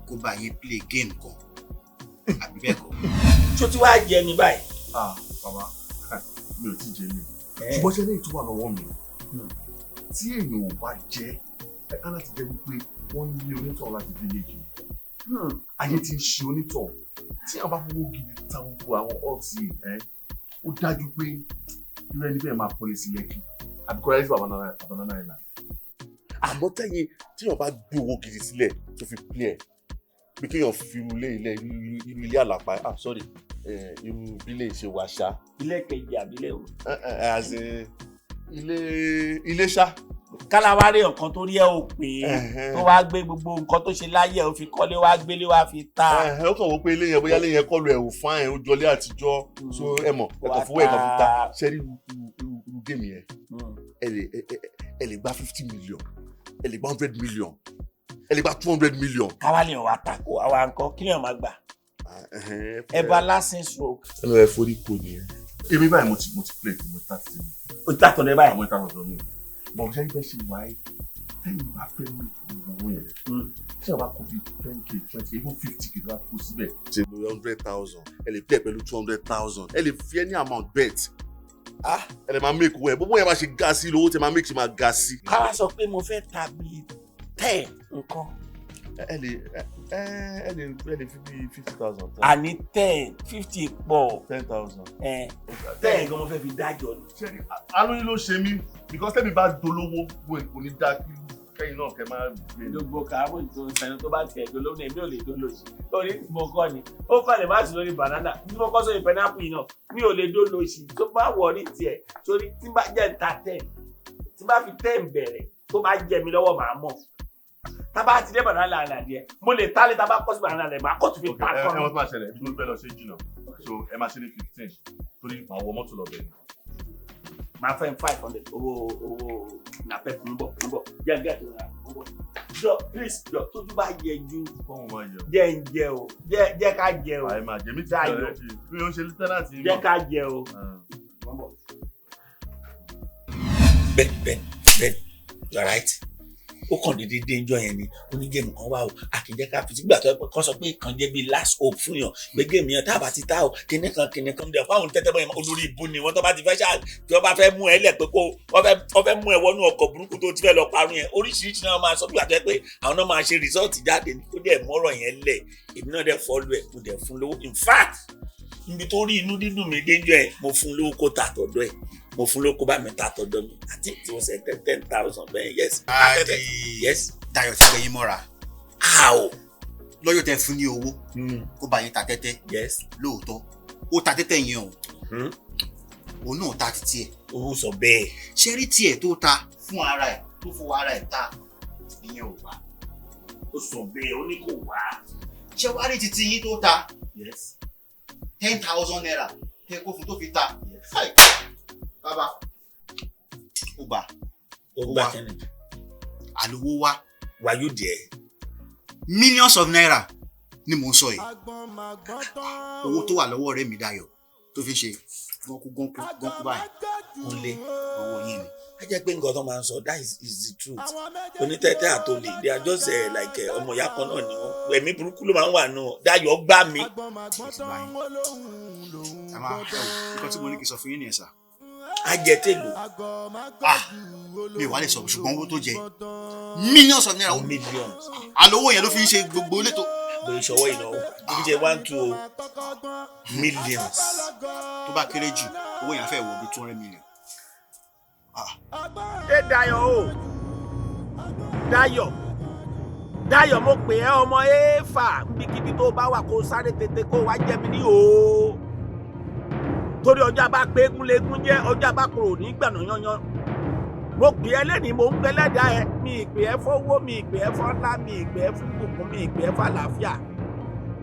kó bá yín play game kan àbí bẹ́ẹ̀ kọ́? Ṣó tí wàá jẹ mi báyìí? Ah bàbá, mi ò tí jẹ mi, ṣùgbọ́n ṣe lẹ́yìn tó wà lọ́wọ́ mi tí èèyàn ò bá jẹ́ ẹ á láti jẹ́ wípé wọ́n ní onítọ̀ láti village ayé ti ń ṣe onítọ̀ tí àwọn bá fowó gidi ta gbogbo àwọn ọ̀tí ẹ̀ ó dájú pé irú ẹni bẹ́ẹ̀ máa kọ́lé sí Lẹ́kì àbí kọ́lé sí Banana Island. Àmọ́ tẹ́yìn tíyàn bá gbé owó gidi sílẹ̀ tó fi play ẹ̀ bí kéèyàn fi irú ilé ilé irú ilé àlàpà, ah sorry, irú bílẹ̀ ṣe wà ṣá. Ilé kejì àbílẹ̀ o. As in ilé ilé ṣá. Káláwárí ọ̀kan tó rí ẹ ò pé tó wá gbé gbogbo nǹkan tó ṣe láyé ẹ ò fi kọ́lé wá gbélé wá fi ta. Ó kàn wọ́n pé ilé yẹn bóyá ilé yẹn kọlu ẹ̀ ò fáìn, ó jọlé àtijọ́, so ẹ mọ̀ ẹ kàn fowó ẹ kàn fi ta. Ṣe rí irú géèmù yẹn, ẹ lè gba 50 million, ẹ lè gba 100 million, ẹ lè gba 200 million. Káwá lè wà tako àwa nǹkan kí lè máa gbà everlasting stroke. Ẹ lọ ẹ forí kò nìyẹn. Èmi báyìí mo ti play, mo ti ta ti mi. O ti ta tọ̀dọ̀ ẹ báyìí. Àwọn ìta tọ̀dọ̀ mi. Bọ̀ ṣe bẹ́ẹ̀ ṣe wáyé tẹ́yìn bá fẹ́ mi owó yẹn tí a bá kó bíi 10K, 20, even 50K tó bá kó síbẹ̀. Ṣe lórí 100,000, ẹ lè play pẹ̀lú 200,000, ẹ lè fi any amount bet. Ẹ lè máa make owó yẹn, bó yẹn bá ṣe ga sí lówó tí ẹ máa make ṣe máa ga sí. Káwá sọ pé mo fẹ́ ta bíi 10 nǹkan. Ẹ lè ẹ lè fi bíi 50,000. Àní 10, 50 pọ̀. 10,000. 10 gan mo fẹ́ fi dájọ́ ni. Alóyún ló ṣe mí because tẹ́mi bá dolówó kò ní dá kí kẹ́yìn náà kẹ́ máa gbé. Gbogbo kàámù tó ń sẹ́nu tó bá tiẹ̀ dolówó ni èmi ò lè dolóṣì. Lórí tí mo kọ́ ni, ó kọ́ lè má sí lórí banana, tí mo kọ́ sórí pineapple yìí náà, mi ò lè dolóṣì tó bá wọrí tiẹ̀ torí tí bá jẹ́ ta 10, tí bá fi 10 bẹ̀rẹ̀ tó bá jẹ mi lọ́wọ́ màá mọ̀. Tábà ti dé banana island yẹn, mo lè tálé tábà kọ́ sí banana island, màá kọ́ tún fi ta kọ́. Ẹ wọ́n tó máa ṣẹlẹ̀, ibi tó fẹ́ lọ ṣe jìnnà, so ẹ máa ṣe ní 15 torí màá wọ mọ́tò lọ bẹ̀rẹ̀. Màá fẹ́ 500 owó nàpẹ́ ń bọ̀ jẹ́ ǹgẹ́ tó ra ń bọ̀. Jọ please jọ tójú bá yẹ ju jẹ́ ń jẹ o jẹ́ ká jẹ o. Àyè máa jẹ mí ti sọ̀rọ̀ ẹ̀ bí o ń ṣe lieutenant yìí. Jẹ́ ká jẹ o. Bẹ́ẹ̀ bẹ́ẹ̀ you are right. Ó kàn déédéé dé njọ́ yẹn ni ó ní géèmù kan wá o, àkìjẹ́ ká fi sígbà tó kọ́ sọ pé kàn jẹ́ bíi last hope fún yàn pé géèmù yẹn tá a bá ti ta o kíní kan dẹ̀ fáwọn tẹ́tẹ́ bọ́ yẹn olórí ibu ni wọ́n tó bá ti fẹ́ ṣáà tí wọ́n bá fẹ́ mú ẹ lẹ̀ pé kó wọ́n fẹ́ mú ẹ wọnú ọkọ̀ burúkú tó ti fẹ́ lọ parun yẹn oríṣiríṣi náà máa sọ bí wàá tó yẹ pé àwọn náà máa ṣe result jáde ó dẹ̀ mọ́rọ̀ yẹn lẹ̀ èmi náà dẹ̀ follow ẹ̀ mo dẹ̀ fún lówó. In fact níbi tó rí inú dídùn mi déjọ́ ẹ̀ mo fún lówó kó ta àtọ̀dọ̀ ẹ̀ mo fún lówó kó bá mi ta àtọ̀dọ̀ mi àti tí mo ṣe 10,000 bẹ́ẹ̀. Yes. Adi yes. Dayọ̀ ti gbẹ̀yìn mọ́ra. How? Lọ́yọ̀ tẹ fún ní owó kó bá yín ta tẹ́tẹ́. Yes. Lóòótọ́ ó ta tẹ́tẹ́ yẹn o. Òun náà ta títí ẹ̀. Owó sọ bẹ́ẹ̀. Ṣé rí tiẹ̀ tó ta fún ara ẹ̀ tó fowó ara ẹ̀ ta ìyẹn ò wá. Ó sọ bẹ́ẹ̀ ó ní kò wá. Ṣé wàá rí títí yín tó ta? Yes. 10,000 naira tẹ kó fún tó fi ta. Bàbá ó gbà. Ó gbà kẹ́ni. Àlówó wá. Were you there? Millions of naira ni mò ń sọ yìí. Owó tó wà lọ́wọ́ ọ̀rẹ́ mi Dayọ̀ tó fi ṣe gọ́nkú gọ́nkú gọ́nkú báyìí. Kúnlé. Owó yín ni. Á jẹ́ pé nǹkan tó máa ń sọ, that is the truth. Onítẹ̀tẹ̀ àtòlè, they are just like ọmọ ìyá kan náà ni wọ́n. Ẹ̀mí burúkú ló máa ń wà nù. Dayọ̀ gbá mi. Ẹ máa ẹ wò, nǹkan tí mo ní kí n sọ fún yín nìyẹn sà. Á jẹ tèlò. Ah, mi ò wá lè sọ, ṣùgbọ́n owó tó jẹ, millions of naira. Millions. Àlówó yẹn ló fi ń ṣe gbogbo ilé tó. Bóyá ìṣọwọ́ ìnáwó kì í ṣe 1, 2 millions. Tó bá kéré jù, owó yẹn á fẹ́ wọ bí 200 million. Ṣé Dayọ̀ o? Dayọ̀, Dayọ̀, mo pè ẹ́, ọmọ éèfà, níbikíbi tó bá wà, kó sáré tètè kó wá jẹ́ mi ní o, torí ọjọ́ abá pé eégún léegún jẹ́, ọjọ́ abá kúrò ní gbànà yanyan. Mo pè ẹ́ lẹ́nìí, mo ń pẹ́ lẹ́dàá ẹ. Mi ì pè ẹ́ fọ́wọ́, mi ì pè ẹ́ fọ́lá, mi ì pè ẹ́ fún bùkún, mi ì pè ẹ́ fàlàáfíà.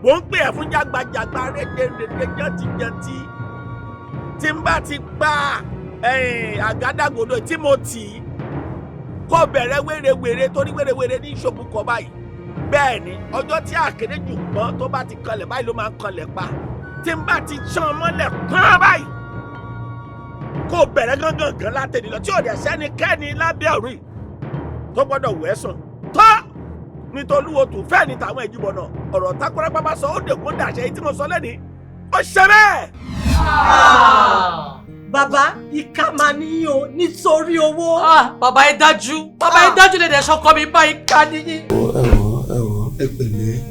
Mo ń pè ẹ́ fún jágbajàgba, rédèrèdè, jẹ́ntìjẹ́ntì. Tí n bá ti gba àgádágodo tí mo tì í, kó bẹ̀rẹ̀ wérewère, torí wérewère ní ìṣòbù kọ báyìí. Bẹ́ẹ̀ ni ọjọ́ tí àkéréjù gbọ́n tó bá ti kanlẹ̀ báyìí ló máa ń kanlẹ̀ pa. Tí n bá ti ṣán mọ́lẹ̀ pọ́n báyìí, kó bẹ̀rẹ̀ gángan gan látẹ̀lé lọ, tí ò dẹ̀ sẹ́nikẹ́ni lábẹ́ ọ̀run yìí tó gbọ́dọ̀ wẹ̀ sùn tọ́. Nítorí wo tù fẹ́ẹ̀ ní tàwọn ìjìbọn náà, ọ̀rọ̀ tákúrẹ́pá bá sọ, ó dègún dàṣẹ. Èyí tí mo sọ lẹ́nìí, ó ṣe bẹ́ẹ̀. Bàbá, ìkà máa ní o nítorí owó. Bàbá ẹ dájú, bàbá ẹ dájú, lè dẹ̀ ṣọkọ mi bá ìkà níyìn. Ẹ wò, ẹ wò, ẹ pẹ̀lẹ́.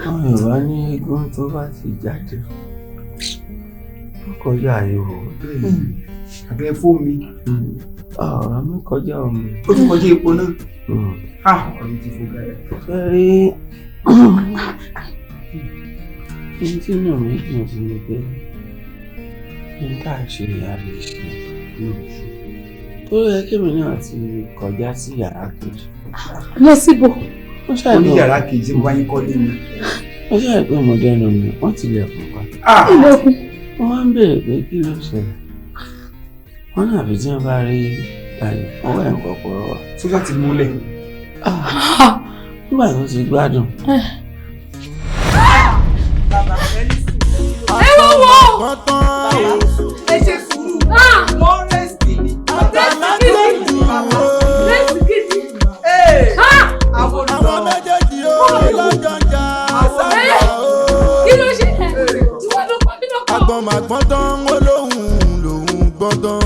Àwọn Yorùbá ní eégún tó bá ti jáde, ó kọjá ìhò. Àbẹ fún mi. Ọ̀rọ̀ mi kọjá omi. Ó tún kọjá epo náà. Ọ̀rọ̀ ti fò gàdá. Ṣé rí ní tí inú mi dùn sí ni pé ní tá à ń ṣe ìyá lè ṣe tó yẹ kémi náà ti kọjá sí yàrá kejì. Lọ síbò? Wọ́n ṣàìpé Ó ní yàrá kejì tí mo bá yín kọ́lé ni. Wọ́n ṣàìpé mo dẹnu mi, wọ́n tilẹ̀kùn pa. Ilẹ̀kùn. Wọ́n wá ń béèrè pé kí ló ṣẹlẹ̀. Wọ́n náà fi tí wọ́n bá rí Dayọ̀, ọwọ́ ẹ̀ ń kọ́kọ́rọ́ wà. Sójà ti múlẹ̀. Nígbà tó ti gbádùn. Ẹ wọ́n wọ́. Ẹ ṣe sùúrù, wọ́n rest ni. Rest gidi. Àwọn méjèèjì ó lọ́jọ́ ń jà sábà ó. Kí ló ṣe ẹ? Ìwọ ló pa mí lọ́kọ̀. Àgbọ̀n màgbọ́n tán, ó lóhùn lòún gbọ́n tán.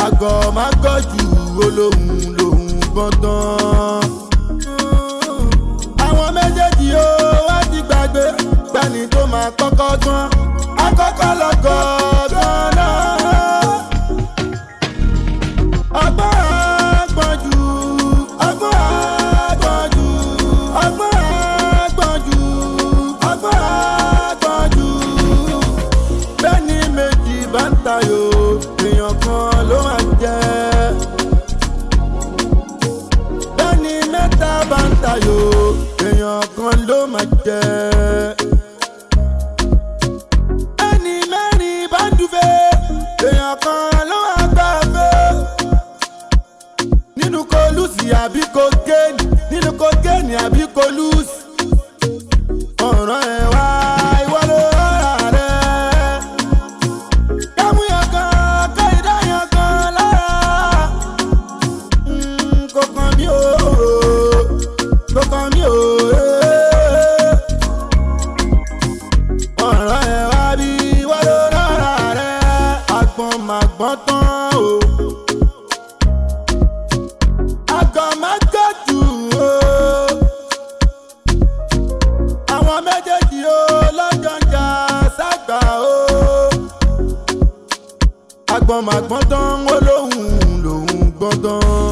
Àgọ̀ má gọ̀ jù, ó lóhùn lòún gbọ́n tán. Àwọn méjèèjì ó wá ti gbàgbé gbani tó máa kọ́kọ́ gbọ́n, akọ́kọ́ lọ́gọ́ gan náà. Ọgbọ́n àgbọ̀n jù, ọgbọ́n àgbọ̀n jù, ọgbọ́n àgbọ̀n jù, ọgbọ́n àgbọ̀n jù. Bẹ́ẹ̀ni méjì bá ń tayò, èèyàn kan ló máa jẹ. Bẹ́ẹ̀ni mẹ́ta bá ń tayò, èèyàn kan ló máa jẹ. Ẹni mẹ́rin bá ń dúfẹ́, èèyàn kan ló máa gbàgbé. Nínú kò lùsì àbí kò géènì, nínú kò géènì àbí kò lùsì. Ọ̀ràn ẹ̀ wá, ìwọ ló rọra rẹ̀. Kámúyàn kan kọ́ ìdáyàn kan lára. Kò kàn mí o, kò kàn mí o. Ọ̀ràn ẹ̀ wá bí, ìwọ ló rọra rẹ̀. Àgbọ̀n màgbọ́n tán o. Àgọ̀ má gẹ̀jù o. Àwọn méjèèjì ó lọ́jọ́ ń jà ságbà o. Àgbọ̀n màgbọ́n tán, ó lóhùn lòún gbọ́n tán.